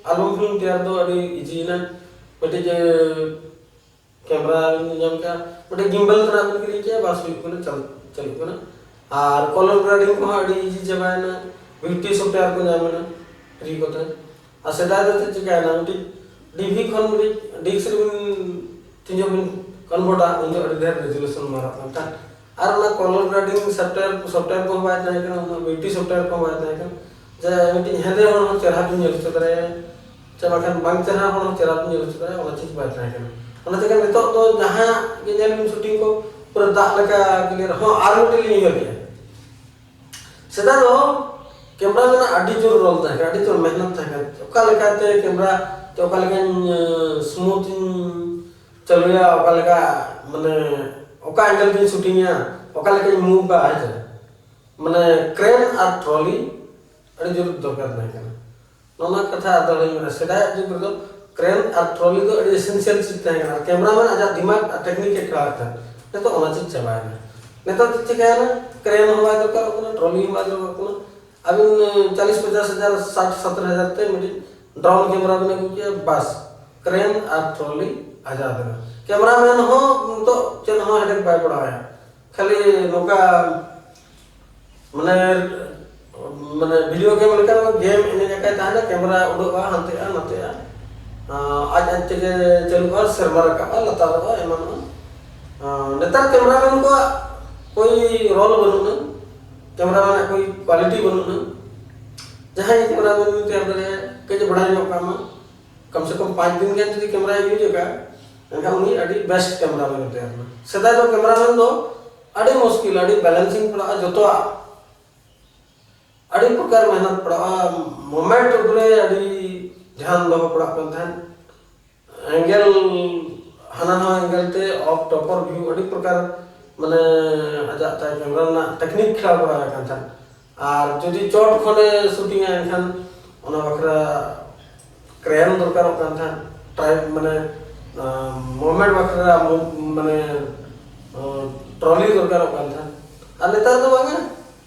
ᱟᱞᱵᱟᱢ ᱯᱷᱤᱞᱢ ᱛᱮᱭᱟᱨ ᱫᱚ ᱟᱹᱰᱤ ᱤᱡᱤᱭᱮᱱᱟ᱾ ᱢᱤᱫᱴᱤᱡ ᱠᱮᱢᱨᱟ ᱵᱤᱱ ᱧᱟᱢ ᱠᱮᱜᱼᱟ, ᱢᱤᱫᱴᱤᱡ ᱜᱤᱢᱵᱟᱞ ᱛᱮᱱᱟᱜ ᱵᱤᱱ ᱠᱤᱨᱤᱧ ᱠᱮᱜᱼᱟ, ᱵᱟᱥ ᱦᱩᱭᱩᱜ ᱠᱟᱱᱟ, ᱪᱟᱞ-, ᱪᱟᱹᱞᱩᱜ ᱠᱟᱱᱟ᱾ ᱟᱨ ᱠᱚᱞᱚᱨ ᱜᱨᱮᱰᱤᱝ ᱠᱚᱦᱚᱸ ᱟᱹᱰᱤ ᱤᱡᱤ ᱪᱟᱵᱟᱭᱮᱱᱟ, ᱵᱤᱭᱩᱴᱤ ᱥᱚᱯᱷᱴᱣᱮᱭᱟᱨ ᱠᱚ ᱧᱟᱢ ᱮᱱᱟ ᱯᱷᱨᱤ ᱠᱚᱛᱮ᱾ ᱟᱨ ᱥᱮᱫᱟᱭ ᱫᱚ ᱪᱮᱫ ᱪᱤᱠᱟᱭᱮᱱᱟ, ᱢᱤᱫᱴᱤᱡ ᱰᱤᱵᱷᱤ ᱠᱷᱚᱱ ᱢᱤᱫᱴᱤᱡ ᱰᱤᱥᱠ ᱨᱮᱵᱤᱱ ᱛᱤᱱ ᱡᱚᱠᱷᱚᱱ ᱵᱤᱱ ᱠᱚᱱᱵᱷᱟᱨᱴᱟ, ᱩᱱ ᱫᱚ ᱟᱹᱰᱤ ᱰᱷᱮᱨ ᱨᱮᱡᱩᱞᱮᱥᱚᱱ ᱢᱟᱨᱟᱜ ᱠᱟᱱ ᱛᱟᱦᱮᱸᱫ᱾ ᱟᱨ ᱚᱱᱟ ᱠᱚᱞᱚᱨ ᱜᱨᱮᱰᱤᱝ ᱥᱚᱯᱷᱴᱣᱮᱭᱟᱨ, ᱥᱚᱯᱷᱴᱣᱮᱭᱟᱨ ᱠᱚᱦᱚᱸ ᱵᱟᱭ ᱛᱟᱦᱮᱸ ᱠᱟᱱᱟ, ᱚᱱᱟ ᱵᱤᱭᱩᱴᱤ ᱥᱚᱯᱷᱴᱣᱮᱭᱟᱨ ᱠᱚᱦᱚᱸ ᱵᱟᱭ ᱛᱟᱦᱮᱸ ᱠᱟᱱᱟ, ᱡᱮ ᱢᱤᱫᱴᱤᱡ ᱦᱮᱸᱫᱮ ᱦᱚᱲ ᱦᱚᱸ ᱪᱮᱦᱨᱟ ᱵᱤᱱ ᱧᱮᱞ ᱦᱚᱪᱚ ᱫᱟᱲᱮᱭᱟᱭᱟ, ᱪᱮ ᱵᱟᱝᱠᱷᱟᱱ ᱵᱟᱝ ᱪᱮᱦᱨᱟ ᱦᱚᱲ ᱦᱚᱸ ᱪᱮᱦᱨᱟ ᱵᱤᱱ ᱧᱮᱞ ᱦᱚᱪᱚ ᱫᱟᱲᱮᱭᱟᱭᱟ, ᱚᱱᱟ ᱪᱤᱡᱽ ᱵᱟᱭ ᱛᱟᱦᱮᱸ ᱠᱟᱱᱟ᱾ ᱚᱱᱟ ᱪᱤᱠᱟᱹ ᱱᱤᱛᱚᱜ ᱫᱚ ᱡᱟᱦᱟᱸ ᱜᱮ ᱧᱮᱞ ᱵᱤᱱ ᱥᱩᱴᱤᱝ ᱠᱚ ᱯᱩᱨᱟᱹ ᱫᱟᱜ ᱞᱮᱠᱟ ᱠᱞᱤᱭᱟᱨ᱾ ᱦᱚᱸ, ᱟᱨ ᱢᱤᱫᱴᱤᱡ ᱞᱤᱧ ᱩᱭᱦᱟᱹᱨ ᱠᱮᱜᱼᱟ᱾ ᱥᱮᱫᱟᱭ ᱫᱚ ᱠᱮᱢᱨᱟ ᱨᱮᱱᱟᱜ ᱟᱹᱰᱤ ᱡᱳᱨ ᱨᱳᱞ ᱛᱟᱦᱮᱸ ᱠᱟᱱᱟ, ᱟᱹᱰᱤ ᱡᱳᱨ ᱢᱮᱦᱱᱚᱛ ᱛᱟᱦᱮᱸ ᱠᱟᱱᱟ᱾ ᱚᱠᱟ ᱞᱮᱠᱟᱛᱮ ᱠᱮᱢᱨᱟ ᱛᱮ ᱚᱠᱟ ᱞᱮᱠᱟᱧ, ᱮ, ᱥᱢᱩᱛᱷ ᱤᱧ ᱪᱟᱹᱞᱩᱭᱟ, ᱚᱠᱟ ᱞᱮᱠᱟ, ᱢᱟᱱᱮ, ᱚᱠᱟ ᱮᱝᱜᱮᱞ ᱛᱤᱧ ᱥᱩᱴᱤᱝᱟ, ᱚᱠᱟ ᱞᱮᱠᱟᱧ ᱢᱩᱵᱷᱟ, ᱦᱮᱸ ᱥᱮ? ᱢᱟᱱᱮ, ᱠᱨᱮᱱ ᱟᱨ ᱴᱨᱚᱞᱤ ᱟᱹᱰᱤ ᱡᱳᱨ ᱫᱚᱨᱠᱟᱨ ᱛᱟᱦᱮᱸ ᱠᱟᱱᱟ᱾ ᱱᱚᱣᱟ ᱠᱟᱛᱷᱟ ᱟᱫᱚ ᱞᱤᱧ ᱢᱮᱱᱟ, ᱥᱮᱫᱟᱭᱟᱜ ᱡᱩᱜᱽ ᱨᱮᱫᱚ ᱠᱨᱮᱱ ᱟᱨ ᱴᱨᱚᱞᱤ ᱫᱚ ᱟᱹᱰᱤ ᱮᱥᱮᱱᱥᱤᱭᱟᱞ ᱪᱤᱡᱽ ᱛᱟᱦᱮᱸ ᱠᱟᱱᱟ᱾ ᱠᱮᱢᱨᱟᱢᱮᱱ ᱟᱡᱟᱜ ᱫᱤᱢᱟᱜᱽ ᱟᱨ ᱴᱮᱠᱱᱤᱠ ᱮ ᱠᱷᱮᱞᱟᱣᱮᱫ ᱛᱟᱦᱮᱸᱫ᱾ ᱱᱤᱛᱚᱜ ᱚᱱᱟ ᱪᱤᱡᱽ ᱪᱟᱵᱟᱭᱮᱱᱟ᱾ ᱱᱤᱛᱚᱜ ᱫᱚ ᱪᱤᱠᱟᱹᱭᱮᱱᱟ? ᱠᱨᱮᱱ ᱦᱚᱸ ᱵᱟᱭ ᱫᱚᱨᱠᱟᱨᱚᱜ ᱠᱟᱱᱟ, ᱴᱨᱚᱞᱤ ᱦᱚᱸ ᱵᱟᱭ ᱫᱚᱨᱠᱟᱨᱚᱜ ᱠᱟᱱᱟ᱾ ᱟᱹᱵᱤᱱ, ᱮ, ᱪᱟᱞᱤᱥ ᱯᱚᱪᱟᱥ ᱦᱟᱡᱟᱨ, ᱥᱟᱴ ᱥᱚᱛᱛᱚᱨ ᱦᱟᱡᱟᱨ ᱛᱮ ᱢᱤᱫᱴᱤᱡ ᱰᱨᱳᱱ ᱠᱮᱢᱨᱟ ᱵᱤᱱ ᱟᱹᱜᱩ ᱠᱮᱜᱼᱟ, ᱵᱟᱥ, ᱠᱨᱮᱱ ᱟᱨ ᱴᱨᱚᱞᱤ ᱟᱡᱟᱫ ᱮᱱᱟ᱾ ᱠᱮᱢᱨᱟᱢᱮᱱ ᱦᱚᱸ ᱱᱤᱛᱚᱜ ᱪᱮᱫ ᱦᱚᱸ ᱦᱮᱰᱮᱠ ᱵᱟᱭ ᱯᱟᱲᱟᱣᱟᱭᱟ᱾ ᱠᱷᱟᱹᱞᱤ ᱱᱚᱝᱠᱟ, ᱢᱟᱱᱮ, ᱢᱟᱱᱮ, ᱵᱷᱤᱰᱤᱭᱳ ᱜᱮᱢ ᱞᱮᱠᱟ ᱜᱮᱢ ᱮᱱᱮᱡ ᱟᱠᱟᱭ ᱛᱟᱦᱮᱱᱟ, ᱠᱮᱢᱨᱟ ᱩᱰᱟᱹᱜᱼᱟ, ᱦᱟᱱᱛᱮᱜᱼᱟ, ᱱᱟᱛᱮᱜᱼᱟ᱾ ᱟᱸ, ᱟᱡ ᱟᱡ ᱛᱮᱜᱮ ᱪᱟᱹᱞᱩᱜᱼᱟ, ᱥᱮᱨᱢᱟ ᱨᱟᱠᱟᱵᱼᱟ, ᱞᱟᱛᱟᱨᱚᱜᱼᱟ, ᱮᱢᱟᱱᱚᱜᱼᱟ᱾ ᱟᱸ, ᱱᱮᱛᱟᱨ ᱠᱮᱢᱨᱟᱢᱮᱱ ᱠᱚᱣᱟᱜ ᱠᱳᱭ ᱨᱳᱞ ᱵᱟᱹᱱᱩᱜᱼᱟ, ᱠᱮᱢᱨᱟᱢᱮᱱ ᱟᱜ ᱠᱳᱭ ᱠᱣᱟᱞᱤᱴᱤ ᱵᱟᱹᱱᱩᱜᱼᱟ᱾ ᱡᱟᱦᱟᱸᱭ ᱜᱮ ᱠᱮᱢᱨᱟᱢᱮᱱ ᱵᱤᱱ ᱛᱮᱭᱟᱨ ᱫᱟᱲᱮᱭᱟᱭᱟ, ᱠᱟᱹᱡ ᱮ ᱵᱟᱲᱟᱭ ᱧᱚᱜ ᱠᱟᱜ ᱢᱟ, ᱠᱚᱢ ᱥᱮ ᱠᱚᱢ ᱯᱟᱸᱪ ᱫᱤᱱ ᱜᱟᱱ ᱡᱩᱫᱤ ᱠᱮᱢᱨᱟᱭ ᱤᱭᱩᱡᱽ ᱟᱠᱟᱫ, ᱮᱱᱠᱷᱟᱱ ᱩᱱᱤ ᱟᱹᱰᱤ ᱵᱮᱥᱴ ᱠᱮᱢᱨᱟᱢᱮᱱ ᱮ ᱛᱮᱭᱟᱨ ᱮᱱᱟ᱾ ᱥᱮᱫᱟᱭ ᱫᱚ ᱠᱮᱢᱨᱟᱢᱮᱱ ᱫᱚ ᱟᱹᱰᱤ ᱢᱩᱥᱠᱤᱞ, ᱟᱹᱰᱤ ᱵᱮᱞᱮᱱᱥᱤᱝ ᱯᱟᱲᱟᱜᱼᱟ, ᱡᱚᱛᱚᱣᱟᱜ ᱟᱹᱰᱤ ᱯᱨᱚᱠᱟᱨ ᱢᱮᱦᱱᱚᱛ ᱯᱟᱲᱟᱜᱼᱟ, ᱢᱚᱢᱮᱱᱴ ᱩᱯᱨᱮ ᱟᱹᱰᱤ ᱫᱷᱮᱭᱟᱱ ᱫᱚᱦᱚ ᱯᱟᱲᱟᱜ ᱠᱟᱱ ᱛᱟᱦᱮᱸᱫ᱾ ᱮᱝᱜᱮᱞ, ᱦᱟᱱᱟ ᱱᱟᱣᱟ ᱮᱝᱜᱮᱞ ᱛᱮ ᱚᱯᱷ ᱴᱚᱯᱚᱨ ᱵᱷᱤᱭᱩ, ᱟᱹᱰᱤ ᱯᱨᱚᱠᱟᱨ, ᱢᱟᱱᱮ, ᱟᱡᱟᱜ ᱛᱟᱭ ᱠᱮᱢᱨᱟ ᱨᱮᱱᱟᱜ ᱴᱮᱠᱱᱤᱠ ᱠᱷᱮᱞᱟᱣ ᱵᱟᱲᱟ ᱟᱠᱟᱱ ᱛᱟᱦᱮᱸᱫ᱾ ᱟᱨ ᱡᱩᱫᱤ ᱪᱚᱴ ᱠᱷᱚᱱᱮ ᱥᱩᱴᱤᱝᱟ, ᱮᱱᱠᱷᱟᱱ ᱚᱱᱟ ᱵᱟᱠᱷᱨᱟ ᱠᱨᱮᱱ ᱫᱚᱨᱠᱟᱨᱚᱜ ᱠᱟᱱ ᱛᱟᱦᱮᱸᱫ, ᱴᱨᱟᱭ ᱢᱟᱱᱮ ᱢᱩᱵᱷᱢᱮᱱᱴ ᱵᱟᱠᱷᱨᱟ ᱢᱩ- ᱢᱟᱱᱮ ᱴᱨᱚᱞᱤ ᱫᱚᱨᱠᱟᱨᱚᱜ ᱠᱟᱱ ᱛᱟᱦᱮᱸᱫ᱾ ᱟᱨ ᱱᱮᱛᱟᱨ ᱫᱚ ᱵᱟᱝᱟ,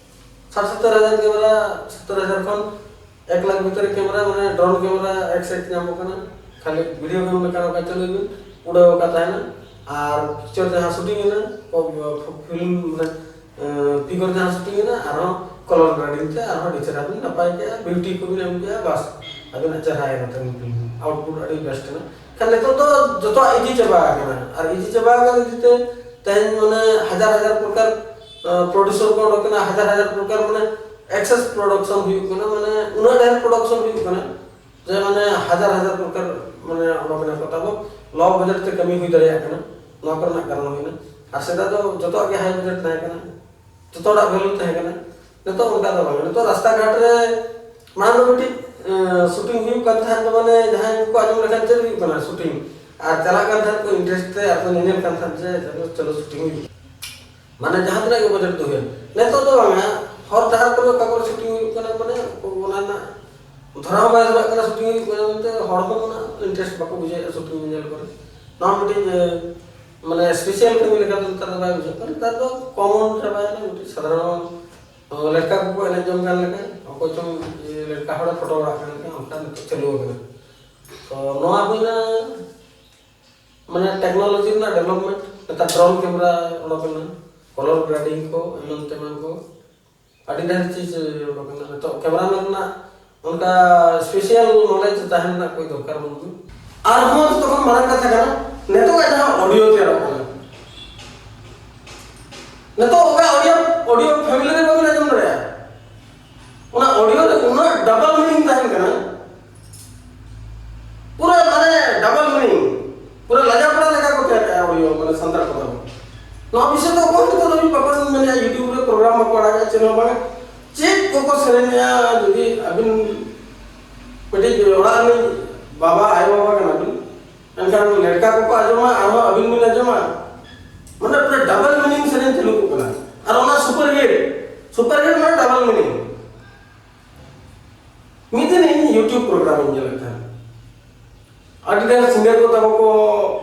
ᱥᱟᱴ ᱥᱚᱛᱛᱚᱨ ᱦᱟᱡᱟᱨ ᱠᱮᱢᱮᱨᱟ, ᱥᱚᱛᱛᱚᱨ ᱦᱟᱡᱟᱨ ᱠᱷᱚᱱ ᱮᱠ ᱞᱟᱠᱷ ᱵᱷᱤᱛᱨᱤ ᱠᱮᱢᱮᱨᱟ, ᱢᱟᱱᱮ ᱰᱨᱳᱱ ᱠᱮᱢᱮᱨᱟ ᱮᱠ ᱥᱮᱴ ᱧᱟᱢᱚᱜ ᱠᱟᱱᱟ᱾ ᱠᱷᱟᱹᱞᱤ ᱵᱷᱤᱰᱤᱭᱳ ᱜᱮᱢ ᱞᱮᱠᱟ ᱱᱚᱝᱠᱟ ᱪᱟᱹᱞᱩᱭ ᱵᱤᱱ, ᱩᱰᱟᱹᱣ ᱟᱠᱟ ᱛᱟᱦᱮᱱᱟ᱾ ᱟᱨ ᱯᱤᱠᱪᱚᱨ ᱡᱟᱦᱟᱸ ᱥᱩᱴᱤᱝ ᱮᱱᱟ, ᱯᱷᱤᱞᱢ ᱢᱟᱱᱮ ᱯᱷᱤᱜᱚᱨ ᱡᱟᱦᱟᱸ ᱥᱩᱴᱤᱝ ᱮᱱᱟ, ᱟᱨᱦᱚᱸ ᱠᱚᱞᱚᱨ ᱜᱨᱮᱰᱤᱝ ᱛᱮ ᱟᱨᱦᱚᱸ ᱟᱹᱰᱤ ᱪᱮᱦᱨᱟ ᱵᱤᱱ ᱱᱟᱯᱟᱭ ᱠᱮᱜᱼᱟ, ᱵᱤᱭᱩᱴᱤ ᱠᱚᱵᱤᱱ ᱮᱢ ᱠᱮᱜᱼᱟ, ᱵᱟᱥ ᱟᱹᱵᱤᱱᱟᱜ ᱪᱮᱦᱨᱟ ᱮᱱᱟ ᱛᱟᱵᱤᱱ ᱯᱷᱤᱞᱢ, ᱟᱣᱩᱴᱯᱩᱴ ᱟᱹᱰᱤ ᱵᱮᱥᱴ ᱮᱱᱟ᱾ ᱠᱷᱟᱱ ᱱᱤᱛᱚᱜ ᱫᱚ ᱡᱚᱛᱚᱣᱟᱜ ᱤᱡᱤ ᱪᱟᱵᱟ ᱟᱠᱟᱱᱟ, ᱟᱨ ᱤᱡᱤ ᱪᱟᱵᱟ ᱟᱠᱟᱱ ᱤᱫᱤ ᱛᱮ ᱛᱮᱦᱮᱧ ᱢᱟᱱᱮ ᱦᱟᱡᱟᱨ ᱦᱟᱡᱟᱨ ᱯᱨᱚᱠᱟᱨ ᱯᱨᱚᱰᱩᱥᱟᱨ ᱠᱚ ᱚᱰᱚᱠ ᱠᱟᱱᱟ, ᱦᱟᱡᱟᱨ ᱦᱟᱡᱟᱨ ᱯᱨᱚᱠᱟᱨ ᱢᱟᱱᱮ ᱮᱠᱥᱮᱥ ᱯᱨᱚᱰᱟᱠᱥᱚᱱ ᱦᱩᱭᱩᱜ ᱠᱟᱱᱟ, ᱢᱟᱱᱮ ᱩᱱᱟᱹᱜ ᱰᱷᱮᱨ ᱯᱨᱚᱰᱟᱠᱥᱚᱱ ᱦᱩᱭᱩᱜ ᱠᱟᱱᱟ ᱡᱮ ᱢᱟᱱᱮ ᱦᱟᱡᱟᱨ ᱦᱟᱡᱟᱨ ᱯᱨᱚᱠᱟᱨ ᱢᱟᱱᱮ ᱚᱰᱚᱠ ᱮᱱᱟ ᱠᱚ, ᱛᱟᱵᱚ ᱞᱳ ᱵᱟᱡᱮᱴ ᱛᱮ ᱠᱟᱹᱢᱤ ᱦᱩᱭ ᱫᱟᱲᱮᱭᱟᱜ ᱠᱟᱱᱟ᱾ ᱱᱚᱣᱟ ᱠᱚᱨᱮᱱᱟᱜ ᱠᱟᱨᱚᱱ ᱦᱩᱭᱱᱟ᱾ ᱟᱨ ᱥᱮᱫᱟᱭ ᱫᱚ ᱡᱚᱛᱚᱣᱟᱜ ᱜᱮ ᱦᱟᱭ ᱵᱟᱡᱮᱴ ᱛᱟᱦᱮᱸ ᱠᱟᱱᱟ, ᱡᱚᱛᱚ ᱦᱚᱲᱟᱜ ᱵᱷᱮᱞᱩ ᱛᱟᱦᱮᱸ ᱠᱟᱱᱟ᱾ ᱱᱤᱛᱚᱜ ᱚᱱᱠᱟ ᱫᱚ ᱵᱟᱝ, ᱱᱤᱛᱚᱜ ᱨᱟᱥᱛᱟ ᱜᱷᱟᱴ ᱨᱮ ᱢᱟᱲᱟᱝ ᱫᱚ ᱢᱤᱫᱴᱤᱡ ᱥᱩᱴᱤᱝ ᱦᱩᱭᱩᱜ ᱠᱟᱱ ᱛᱟᱦᱮᱸᱫ ᱫᱚ ᱢᱟᱱᱮ ᱡᱟᱦᱟᱸᱭ ᱠᱚ ᱟᱸᱡᱚᱢ ᱞᱮᱠᱷᱟᱱ ᱪᱮᱫ ᱦᱩᱭᱩᱜ ᱠᱟᱱᱟ ᱥᱩᱴᱤᱝ, ᱟᱨ ᱪᱟᱞᱟᱜ ᱠᱟᱱ ᱛᱟᱦᱮᱸᱫ ᱠᱚ ᱤᱱᱴᱟᱨᱮᱥᱴ ᱛᱮ, ᱟᱨ ᱠᱚ ᱧᱮᱧᱮᱞ ᱠᱟᱱ ᱛᱟᱦᱮᱸᱫ ᱡᱮ ᱪᱚᱞᱚ ᱪᱚᱞᱚ ᱥᱩᱴᱤᱝ ᱦᱩᱭᱩᱜ, ᱢᱟᱱᱮ ᱡᱟᱦᱟᱸ ᱛᱤᱱᱟᱹᱜ ᱜᱮ ᱵᱟᱡᱮᱴ ᱫᱚ ᱦᱩᱭᱮᱱ᱾ ᱱᱤᱛᱚᱜ ᱫᱚ ᱵᱟᱝᱟ, ᱦᱚᱨ ᱰᱟᱦᱟᱨ ᱠᱚᱨᱮ ᱚᱠᱟ ᱠᱚᱨᱮ ᱥᱩᱴᱤᱝ ᱦᱩᱭᱩᱜ ᱠᱟᱱᱟ, ᱢᱟᱱᱮ ᱚᱱᱟ ᱨᱮᱱᱟᱜ ᱫᱷᱚᱨᱟ ᱦᱚᱸ ᱵᱟᱭ ᱫᱷᱚᱨᱟᱜ ᱠᱟᱱᱟ ᱥᱩᱴᱤᱝ ᱦᱩᱭᱩᱜ ᱠᱟᱱᱟ ᱢᱮᱱᱛᱮ, ᱦᱚᱲ ᱦᱚᱸ ᱚᱱᱟ ᱤᱱᱴᱟᱨᱮᱥᱴ ᱵᱟᱠᱚ ᱵᱩᱡᱷᱟᱹᱣᱮᱫᱼᱟ ᱥᱩᱴᱤᱝ ᱧᱮᱧᱮᱞ ᱠᱚᱨᱮ᱾ ᱱᱚᱣᱟ ᱢᱤᱫᱴᱤᱡ ᱢᱟᱱᱮ ᱥᱯᱮᱥᱟᱞ ᱠᱟᱹᱢᱤ ᱞᱮᱠᱟ ᱫᱚ ᱱᱮᱛᱟᱨ ᱫᱚ ᱵᱟᱭ ᱵᱩᱡᱷᱟᱹᱜ ᱠᱟᱱᱟ᱾ ᱱᱮᱛᱟᱨ ᱫᱚ ᱠᱚᱢᱚᱱ ᱪᱟᱵᱟᱭᱮᱱᱟ, ᱢᱤᱫᱴᱤᱡ ᱥᱟᱫᱷᱟᱨᱚᱱ ᱞᱮᱴᱠᱟ ᱠᱚᱠᱚ ᱮᱱᱮᱡ ᱡᱚᱝ ᱠᱟᱱ ᱞᱮᱠᱟ, ᱚᱠᱚᱭ ᱪᱚᱝ ᱞᱮᱴᱠᱟ ᱦᱚᱲᱮ ᱯᱷᱳᱴᱳ ᱵᱟᱲᱟᱜ ᱠᱟᱱ ᱞᱮᱠᱟ, ᱚᱱᱠᱟ ᱱᱤᱛᱚᱜ ᱪᱟᱹᱞᱩ ᱟᱠᱟᱱᱟ᱾ ᱛᱚ ᱱᱚᱣᱟ ᱦᱩᱭᱱᱟ ᱢᱟᱱᱮ ᱴᱮᱠᱱᱳᱞᱚᱡᱤ ᱨᱮᱱᱟᱜ ᱰᱮᱵᱷᱞᱚᱯᱢᱮᱱᱴ᱾ ᱱᱮᱛᱟᱨ ᱰᱨᱳᱱ ᱠᱮᱢᱮᱨᱟ ᱚᱰᱚᱠ ᱮᱱᱟ, ᱠᱚᱞᱚᱨ ᱜᱨᱮᱰᱤᱝ ᱠᱚ, ᱮᱢᱟᱱ ᱛᱮᱢᱟᱱ ᱠᱚ, ᱟᱹᱰᱤ ᱰᱷᱮᱨ ᱪᱤᱡᱽ ᱚᱰᱚᱠ ᱮᱱᱟ᱾ ᱱᱤᱛᱚᱜ ᱠᱮᱢᱮᱨᱟᱢᱮᱱ ᱨᱮᱱᱟᱜ ᱚᱱᱠᱟ ᱥᱯᱮᱥᱟᱞ ᱱᱚᱞᱮᱡᱽ ᱛᱟᱦᱮᱱ ᱨᱮᱱᱟᱜ ᱠᱳᱭ ᱫᱚᱨᱠᱟᱨ ᱵᱟᱹᱱᱩᱜᱼᱟ᱾ ᱟᱨᱦᱚᱸ ᱡᱚᱛᱚ ᱠᱷᱚᱱ ᱢᱟᱨᱟᱝ ᱠᱟᱛᱷᱟ ᱠᱟᱱᱟ, ᱱᱤᱛᱚᱜ ᱡᱟᱦᱟᱸ ᱚᱰᱤᱭᱳ ᱛᱮᱭᱟᱨᱚᱜ ᱠᱟᱱᱟ, ᱱᱤᱛᱚᱜ ᱚᱠᱟ ᱚᱰᱤᱭᱳ, ᱚᱰᱤᱭᱳ ᱯᱷᱮᱢᱤᱞᱤ ᱨᱮ ᱵᱟᱵᱤᱱ ᱟᱸᱡᱚᱢ ᱫᱟᱲᱮᱭᱟᱜᱼᱟ᱾ ᱚᱱᱟ ᱚᱰᱤᱭᱳ ᱨᱮ ᱩᱱᱟᱹᱜ ᱰᱟᱵᱚᱞ ᱢᱤᱱᱤᱝ ᱛᱟᱦᱮᱱ ᱠᱟᱱᱟ, ᱯᱩᱨᱟᱹ ᱢᱟᱱᱮ ᱰᱟᱵᱚᱞ ᱢᱤᱱᱤᱝ, ᱯᱩᱨᱟᱹ ᱞᱟᱡᱟᱯᱟᱲᱟ ᱞᱮᱠᱟ ᱠᱚ ᱛᱮᱭᱟᱨ ᱠᱟᱜᱼᱟ ᱚᱰᱤᱭᱳ, ᱢᱟᱱᱮ ᱥᱟᱱᱛᱟᱲ ᱠᱚᱛᱮ ᱫᱚ᱾ ᱱᱚᱣᱟ ᱵᱤᱥᱚᱭ ᱫᱚ ᱚᱠᱚᱭ ᱱᱤᱛᱚᱜ ᱫᱷᱟᱹᱵᱤᱡ ᱵᱟᱠᱚ ᱢᱮᱱᱮᱫᱼᱟ, YouTube ᱨᱮ ᱯᱨᱳᱜᱨᱟᱢ ᱵᱟᱠᱚ ᱟᱲᱟᱜᱮᱫᱼᱟ, ᱪᱮᱫ ᱦᱚᱸ ᱵᱟᱝ᱾ ᱪᱮᱫ ᱠᱚᱠᱚ ᱥᱮᱨᱮᱧᱮᱜᱼᱟ? ᱡᱩᱫᱤ ᱟᱹᱵᱤᱱ ᱢᱤᱫᱴᱤᱡ ᱚᱲᱟᱜ ᱨᱤᱱᱤᱡ ᱵᱟᱵᱟ, ᱟᱭᱳ ᱵᱟᱵᱟ ᱠᱟᱱᱟ ᱵᱤᱱ, ᱮᱱᱠᱷᱟᱱ ᱞᱮᱴᱠᱟ ᱠᱚᱠᱚ ᱟᱸᱡᱚᱢᱟ, ᱟᱨᱦᱚᱸ ᱟᱹᱵᱤᱱ ᱵᱤᱱ ᱟᱸᱡᱚᱢᱟ, ᱢᱟᱱᱮ ᱯᱩᱨᱟᱹ ᱰᱟᱵᱚᱞ ᱢᱤᱱᱤᱝ ᱥᱮᱨᱮᱧ ᱪᱟᱹᱞᱩ ᱠᱚᱜ ᱠᱟᱱᱟ᱾ ᱟᱨ ᱚᱱᱟ ᱥᱩᱯᱟᱨ ᱦᱤᱴ, Super hit ᱢᱟᱱᱮ double meaning. ᱢᱤᱫ ᱫᱤᱱ ᱤᱧ YouTube program ᱤᱧ ᱧᱮᱞᱮᱫ ᱛᱟᱦᱮᱸᱫ, ᱟᱹᱰᱤ ᱰᱷᱮᱨ singer ᱠᱚ ᱛᱟᱵᱚ ᱠᱚ,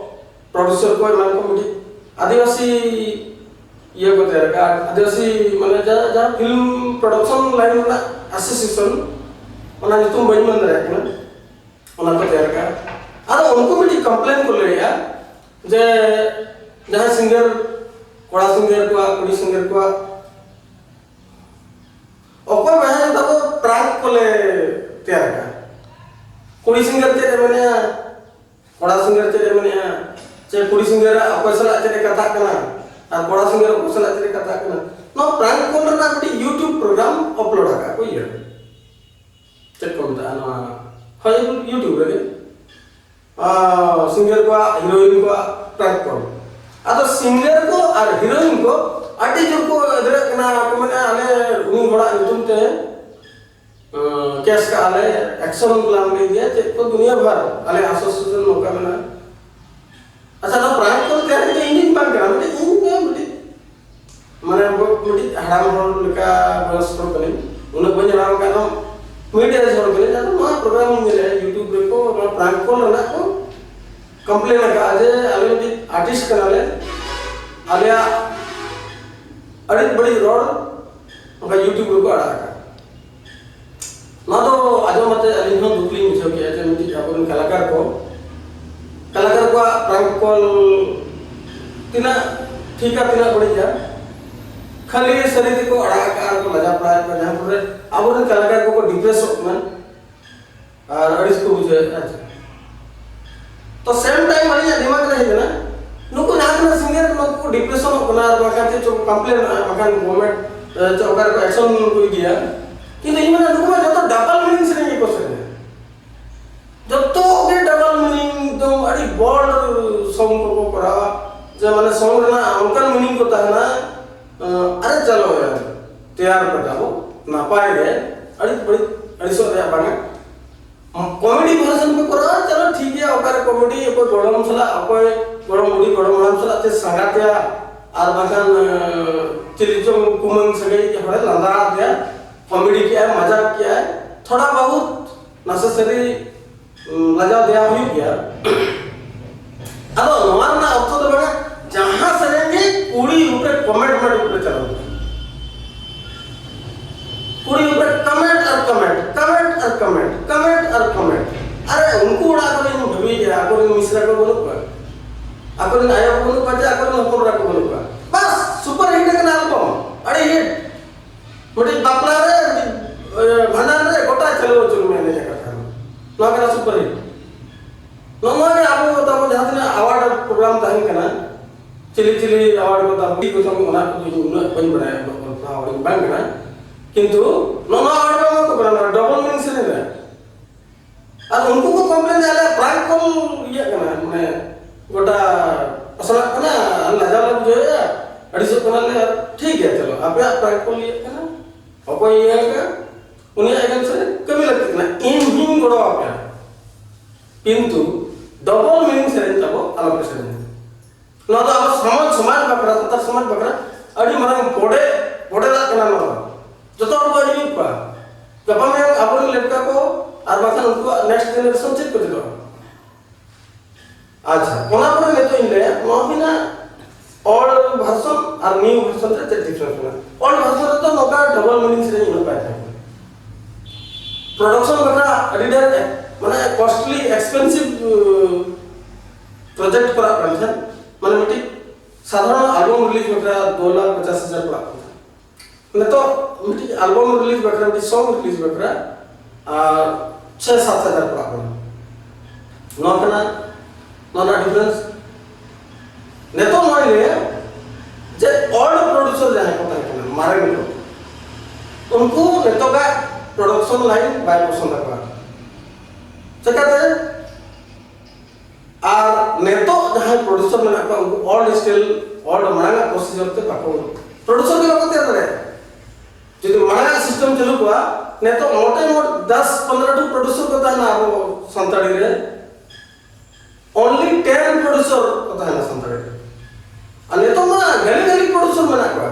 producer ᱠᱚ, ᱮᱢᱟᱱ ᱠᱚ ᱢᱤᱫᱴᱤᱡ ᱟᱹᱫᱤᱵᱟᱹᱥᱤ ᱤᱭᱟᱹ ᱠᱚ ᱛᱮᱭᱟᱨ ᱟᱠᱟᱫᱼᱟ, ᱟᱹᱫᱤᱵᱟᱹᱥᱤ ᱢᱟᱱᱮ ᱡᱟᱦᱟᱸ ᱡᱟᱦᱟᱸ film production line ᱨᱮᱱᱟᱜ association, ᱚᱱᱟ ᱧᱩᱛᱩᱢ ᱵᱟᱹᱧ ᱢᱮᱱ ᱫᱟᱲᱮᱭᱟᱜ ᱠᱟᱱᱟ, ᱚᱱᱟ ᱠᱚ ᱛᱮᱭᱟᱨ ᱟᱠᱟᱫᱼᱟ᱾ ᱟᱫᱚ ᱩᱱᱠᱩ ᱢᱤᱫᱴᱤᱡ complain ᱠᱚ ᱞᱟᱹᱭᱮᱫᱼᱟ ᱡᱮ ᱡᱟᱦᱟᱸᱭ singer, ᱠᱚᱲᱟ singer ᱠᱚᱣᱟᱜ, ᱠᱩᱲᱤ singer ᱠᱚᱣᱟᱜ, ᱚᱠᱚᱭ ᱵᱟᱦᱟ ᱛᱟᱵᱚ prank ᱠᱚᱞᱮ ᱛᱮᱭᱟᱨ ᱠᱟᱜᱼᱟ᱾ ᱠᱩᱲᱤ singer ᱪᱮᱫ ᱮ ᱢᱮᱱᱮᱜᱼᱟ, ᱠᱚᱲᱟ singer ᱪᱮᱫ ᱮ ᱢᱮᱱᱮᱜᱼᱟ, ᱪᱮ ᱠᱩᱲᱤ singer ᱟᱜ ᱚᱠᱚᱭ ᱥᱟᱞᱟᱜ ᱪᱮᱫ ᱮ ᱠᱟᱛᱷᱟᱜ ᱠᱟᱱᱟ ᱟᱨ ᱠᱚᱲᱟ singer ᱚᱠᱚᱭ ᱥᱟᱞᱟᱜ ᱪᱮᱫ ᱮ ᱠᱟᱛᱷᱟᱜ ᱠᱟᱱᱟ, ᱱᱚᱣᱟ prank call ᱨᱮᱱᱟᱜ ᱢᱤᱫᱴᱤᱡ YouTube program upload ᱟᱠᱟᱫ ᱠᱚ᱾ ᱤᱭᱟᱹ ᱪᱮᱫ ᱠᱚ ᱢᱮᱛᱟᱜᱼᱟ ᱱᱚᱣᱟ, ᱦᱳᱭ, YouTube ᱨᱮᱜᱮ᱾ ᱟᱨ singer ᱠᱚᱣᱟᱜ, heroine ᱠᱚᱣᱟᱜ prank call᱾ ᱟᱫᱚ singer ᱠᱚ ᱟᱨ heroine ᱠᱚ ᱟᱹᱰᱤ ᱡᱳᱨ ᱠᱚ ᱮᱫᱽᱨᱮᱜ ᱠᱟᱱᱟ, ᱠᱚ ᱢᱮᱱᱟ, "ᱟᱞᱮ ᱩᱱᱤ ᱦᱚᱲᱟᱜ ᱧᱩᱛᱩᱢ ᱛᱮ, ᱟᱸ, case ᱠᱟᱜᱼᱟ ᱞᱮ, action ᱞᱟᱝ ᱞᱟᱹᱭ ᱜᱮᱭᱟ", ᱪᱮᱫ ᱠᱚ ᱫᱩᱱᱤᱭᱟᱹ ᱵᱷᱟᱨ ᱟᱞᱮ association ᱱᱚᱝᱠᱟ ᱢᱮᱱᱟᱜᱼᱟ᱾ ᱟᱪᱪᱷᱟ, ᱱᱚᱣᱟ prank call ᱛᱮ ᱤᱧ ᱫᱚ ᱤᱧ ᱫᱚᱧ ᱵᱟᱝ ᱠᱟᱱᱟ, ᱢᱤᱫᱴᱤᱡ ᱤᱧ ᱫᱚ ᱢᱤᱫᱴᱤᱡ ᱢᱟᱱᱮ ᱵᱚ-, ᱢᱤᱫᱴᱤᱡ ᱦᱟᱲᱟᱢ ᱦᱚᱲ ᱞᱮᱠᱟ ᱵᱚᱭᱚᱥ ᱦᱚᱲ ᱠᱟᱹᱱᱟᱹᱧ, ᱩᱱᱟᱹᱜ ᱵᱟᱹᱧ ᱦᱟᱲᱟᱢ ᱟᱠᱟᱱ ᱨᱮᱦᱚᱸ mid age ᱦᱚᱲ ᱠᱟᱹᱱᱟᱹᱧ᱾ ᱟᱫᱚ ᱱᱚᱣᱟ program ᱤᱧ ᱧᱮᱞᱮᱫᱼᱟ, YouTube ᱨᱮᱠᱚ ᱱᱚᱣᱟ prank call ᱨᱮᱱᱟᱜ ᱠᱚ complain ᱟᱠᱟᱫᱼᱟ ᱡᱮ ᱟᱞᱮ ᱢᱤᱫᱴᱤᱡ artist ᱠᱟᱱᱟᱞᱮ, ᱟᱞᱮᱭᱟᱜ ᱟᱹᱰᱤ ᱵᱟᱹᱲᱤᱡ ᱨᱚᱲ ᱚᱱᱠᱟ YouTube ᱨᱮᱠᱚ ᱟᱲᱟᱜ ᱟᱠᱟᱫᱼᱟ᱾ ᱱᱚᱣᱟ ᱫᱚ ᱟᱸᱡᱚᱢ ᱠᱟᱛᱮ ᱟᱹᱞᱤᱧ ᱦᱚᱸ ᱫᱩᱠ ᱞᱤᱧ ᱵᱩᱡᱷᱟᱹᱣ ᱠᱮᱫᱼᱟ ᱡᱮ ᱢᱤᱫᱴᱤᱡ ᱟᱵᱚᱨᱮᱱ ᱠᱟᱞᱟᱠᱟᱨ ᱠᱚ, ᱠᱟᱞᱟᱠᱟᱨ ᱠᱚᱣᱟᱜ prank call ᱛᱤᱱᱟᱹᱜ ᱴᱷᱤᱠᱟ, ᱛᱤᱱᱟᱹᱜ ᱵᱟᱹᱲᱤᱡᱟ, ᱠᱷᱟᱹᱞᱤ ᱥᱟᱹᱨᱤ ᱛᱮᱠᱚ ᱟᱲᱟᱜ ᱟᱠᱟᱫᱼᱟ ᱟᱨ ᱠᱚ ᱞᱟᱡᱟ ᱯᱟᱲᱟᱣᱮᱫ ᱠᱚᱣᱟ, ᱡᱟᱦᱟᱸ ᱠᱚᱨᱮ ᱟᱵᱚᱨᱮᱱ ᱠᱟᱞᱟᱠᱟᱨ ᱠᱚᱠᱚ depressᱚᱜ ᱠᱟᱱᱟ ᱟᱨ ᱟᱹᱲᱤᱥ ᱠᱚ ᱵᱩᱡᱷᱟᱹᱣᱮᱫᱼᱟ᱾ ᱛᱚ same time ᱟᱹᱞᱤᱧᱟᱜ ᱫᱤᱢᱟᱜᱽ ᱨᱮ ᱦᱮᱡ ᱮᱱᱟ, ᱱᱩᱠᱩ ᱡᱟᱦᱟᱸ ᱛᱤᱱᱟᱹᱜ singer ᱱᱩᱠᱩ ᱠᱚ depressionᱚᱜ ᱠᱟᱱᱟ ᱟᱨ ᱵᱟᱝᱠᱷᱟᱱ ᱪᱮᱫ ᱪᱚ ᱠᱚ complainᱚᱜᱼᱟ, ᱵᱟᱝᱠᱷᱟᱱ government, ᱮ, ᱪᱮᱫ ᱚᱠᱟ ᱨᱮᱠᱚ action ᱠᱚ ᱤᱫᱤᱭᱟ, ᱠᱤᱱᱛᱩ ᱤᱧ ᱢᱮᱱᱟ ᱱᱩᱠᱩ ᱢᱟ ᱡᱚᱛᱚ double meaning ᱥᱮᱨᱮᱧ ᱜᱮᱠᱚ ᱥᱮᱨᱮᱧᱟ᱾ ᱡᱚᱛᱚ ᱜᱮ double meaning, ᱮᱠᱫᱚᱢ ᱟᱹᱰᱤ bold song ᱠᱚᱠᱚ ᱠᱚᱨᱟᱣᱟ, ᱡᱮ ᱢᱟᱱᱮ song ᱨᱮᱱᱟᱜ ᱚᱱᱠᱟᱱ meaning ᱠᱚ ᱛᱟᱦᱮᱱᱟ, ᱮ, ᱟᱨᱮ ᱪᱟᱞᱟᱣ ᱮᱱᱟ, ᱛᱮᱭᱟᱨ ᱠᱟᱫᱟ ᱵᱚ, ᱱᱟᱯᱟᱭ ᱜᱮ, ᱟᱹᱲᱤᱥ ᱵᱟᱹᱲᱤᱡ ᱟᱹᱲᱤᱥᱚᱜ ᱨᱮᱭᱟᱜ ᱵᱟᱝᱟ᱾ Comedy version ᱯᱮ ᱠᱚᱨᱟᱣᱟ, ᱪᱚᱞᱚ ᱴᱷᱤᱠ ᱜᱮᱭᱟ, ᱚᱠᱟᱨᱮ comedy, ᱚᱠᱚᱭ ᱜᱚᱲᱚᱢ ᱥᱟᱞᱟᱜ, ᱚᱠᱚᱭ ᱜᱚᱲᱚᱢ ᱵᱩᱰᱷᱤ, ᱜᱚᱲᱚᱢ ᱦᱟᱲᱟᱢ ᱥᱟᱞᱟᱜ ᱛᱮ ᱥᱟᱸᱜᱟᱛᱮᱭᱟ, ᱟᱨ ᱵᱟᱝᱠᱷᱟᱱ, ᱮ, ᱪᱤᱞᱤ ᱪᱚᱝ ᱠᱩᱢᱟᱹᱝ ᱥᱟᱹᱜᱟᱹᱭ ᱦᱚᱲᱮ ᱞᱟᱸᱫᱟ ᱟᱫᱮᱭᱟ, ᱠᱚᱢᱮᱰᱤ ᱠᱮᱜᱼᱟᱭ, ᱢᱟᱡᱟᱠ ᱠᱮᱜᱼᱟᱭ, ᱛᱷᱚᱲᱟ ᱵᱚᱦᱩᱛ ᱱᱮᱥᱮᱥᱟᱨᱤ ᱞᱟᱡᱟᱣ ᱫᱮᱭᱟ ᱦᱩᱭᱩᱜ ᱜᱮᱭᱟ᱾ ᱟᱫᱚ ᱱᱚᱣᱟ ᱨᱮᱱᱟᱜ ᱚᱨᱛᱷᱚ ᱫᱚ ᱵᱟᱝᱟ, ᱡᱟᱦᱟᱸ ᱥᱮᱨᱮᱧ ᱜᱮ ᱠᱩᱲᱤ ᱩᱯᱨᱮ ᱠᱚᱢᱮᱱᱴ ᱢᱮ ᱩᱯᱨᱮ ᱪᱟᱞᱟᱣ ᱠᱩᱲᱤ ᱩᱯᱨᱮ ᱠᱚᱢᱮᱱᱴ ᱟᱨ ᱠᱚᱢᱮᱱᱴ, ᱠᱚᱢᱮᱱᱴ ᱟᱨ ᱠᱚᱢᱮᱱᱴ, ᱠᱚᱢᱮᱱᱴ ᱟᱨ ᱠᱚᱢᱮᱱᱴ᱾ ᱟᱨᱮ ᱩᱱᱠᱩ ᱚᱲᱟᱜ ᱠᱚᱨᱮ ᱤᱧ ᱵᱷᱟᱹᱵᱤᱭᱮᱫᱼᱟ, ᱟᱠᱚᱨᱮᱱ ᱢᱤᱥᱨᱟ ᱠᱚ ᱵᱟᱹᱱᱩᱜ ᱠᱚᱣᱟ, ᱟᱠᱚᱨᱮᱱ ᱟᱭᱳ ᱠᱚ ᱵᱟᱹᱱᱩᱜ ᱠᱚᱣᱟ ᱪᱮ ᱟᱠᱚᱨᱮᱱ ᱦᱚᱯᱚᱱ ᱮᱨᱟ ᱠᱚ ᱵᱟᱹᱱᱩᱜ ᱠᱚᱣᱟ? ᱵᱟᱥ, ᱥᱩᱯᱟᱨ ᱦᱤᱴ ᱠᱟᱱᱟ ᱟᱞᱵᱚᱢ, ᱟᱹᱰᱤ ᱦᱤᱴ᱾ ᱢᱤᱫᱴᱤᱡ ᱵᱟᱯᱞᱟ ᱨᱮ, ᱢᱤᱫᱴᱤᱡ, ᱮ, ᱵᱷᱟᱸᱰᱟᱱ ᱨᱮ ᱜᱚᱴᱟ ᱪᱟᱹᱞᱩ ᱟᱹᱪᱩᱨ ᱢᱮ ᱮᱱᱮᱡ ᱠᱟᱛᱷᱟ᱾ ᱱᱚᱣᱟ ᱠᱟᱱᱟ ᱥᱩᱯᱟᱨ ᱦᱤᱴ᱾ ᱱᱚᱜᱼᱚ ᱱᱚᱣᱟ ᱜᱮ ᱟᱵᱚ ᱛᱟᱵᱚ ᱡᱟᱦᱟᱸ ᱛᱤᱱᱟᱹᱜ ᱟᱣᱟᱨᱰ ᱯᱨᱳᱜᱨᱟᱢ ᱛᱟᱦᱮᱸ ᱠᱟᱱᱟ, ᱪᱤᱞᱤ ᱪᱤᱞᱤ ᱟᱣᱟᱨᱰ ᱠᱚ ᱛᱟᱵᱚ, ᱠᱚ ᱛᱟᱵᱚ, ᱚᱱᱟ ᱠᱚᱫᱚ ᱤᱧ ᱩᱱᱟᱹᱜ ᱵᱟᱹᱧ ᱵᱟᱲᱟᱭᱟ, ᱩᱱᱟᱹᱜ ᱚᱞ ᱯᱟᱲᱦᱟᱣ ᱦᱚᱲᱤᱧ ᱵᱟᱝ ᱠᱟᱱᱟ᱾ ᱠᱤᱱᱛᱩ ᱱᱚᱜᱼᱚ ᱱᱚᱣᱟ ᱟᱣᱟᱨᱰ ᱠᱚ ᱮᱢᱟ ᱠᱚ ᱠᱟᱱᱟ, ᱱᱚᱣᱟ ᱰᱚᱵᱚᱞ ᱢᱤᱱᱤᱝ ᱥᱮᱨᱮᱧ ᱨᱮ᱾ ᱟᱨ ᱩᱱᱠᱩ ᱠᱚ ᱠᱚᱢᱯᱞᱮᱱ ᱫᱟ, "ᱟᱞᱮᱭᱟᱜ ᱯᱨᱟᱭ ᱠᱚᱞ ᱤᱭᱟᱹᱜ ᱠᱟᱱᱟ, ᱢᱟᱱᱮ ᱜᱚᱴᱟ ᱯᱟᱥᱱᱟᱜ ᱠᱟᱱᱟ, ᱟᱨ ᱞᱟᱡᱟᱣ ᱞᱮ ᱵᱩᱡᱷᱟᱹᱣᱮᱫᱼᱟ, ᱟᱹᱲᱤᱥᱚᱜ ᱠᱟᱱᱟᱞᱮ", ᱟᱨ ᱴᱷᱤᱠ ᱜᱮᱭᱟ, ᱪᱚᱞᱚ, ᱟᱯᱮᱭᱟᱜ ᱯᱨᱟᱭ ᱠᱚᱞ ᱤᱭᱟᱹᱜ ᱠᱟᱱᱟ, ᱚᱠᱚᱭ ᱤᱭᱟᱹ ᱟᱠᱟᱫ, ᱩᱱᱤᱭᱟᱜ ᱮᱜᱮᱱᱥᱴ ᱨᱮ ᱠᱟᱹᱢᱤ ᱞᱟᱹᱠᱛᱤ ᱠᱟᱱᱟ, ᱤᱧ ᱦᱚᱸᱧ ᱜᱚᱲᱚ ᱟᱯᱮᱭᱟ᱾ ᱠᱤᱱᱛᱩ ᱰᱚᱵᱚᱞ ᱢᱤᱱᱤᱝ ᱥᱮᱨᱮᱧ ᱛᱟᱵᱚ ᱟᱞᱚᱯᱮ ᱥᱮᱨᱮᱧᱟ᱾ ᱱᱚᱣᱟ ᱫᱚ ᱟᱵᱚ ᱥᱚᱢᱟᱡᱽ, ᱥᱚᱢᱟᱡᱽ ᱵᱟᱠᱷᱨᱟ, ᱥᱟᱱᱛᱟᱲ ᱥᱚᱢᱟᱡᱽ ᱵᱟᱠᱷᱨᱟ ᱟᱹᱰᱤ ᱢᱟᱨᱟᱝ ᱵᱚᱰᱮ, ᱵᱚᱰᱮ ᱫᱟᱜ ᱠᱟᱱᱟ ᱱᱚᱣᱟ ᱫᱚ᱾ ᱡᱚᱛᱚ ᱦᱚᱲ ᱵᱚ ᱟᱸᱡᱚᱢᱮᱫ ᱠᱚᱣᱟ᱾ ᱜᱟᱯᱟ ᱢᱮᱭᱟᱝ ᱟᱵᱚᱨᱮᱱ ᱞᱮᱴᱠᱟ ᱠᱚ ᱟᱨ ᱵᱟᱝᱠᱷᱟᱱ ᱩᱱᱠᱩᱣᱟᱜ ᱱᱮᱠᱥᱴ ᱡᱮᱱᱟᱨᱮᱥᱚᱱ ᱪᱮᱫ ᱠᱚ ᱪᱮᱫᱚᱜᱼᱟ? ᱟᱪᱪᱷᱟ, ᱚᱱᱟ ᱯᱚᱨᱮ ᱱᱤᱛᱚᱜ ᱤᱧ ᱞᱟᱹᱭᱟ, ᱱᱚᱣᱟ ᱦᱩᱭᱱᱟ ᱳᱞᱰ ᱵᱷᱟᱨᱥᱚᱱ ᱟᱨ ᱱᱤᱭᱩ ᱵᱷᱟᱨᱥᱚᱱ ᱨᱮ ᱪᱮᱫ ᱰᱤᱯᱷᱟᱨᱮᱱᱥ ᱢᱮᱱᱟᱜᱼᱟ? ᱳᱞᱰ ᱵᱷᱟᱨᱥᱚᱱ ᱨᱮᱫᱚ ᱱᱚᱝᱠᱟ ᱰᱚᱵᱚᱞ ᱢᱤᱱᱤᱝ ᱥᱮᱨᱮᱧ ᱩᱱᱟᱹᱜ ᱵᱟᱭ ᱛᱟᱦᱮᱸ ᱠᱟᱱᱟ᱾ ᱯᱨᱚᱰᱟᱠᱥᱚᱱ ᱵᱟᱠᱷᱨᱟ ᱟᱹᱰᱤ ᱰᱷᱮᱨ, ᱢᱟᱱᱮ, ᱠᱚᱥᱴᱞᱤ, ᱮᱠᱥᱯᱮᱱᱥᱤᱵᱷ ᱯᱨᱚᱡᱮᱠᱴ ᱠᱚᱨᱟᱜ ᱠᱟᱱ ᱛᱟᱦᱮᱸᱫ, ᱢᱟᱱᱮ, ᱢᱤᱫᱴᱤᱡ ᱥᱟᱫᱷᱟᱨᱚᱱ ᱟᱞᱵᱚᱢ ᱨᱤᱞᱤᱡᱽ ᱵᱟᱠᱷᱨᱟ ᱫᱩ ᱞᱟᱠᱷ ᱯᱚᱪᱟᱥ ᱦᱟᱡᱟᱨ ᱯᱟᱲᱟᱜ ᱠᱟᱱ ᱛᱟᱦᱮᱸᱫ᱾ ᱱᱤᱛᱚᱜ ᱢᱤᱫᱴᱤᱡ ᱟᱞᱵᱚᱢ ᱨᱤᱞᱤᱡᱽ ᱵᱟᱠᱷᱨᱟ, ᱢᱤᱫᱴᱤᱡ ᱥᱚᱝ ᱨᱤᱞᱤᱡᱽ ᱵᱟᱠᱷᱨᱟ, ᱟᱨ ᱪᱷᱚᱭ ᱥᱟᱛ ᱦᱟᱡᱟᱨ ᱯᱟᱲᱟᱜ ᱠᱟᱱᱟ᱾ ᱱᱚᱣᱟ ᱠᱟᱱᱟ, ᱱᱚᱣᱟ ᱨᱮᱱᱟᱜ ᱰᱤᱯᱷᱟᱨᱮᱱᱥ᱾ ᱱᱤᱛᱚᱜ ᱱᱚᱣᱟ ᱞᱟᱹᱭᱟ ᱡᱮ ᱳᱞᱰ ᱯᱨᱚᱰᱩᱥᱟᱨ ᱡᱟᱦᱟᱸᱭ ᱠᱚ ᱛᱟᱦᱮᱸ ᱠᱟᱱᱟ, ᱢᱟᱨᱮ ᱠᱚ, ᱩᱱᱠᱩ ᱱᱤᱛᱚᱜᱟᱜ ᱯᱨᱚᱰᱟᱠᱥᱚᱱ ᱞᱟᱭᱤᱱ ᱵᱟᱭ ᱯᱚᱥᱚᱸᱫ ᱟᱠᱚᱣᱟ᱾ ᱪᱮᱠᱟᱛᱮ? ᱟᱨ ᱱᱤᱛᱚᱜ ᱡᱟᱦᱟᱸᱭ ᱯᱨᱚᱰᱩᱥᱟᱨ ᱢᱮᱱᱟᱜ ᱠᱚᱣᱟ, ᱩᱱᱠᱩ ᱳᱞᱰ ᱥᱴᱟᱭᱤᱞ, ᱳᱞᱰ ᱢᱟᱲᱟᱝ ᱟᱜ ᱯᱨᱚᱥᱤᱡᱚᱨ ᱛᱮ ᱵᱟᱠᱚ, ᱯᱨᱚᱰᱩᱥᱟᱨ ᱜᱮ ᱵᱟᱠᱚ ᱛᱮᱭᱟᱨ ᱫᱟᱲᱮᱭᱟᱜᱼᱟ᱾ ᱡᱩᱫᱤ ᱢᱟᱲᱟᱝ ᱟᱜ ᱥᱤᱥᱴᱮᱢ ᱪᱟᱹᱞᱩ ᱠᱚᱜᱼᱟ, ᱱᱤᱛᱚᱜ ᱢᱚᱴᱮ ᱢᱚᱴ ᱫᱟᱥ ᱯᱚᱱᱨᱚ ᱴᱩ ᱯᱨᱚᱰᱩᱥᱟᱨ ᱠᱚ ᱛᱟᱦᱮᱱᱟ ᱟᱵᱚ ᱥᱟᱱᱛᱟᱲᱤ ᱨᱮ, ᱚᱱᱞᱤ ᱴᱮᱱ ᱯᱨᱚᱰᱩᱥᱟᱨ ᱠᱚ ᱛᱟᱦᱮᱱᱟ ᱥᱟᱱᱛᱟᱲᱤ ᱨᱮ᱾ ᱟᱨ ᱱᱤᱛᱚᱜ ᱢᱟ ᱜᱟᱹᱞᱤ ᱜᱟᱹᱞᱤ ᱯᱨᱚᱰᱩᱥᱟᱨ ᱢᱮᱱᱟᱜ ᱠᱚᱣᱟ᱾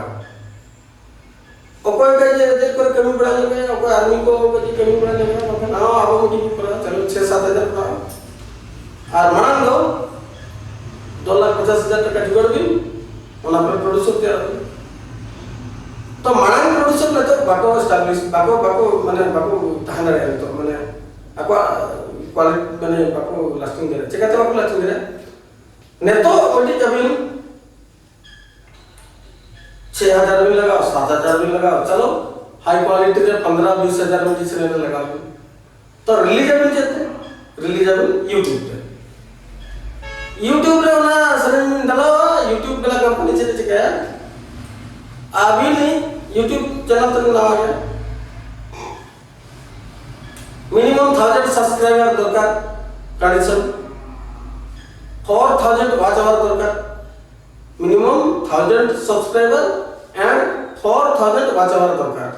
ᱚᱠᱚᱭ ᱠᱟᱡᱮ ᱪᱮᱫ ᱠᱚᱨᱮ ᱠᱟᱹᱢᱤ ᱵᱟᱲᱟ ᱧᱚᱜ ᱠᱟᱱᱟ, ᱚᱠᱚᱭ ᱟᱨᱢᱤ ᱠᱚ ᱠᱟᱡᱮ ᱠᱟᱹᱢᱤ ᱵᱟᱲᱟ ᱧᱚᱜ ᱠᱟᱱᱟ, ᱵᱟᱠᱷᱟᱱ ᱦᱚᱸ ᱟᱵᱚ ᱢᱤᱫᱴᱤᱡ ᱠᱚ ᱠᱚᱨᱟᱣᱟ, ᱪᱚᱞᱚ ᱪᱷᱮ ᱥᱟᱛ ᱦᱟᱡᱟᱨ ᱠᱚᱨᱟᱣᱟ᱾ ᱟᱨ ᱢᱟᱲᱟᱝ ᱫᱚ ᱫᱚ ᱞᱟᱠᱷ ᱯᱚᱧᱪᱟᱥ ᱦᱟᱡᱟᱨ ᱴᱟᱠᱟ ᱡᱩᱜᱟᱹᱲ ᱵᱤᱱ, ᱚᱱᱟ ᱯᱚᱨᱮ ᱯᱨᱚᱰᱩᱥᱚᱨ ᱛᱮᱭᱟᱨᱚᱜ ᱵᱤᱱ᱾ ᱛᱚ ᱢᱟᱲᱟᱝ ᱯᱨᱚᱰᱩᱥᱚᱨ ᱱᱤᱛᱚᱜ ᱵᱟᱠᱚ ᱮᱥᱴᱟᱵᱞᱤᱥ, ᱵᱟᱠᱚ, ᱵᱟᱠᱚ, ᱢᱟᱱᱮ ᱵᱟᱠᱚ ᱛᱟᱦᱮᱸ ᱫᱟᱲᱮᱭᱟᱜᱼᱟ ᱱᱤᱛᱚᱜ, ᱢᱟᱱᱮ ᱟᱠᱚᱣᱟᱜ ᱠᱣᱟᱞᱤᱴᱤ, ᱢᱟᱱᱮ ᱵᱟᱠᱚ ᱞᱟᱥᱴᱤᱝ ᱫᱟᱲᱮᱭᱟᱜᱼᱟ᱾ ᱪᱮᱠᱟᱛᱮ ᱵᱟᱠᱚ ᱞᱟᱥᱴᱤᱝ ᱫᱟᱲᱮᱭᱟᱜᱼᱟ? ᱱᱤᱛᱚᱜ ᱢᱤᱫᱴᱤᱡ ᱟᱹᱵᱤᱱ ᱪᱷᱮ ᱦᱟᱡᱟᱨ ᱵᱤᱱ ᱞᱟᱜᱟᱣ, ᱥᱟᱛ ᱦᱟᱡᱟᱨ ᱵᱤᱱ ᱞᱟᱜᱟᱣ, ᱪᱚᱞᱚ ᱦᱟᱭ ᱠᱣᱟᱞᱤᱴᱤ ᱨᱮ ᱯᱚᱱᱫᱽᱨᱚ ᱵᱤᱥ ᱦᱟᱡᱟᱨ ᱢᱤᱫᱴᱤᱡ ᱥᱮᱨᱮᱧ ᱨᱮ ᱞᱟᱜᱟᱣ ᱵᱤᱱ᱾ ᱛᱚ ᱨᱤᱞᱤᱡᱽ ᱟᱵᱤᱱ ᱪᱮᱫ ᱛᱮ? ᱨᱤᱞᱤᱡᱽ ᱟᱵᱤᱱ YouTube ᱨᱮ᱾ YouTube ᱨᱮ ᱚᱱᱟ ᱥᱮᱨᱮᱧ ᱵᱤᱱ ᱰᱟᱞᱟᱣᱟ, YouTube ᱵᱟᱞᱟ ᱠᱳᱢᱯᱟᱱᱤ ᱪᱮᱫ ᱮ ᱪᱤᱠᱟᱹᱭᱟ? ᱟᱵᱤᱱ YouTube ᱪᱮᱱᱮᱞ ᱛᱮᱵᱤᱱ ᱱᱟᱣᱟ ᱜᱮᱭᱟ, ᱢᱤᱱᱤᱢᱟᱢ ᱛᱷᱟᱣᱡᱮᱱᱰ ᱥᱟᱵᱥᱠᱨᱟᱭᱵᱟᱨ ᱫᱚᱨᱠᱟᱨ, condition four thousand watch hour ᱫᱚᱨᱠᱟᱨ, minimum thousand subscriber and four thousand watch hour ᱫᱚᱨᱠᱟᱨ᱾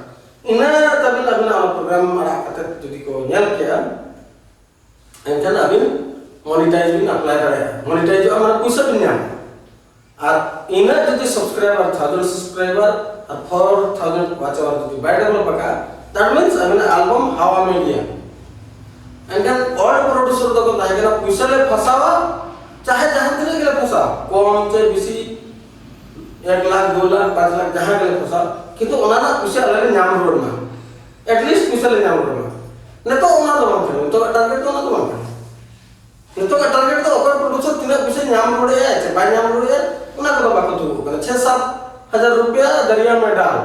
ᱤᱱᱟᱹ ᱛᱟᱵᱤᱱ ᱟᱵᱤᱱᱟᱜ ᱚᱱᱟ ᱯᱨᱳᱜᱨᱟᱢ ᱟᱲᱟᱜ ᱠᱟᱛᱮ ᱡᱩᱫᱤ ᱠᱚ ᱧᱮᱞ ᱠᱮᱜᱼᱟ, ᱮᱱᱠᱷᱟᱱ ᱟᱹᱵᱤᱱ ᱢᱚᱱᱤᱴᱟᱭᱤᱡᱽ ᱵᱤᱱ ᱟᱯᱞᱟᱭ ᱫᱟᱲᱮᱭᱟᱜᱼᱟ᱾ ᱢᱚᱱᱤᱴᱟᱭᱤᱡᱚᱜᱼᱟ ᱢᱟᱱᱮ ᱯᱩᱭᱥᱟᱹ ᱵᱤᱱ ᱧᱟᱢᱟ᱾ ᱟᱨ ᱤᱱᱟᱹᱜ ᱡᱩᱫᱤ ᱥᱟᱵᱥᱠᱨᱟᱭᱵᱟᱨ, ᱛᱷᱟᱣᱡᱮᱱᱰ ᱥᱟᱵᱥᱠᱨᱟᱭᱵᱟᱨ ᱟᱨ ᱯᱷᱳᱨ ᱛᱷᱟᱣᱡᱮᱱᱰ ᱣᱟᱪ ᱟᱣᱟᱨ ᱡᱩᱫᱤ ᱵᱟᱭ ᱰᱮᱵᱷᱞᱚᱯ ᱟᱠᱟᱫᱼᱟ, that means ᱟᱹᱵᱤᱱᱟᱜ ᱟᱞᱵᱟᱢ ᱦᱟᱣᱟ ᱢᱮ ᱜᱮᱭᱟ᱾ ᱮᱱᱠᱷᱟᱱ ᱚᱞ ᱯᱨᱚᱰᱩᱥᱟᱨ ᱫᱚᱠᱚ ᱛᱟᱦᱮᱸ ᱠᱟᱱᱟ, ᱯᱩᱭᱥᱟᱹ ᱞᱮ ᱯᱷᱟᱥᱟᱣᱟ, ᱪᱟᱦᱮ ᱡᱟᱦᱟᱸ ᱛᱤᱱᱟᱹᱜ ᱜᱮᱞᱮ ᱯᱷᱟᱥᱟᱣᱟ, ᱠᱚᱢ ᱪᱮ ᱵᱮᱥᱤ, ᱮᱠ ᱞᱟᱠᱷ, ᱫᱩ ᱞᱟᱠᱷ, ᱯᱟᱸᱪ ᱞᱟᱠᱷ, ᱡᱟᱦᱟᱸ ᱜᱮᱞᱮ ᱯᱷᱟᱥᱟᱣᱟ, ᱠᱤᱱᱛᱩ ᱚᱱᱟ ᱨᱮᱱᱟᱜ ᱯᱩᱭᱥᱟᱹ ᱟᱞᱮ ᱞᱮ ᱧᱟᱢ ᱨᱩᱣᱟᱹᱲ ᱢᱟ, ᱮᱴᱞᱤᱥᱴ ᱯᱩᱭᱥᱟᱹ ᱞᱮ ᱧᱟᱢ ᱨᱩᱣᱟᱹᱲ ᱢᱟ᱾ ᱱᱤᱛᱚᱜ ᱚᱱᱟ ᱫᱚ ᱵᱟᱝ ᱠᱟᱱᱟ, ᱱᱤᱛᱚᱜ ᱴᱟᱨᱜᱮᱴ ᱫᱚ ᱚᱱᱟ ᱫᱚ ᱵᱟᱝ ᱠᱟᱱᱟ᱾ ᱱᱤᱛᱚᱜᱟᱜ ᱴᱟᱨᱜᱮᱴ ᱫᱚ ᱚᱠᱚᱭ ᱯᱨᱚᱰᱩᱥᱟᱨ ᱛᱤᱱᱟᱹᱜ ᱯᱩᱭᱥᱟᱹ ᱧᱟᱢ ᱨᱩᱣᱟᱹᱲᱮᱜᱼᱟ ᱪᱮ ᱵᱟᱭ ᱧᱟᱢ ᱨᱩᱣᱟᱹᱲᱮᱜᱼᱟ, ᱚᱱᱟ ᱠᱚᱫᱚ ᱵᱟᱠᱚ ᱫᱩᱲᱩᱵ ᱠᱟᱱᱟ᱾ ᱪᱷᱮ ᱥᱟᱛ ᱦᱟᱡᱟᱨ ᱨᱩᱯᱤᱭᱟ ᱫᱟᱨᱤᱭᱟ ᱢᱮ ᱰᱟᱞ,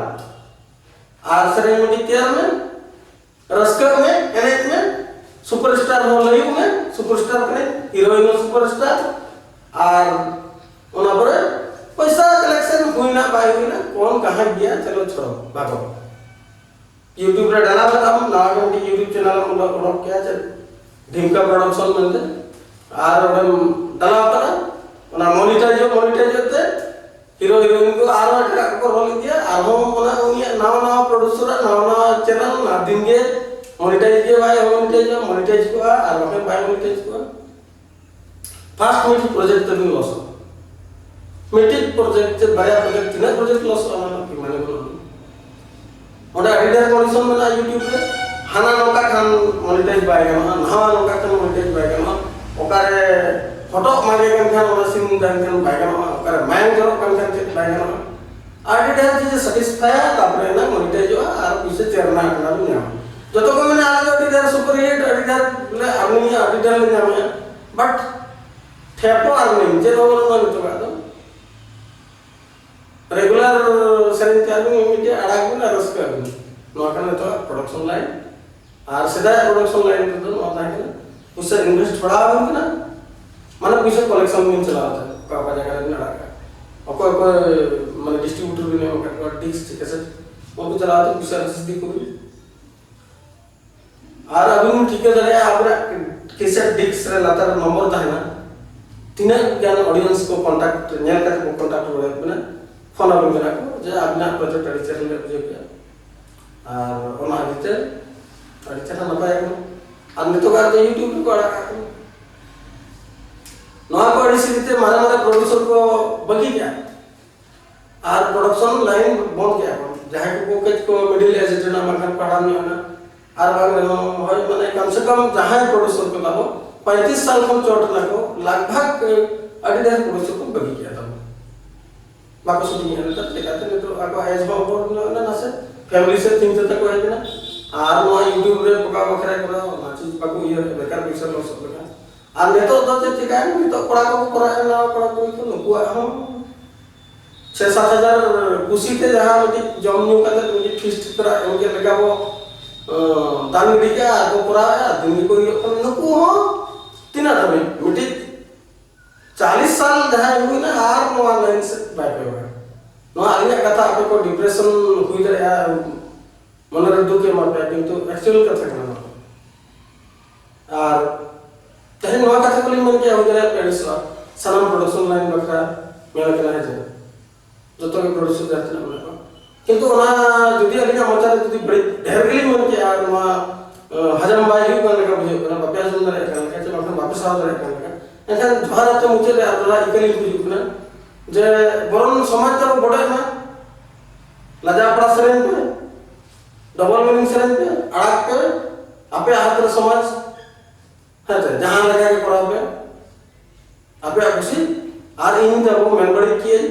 ᱟᱨ ᱥᱮᱨᱮᱧ ᱢᱤᱫᱴᱤᱡ ᱛᱮᱭᱟᱨ ᱢᱮ, ᱨᱟᱹᱥᱠᱟᱹᱜ ᱢᱮ, ᱮᱱᱮᱡ ᱢᱮ, ᱥᱩᱯᱟᱨ ᱥᱴᱟᱨ ᱦᱚᱸ ᱞᱟᱹᱭᱩᱜ ᱢᱮ, ᱥᱩᱯᱟᱨ ᱥᱴᱟᱨ ᱠᱟᱱᱟᱭ, ᱦᱤᱨᱳᱭᱤᱱ ᱦᱚᱸ ᱥᱩᱯᱟᱨ ᱥᱴᱟᱨ, ᱟᱨ ᱚᱱᱟ ᱯᱚᱨᱮ ᱯᱚᱭᱥᱟ ᱠᱟᱞᱮᱠᱥᱚᱱ ᱦᱩᱭᱱᱟ ᱵᱟᱭ ᱦᱩᱭᱱᱟ, ᱠᱚᱱ ᱠᱟᱦᱟᱸ ᱜᱮᱭᱟ, ᱪᱚᱞᱚ ᱪᱷᱚᱲᱚ ᱵᱷᱟᱜᱚ᱾ YouTube ᱨᱮ ᱰᱟᱞᱟᱣ ᱠᱟᱫᱟᱢ, ᱱᱟᱣᱟ ᱜᱮ ᱢᱤᱫᱴᱤᱡ YouTube ᱪᱮᱱᱮᱞ ᱮᱢ ᱩᱰᱩᱠ, ᱩᱰᱩᱠ ᱠᱮᱭᱟ, ᱪᱮᱫ ᱰᱷᱤᱢᱠᱟ ᱯᱨᱚᱰᱟᱠᱥᱚᱱ ᱢᱮᱱᱛᱮ, ᱟᱨ ᱚᱸᱰᱮᱢ ᱰᱟᱞᱟᱣ ᱠᱟᱫᱟ, ᱚᱱᱟ ᱢᱚᱱᱤᱴᱟᱭᱤᱡᱚᱜ, ᱢᱚᱱᱤᱴᱟᱭᱤᱡᱚᱜ ᱛᱮ ᱦᱤᱨᱳ ᱦᱤᱨᱳᱭᱤᱱ ᱠᱚ ᱟᱨᱦᱚᱸ ᱮᱴᱟᱜ ᱠᱚᱠᱚ ᱨᱚᱞ ᱤᱫᱤᱭᱟ, ᱟᱨᱦᱚᱸ ᱚᱱᱟ ᱩᱱᱤᱭᱟᱜ ᱱᱟᱣᱟ ᱱᱟᱣᱟ ᱯᱨᱚᱰᱩᱥᱟᱨᱟᱜ ᱱᱟᱣᱟ ᱱᱟᱣᱟ ᱪᱮᱱᱮᱞ, ᱚᱱᱟ ᱫᱤᱱ ᱜᱮ ᱢᱚᱱᱤᱴᱟᱭᱤᱡ ᱜᱮ ᱵᱟᱭ ᱢᱚᱱᱤᱴᱟᱭᱤᱡᱚᱜᱼᱟ, ᱢᱚᱱᱤᱴᱟᱭᱤᱡ ᱠᱚᱜᱼᱟ, ᱟᱨ ᱵᱟᱠᱷᱟᱱ ᱵᱟᱭ ᱢᱚᱱᱤᱴᱟᱭᱤᱡ ᱠᱚᱜᱼᱟ᱾ ᱯᱷᱟᱥᱴ ᱢᱤᱫᱴᱤᱡ ᱯᱨᱚᱡᱮᱠᱴ ᱛᱟᱵᱤᱱ ᱞᱚᱥᱚᱜᱼᱟ᱾ ᱢᱤᱫᱴᱤᱡ ᱯᱨᱚᱡᱮᱠᱴ ᱪᱮ ᱵᱟᱨᱭᱟ ᱯᱨᱚᱡᱮᱠᱴ, ᱛᱤᱱᱟᱹᱜ ᱯᱨᱚᱡᱮᱠᱴ ᱞᱚᱥᱚᱜᱼᱟ, ᱚᱱᱟ ᱨᱮᱱᱟᱜ ᱠᱤ ᱢᱟᱱᱮ ᱵᱟᱹᱱᱩᱜᱼᱟ? ᱚᱸᱰᱮ ᱟᱹᱰᱤ ᱰᱷᱮᱨ ᱠᱚᱱᱰᱤᱥᱚᱱ ᱢᱮᱱᱟᱜᱼᱟ YouTube ᱨᱮ᱾ ᱦᱟᱱᱟ ᱱᱚᱝᱠᱟ ᱠᱷᱟᱱ ᱢᱚᱱᱤᱴᱟᱭᱤᱡᱽ ᱵᱟᱭ ᱜᱟᱱᱚᱜᱼᱟ, ᱱᱟᱣᱟ ᱱᱚᱝᱠᱟ ᱠᱷᱟᱱ ᱢᱚᱱᱤᱴᱟᱭᱤᱡᱽ ᱵᱟᱭ ᱜᱟᱱᱚᱜᱼᱟ, ᱚᱠᱟᱨᱮ ᱦᱚᱴᱚᱜ ᱢᱟᱜᱮ ᱠᱟᱱ ᱠᱷᱟᱱ ᱚᱱᱟ ᱥᱤᱢ ᱛᱟᱦᱮᱱ ᱠᱷᱟᱱ ᱵᱟᱭ ᱜᱟᱱᱚᱜᱼᱟ, ᱚᱠᱟᱨᱮ ᱢᱟᱭᱟᱝ ᱡᱚᱨᱚᱜ ᱠᱟᱱ ᱠᱷᱟᱱ ᱪᱮᱫ ᱵᱟᱭ ᱜᱟᱱᱚᱜᱼᱟ᱾ ᱟᱹᱰᱤ ᱰᱷᱮᱨ ᱪᱤᱡᱮ ᱥᱟᱴᱤᱥᱯᱷᱟᱭᱟ, ᱛᱟᱨᱯᱚᱨᱮ ᱮᱱᱟᱝ ᱢᱚᱱᱤᱴᱟᱭᱤᱡᱚᱜᱼᱟ ᱟᱨ ᱯᱩᱭᱥᱟᱹ ᱪᱮᱨᱱᱟ ᱟᱠᱟᱱᱟ ᱵᱤᱱ ᱧᱟᱢᱟ᱾ ᱡᱚᱛᱚ ᱠᱚ ᱢᱮᱱᱟ ᱟᱞᱮ ᱫᱚ ᱟᱹᱰᱤ ᱰᱷᱮᱨ ᱥᱩᱯᱟᱨ ᱦᱤᱴ, ᱟᱹᱰᱤ ᱰᱷᱮᱨ ᱞᱮ ᱟᱨᱱᱤᱝᱟ, ᱟᱹᱰᱤ ᱰᱷᱮᱨ ᱞᱮ ᱧᱟᱢᱮᱜᱼᱟ, ᱵᱟᱴ ᱴᱷᱮᱯ ᱦᱚᱸ ᱟᱨᱱᱤᱝ ᱪᱮᱫ ᱦᱚᱸ ᱵᱟᱹᱱᱩᱜᱼᱟ ᱱᱤᱛᱚᱜᱟᱜ ᱫᱚ᱾ ᱨᱮᱜᱩᱞᱟᱨ ᱥᱮᱨᱮᱧ ᱛᱮ ᱟᱹᱵᱤᱱ ᱢᱤᱫᱴᱮᱡ ᱟᱲᱟᱜ ᱵᱤᱱ ᱟᱨ ᱨᱟᱹᱥᱠᱟᱹ ᱟᱹᱵᱤᱱ᱾ ᱱᱚᱣᱟ ᱠᱟᱱᱟ ᱱᱤᱛᱚᱜ ᱯᱨᱚᱰᱟᱠᱥᱚᱱ ᱞᱟᱭᱤᱱ᱾ ᱟᱨ ᱥᱮᱫᱟᱭ ᱯᱨᱚᱰᱟᱠᱥᱚᱱ ᱞᱟᱭᱤᱱ ᱨᱮᱫᱚ ᱱᱚᱣᱟ ᱛᱟᱦᱮᱸ ᱠᱟᱱᱟ, ᱯᱩᱭᱥᱟᱹ ᱤᱱᱵᱷᱮᱥᱴ ᱛᱷᱚᱲᱟ ᱟᱹᱵᱤᱱ ᱠᱟᱱᱟ, ᱢᱟᱱᱮ ᱯᱩᱭᱥᱟᱹ ᱠᱚᱞᱮᱠᱥᱚᱱ ᱵᱤᱱ ᱪᱟᱞᱟᱣ ᱛᱟᱦᱮᱸᱫ, ᱚᱠᱟ ᱚᱠᱟ ᱡᱟᱭᱜᱟ ᱨᱮᱵᱤᱱ ᱟᱲᱟᱜ ᱠᱟᱜᱼᱟ, ᱚᱠᱚᱭ ᱚᱠᱚᱭ ᱢᱟᱱᱮ ᱰᱤᱥᱴᱨᱤᱵᱤᱭᱩᱴᱚᱨ ᱵᱤᱱ ᱮᱢ ᱟᱠᱟᱫ ᱠᱚᱣᱟ, ᱰᱤᱥᱠ ᱪᱮᱫ ᱠᱟᱥᱮᱴ, ᱩᱱᱠᱩ ᱪᱟᱞᱟᱣ ᱛᱮ ᱯᱩᱭᱥᱟᱹ ᱨᱟᱥᱤᱫ ᱤᱫᱤ ᱠᱚᱵᱤᱱ᱾ ᱟᱨ ᱟᱹᱵᱤᱱ ᱵᱤᱱ ᱴᱷᱤᱠᱟᱹ ᱫᱟᱲᱮᱭᱟᱜᱼᱟ ᱟᱵᱤᱱᱟᱜ ᱠᱮᱥᱮᱴ ᱰᱤᱥᱠ ᱨᱮ ᱞᱟᱛᱟᱨ ᱨᱮ ᱱᱚᱢᱵᱚᱨ ᱛᱟᱦᱮᱱᱟ, ᱛᱤᱱᱟᱹᱜ ᱜᱟᱱ ᱚᱰᱤᱭᱮᱱᱥ ᱠᱚ ᱠᱚᱱᱴᱟᱠᱴ ᱧᱮᱞ ᱠᱟᱛᱮ ᱠᱚ ᱠᱚᱱᱴᱟᱠᱴ ᱫᱟᱲᱮᱭᱟᱜ ᱵᱤᱱᱟ, ᱯᱷᱳᱱ ᱟᱵᱤᱱ ᱠᱟᱱᱟ ᱠᱚ ᱡᱮ ᱟᱵᱤᱱᱟᱜ ᱯᱨᱚᱡᱮᱠᱴ ᱟᱹᱰᱤ ᱪᱮᱦᱨᱟ ᱞᱮ ᱵᱩᱡᱷᱟᱹᱣ ᱠᱮᱫᱟ᱾ ᱟᱨ ᱚᱱᱟ ᱤᱫᱤᱛᱮ ᱟᱹᱰᱤ ᱪᱮᱦᱨᱟ ᱱᱟᱯᱟᱭ ᱟᱠᱟᱱᱟ᱾ ᱟᱨ ᱱᱤᱛᱚᱜᱟᱜ ᱫᱚ YouTube ᱨᱮᱠᱚ ᱟᱲᱟᱜ ᱠᱟᱜ ᱠᱟᱱᱟ᱾ ᱱᱚᱣᱟ ᱠᱚ ᱟᱹᱰᱤ ᱥᱤᱨᱤᱛᱮ ᱢᱟᱨᱟᱝ ᱢᱟᱨᱟᱝ ᱯᱨᱚᱰᱭᱩᱥᱚᱨ ᱠᱚ ᱵᱟᱹᱜᱤ ᱠᱮᱜᱼᱟ᱾ ᱟᱨ ᱯᱨᱚᱰᱟᱠᱥᱚᱱ ᱞᱟᱭᱤᱱ ᱵᱚᱱᱫ ᱠᱮᱜᱼᱟ ᱠᱚ᱾ ᱡᱟᱦᱟᱸᱭ ᱠᱚ ᱠᱟᱹᱡ ᱠᱚ ᱢᱤᱰᱤᱞ ᱮᱡᱽ ᱨᱮᱱᱟᱜ ᱵᱟᱝᱠᱷᱟᱱ ᱯᱟᱲᱦᱟᱣ ᱧᱚᱜ ᱮᱱᱟ, ᱟᱨ ᱵᱟᱝ ᱨᱮᱦᱚᱸ ᱦᱳᱭ ᱢᱟᱱᱮ ᱠᱚᱢ ᱥᱮ ᱠᱚᱢ ᱡᱟᱦᱟᱸᱭ ᱯᱨᱚᱰᱭᱩᱥᱚᱨ ᱠᱚ ᱛᱟᱵᱚ ᱯᱚᱸᱭᱛᱨᱤᱥ ᱥᱟᱞ ᱠᱷᱚᱱ ᱪᱚᱴ ᱮᱱᱟ ᱠᱚ, ᱞᱟᱜᱽ ᱵᱷᱟᱜᱽ ᱟᱹᱰᱤ ᱰᱷᱮᱨ ᱯᱨᱚᱰᱭᱩᱥᱚᱨ ᱠᱚ ᱵᱟᱹᱜᱤ ᱠᱮᱜᱼᱟ ᱛᱟᱵᱚ᱾ ᱵᱟᱠᱚ ᱥᱩᱴᱤᱝ ᱮᱫᱟ ᱱᱮᱛᱟᱨ, ᱪᱮᱠᱟᱛᱮ ᱱᱤᱛᱚᱜ ᱟᱠᱚ ᱮᱡᱽ ᱦᱚᱸ ᱚᱵᱚᱨ ᱧᱚᱜ ᱮᱱᱟ ᱱᱟᱥᱮ, ᱯᱷᱮᱢᱤᱞᱤ ᱥᱮᱫ ᱪᱤᱱᱛᱟᱹ ᱛᱟᱠᱚ ᱦᱮᱡ ᱮᱱᱟ᱾ ᱟᱨ ᱱᱚᱣᱟ YouTube ᱨᱮ ᱵᱚᱠᱟ ᱵᱟᱠᱷᱨᱟ ᱠᱚᱨᱟᱣ ᱚᱱᱟ ᱪᱤᱡᱽ ᱵᱟᱠᱚ ᱩᱭᱦᱟᱹᱨ, ᱵᱮᱠᱟᱨ ᱯᱚᱭᱥᱟ ᱞᱚᱥᱚᱜ ᱞᱮᱠᱟ᱾ ᱟᱨ ᱱᱤᱛᱚᱜ ᱫᱚ ᱪᱮᱫ ᱪᱤᱠᱟᱹᱭᱮᱱᱟ? ᱱᱤᱛᱚᱜ ᱠᱚᱲᱟ ᱠᱚᱠᱚ ᱠᱚᱨᱟᱣᱮᱫᱼᱟ, ᱱᱟᱣᱟ ᱠᱚᱲᱟ ᱠᱩᱲᱤ ᱠᱚ, ᱱᱩᱠᱩᱣᱟᱜ ᱦᱚᱸ ᱪᱷᱮ ᱥᱟᱛ ᱦᱟᱡᱟᱨ ᱠᱩᱥᱤ ᱛᱮ ᱡᱟᱦᱟᱸ ᱢᱤᱫᱴᱤᱡ ᱡᱚᱢ ᱧᱩ ᱠᱟᱛᱮ ᱢᱤᱫᱴᱤᱡ ᱯᱷᱤᱥᱴ ᱛᱚᱨᱟ ᱮᱢ ᱠᱮᱫ ᱞᱮᱠᱟ ᱵᱚ, ᱟᱸ, ᱫᱟᱱ ᱜᱤᱰᱤ ᱠᱟᱜᱼᱟ ᱟᱨ ᱠᱚ ᱠᱚᱨᱟᱣᱮᱫᱼᱟ, ᱫᱤᱱ ᱜᱮᱠᱚ ᱤᱭᱟᱹᱜ ᱠᱟᱱᱟ᱾ ᱱᱩᱠᱩ ᱦᱚᱸ ᱛᱤᱱᱟᱹᱜ ᱫᱷᱟᱹᱵᱤᱡ ᱢᱤᱫᱴᱤᱡ ᱪᱟᱞᱤᱥ ᱥᱟᱞ ᱡᱟᱦᱟᱸᱭ ᱦᱩᱭᱱᱟ ᱟᱨ ᱱᱚᱣᱟ ᱞᱟᱭᱤᱱ ᱥᱮᱫ ᱵᱟᱭ ᱠᱚᱭᱚᱜᱟ᱾ ᱱᱚᱣᱟ ᱟᱹᱞᱤᱧᱟᱜ ᱠᱟᱛᱷᱟ, ᱟᱯᱮ ᱠᱚ ᱰᱤᱯᱨᱮᱥᱚᱱ ᱦᱩᱭ ᱫᱟᱲᱮᱭᱟᱜᱼᱟ, ᱢᱚᱱᱮᱨᱮ ᱫᱩᱠ ᱮ ᱮᱢᱟ ᱯᱮᱭᱟ, ᱠᱤᱱᱛᱩ ᱮᱠᱪᱩᱭᱟᱞ ᱠᱟᱛᱷᱟ ᱠᱟᱱᱟ ᱱᱚᱣᱟ᱾ ᱟᱨ ᱛᱮᱦᱮᱧ ᱱᱚᱣᱟ ᱠᱟᱛᱷᱟ ᱠᱚᱞᱤᱧ ᱢᱮᱱ ᱠᱮᱭᱟ, ᱦᱩᱭ ᱫᱟᱲᱮᱭᱟᱜᱼᱟ ᱯᱮ ᱟᱹᱲᱤᱥᱚᱜᱼᱟ, ᱥᱟᱱᱟᱢ ᱯᱨᱚᱰᱟᱠᱥᱚᱱ ᱞᱟᱭᱤᱱ ᱵᱟᱠᱷᱨᱟ ᱢᱮᱱ ᱠᱟᱱᱟ, ᱦᱮᱸ ᱪᱮ? ᱡᱚᱛᱚ ᱜᱮ ᱯᱨᱚᱰᱟᱠᱥᱚᱱ ᱡᱟᱦᱟᱸ ᱛᱤᱱᱟᱹᱜ ᱢᱮᱱᱟᱜ ᱠᱚᱣᱟ, ᱠᱤᱱᱛᱩ ᱚᱱᱟ ᱡᱩᱫᱤ ᱟᱹᱞᱤᱧᱟᱜ ᱢᱚᱪᱟ ᱨᱮ ᱡᱩᱫᱤ ᱵᱟᱹᱲᱤᱡ ᱰᱷᱮᱨ ᱜᱮᱞᱤᱧ ᱢᱮᱱ ᱠᱮᱜᱼᱟ, ᱱᱚᱣᱟ, ᱟᱸ, ᱦᱟᱡᱚᱢ ᱵᱟᱭ ᱦᱩᱭᱩᱜ ᱠᱟᱱ ᱞᱮᱠᱟ ᱵᱩᱡᱷᱟᱹᱜ ᱠᱟᱱᱟ, ᱵᱟᱯᱮ ᱦᱟᱡᱚᱢ ᱫᱟᱲᱮᱭᱟᱜ ᱠᱟᱱ ᱞᱮᱠᱟ ᱪᱮ ᱵᱟᱝᱠᱷᱟᱱ ᱵᱟᱯᱮ ᱥᱟᱦᱟᱣ ᱫᱟᱲᱮᱭᱟᱜ ᱠᱟᱱ ᱞᱮᱠᱟ, ᱮᱱᱠᱷᱟᱱ ᱡᱚᱦᱟᱨ ᱟᱛᱮ ᱢᱩᱪᱟᱹᱫ ᱨᱮ ᱟᱨ ᱫᱚᱦᱲᱟ ᱤᱠᱟᱹ ᱞᱤᱧ ᱠᱷᱚᱡᱚᱜ ᱠᱟᱱᱟ ᱡᱮ ᱵᱚᱨᱚᱱ ᱥᱚᱢᱟᱡᱽ ᱛᱟᱵᱚ ᱵᱚᱰᱚᱡ ᱢᱟ, ᱞᱟᱡᱟᱣ ᱯᱟᱲᱟ ᱥᱮᱨᱮᱧ ᱯᱮ, ᱰᱚᱵᱚᱞ ᱢᱤᱱᱤᱝ ᱥᱮᱨᱮᱧ ᱯᱮ, ᱟᱲᱟᱜ ᱯᱮ, ᱟᱯᱮᱭᱟᱜ ᱦᱟᱛ ᱨᱮ ᱥᱚᱢᱟᱡᱽ᱾ ᱦᱮᱸ ᱥᱮ, ᱡᱟᱦᱟᱸ ᱞᱮᱠᱟ ᱜᱮ ᱠᱚᱨᱟᱣ ᱯᱮ, ᱟᱯᱮᱭᱟᱜ ᱠᱩᱥᱤ᱾ ᱟᱨ ᱤᱧ ᱫᱚ ᱟᱵᱚ ᱢᱮᱱ ᱵᱟᱹᱲᱤᱡ ᱠᱮᱜᱼᱟᱹᱧ,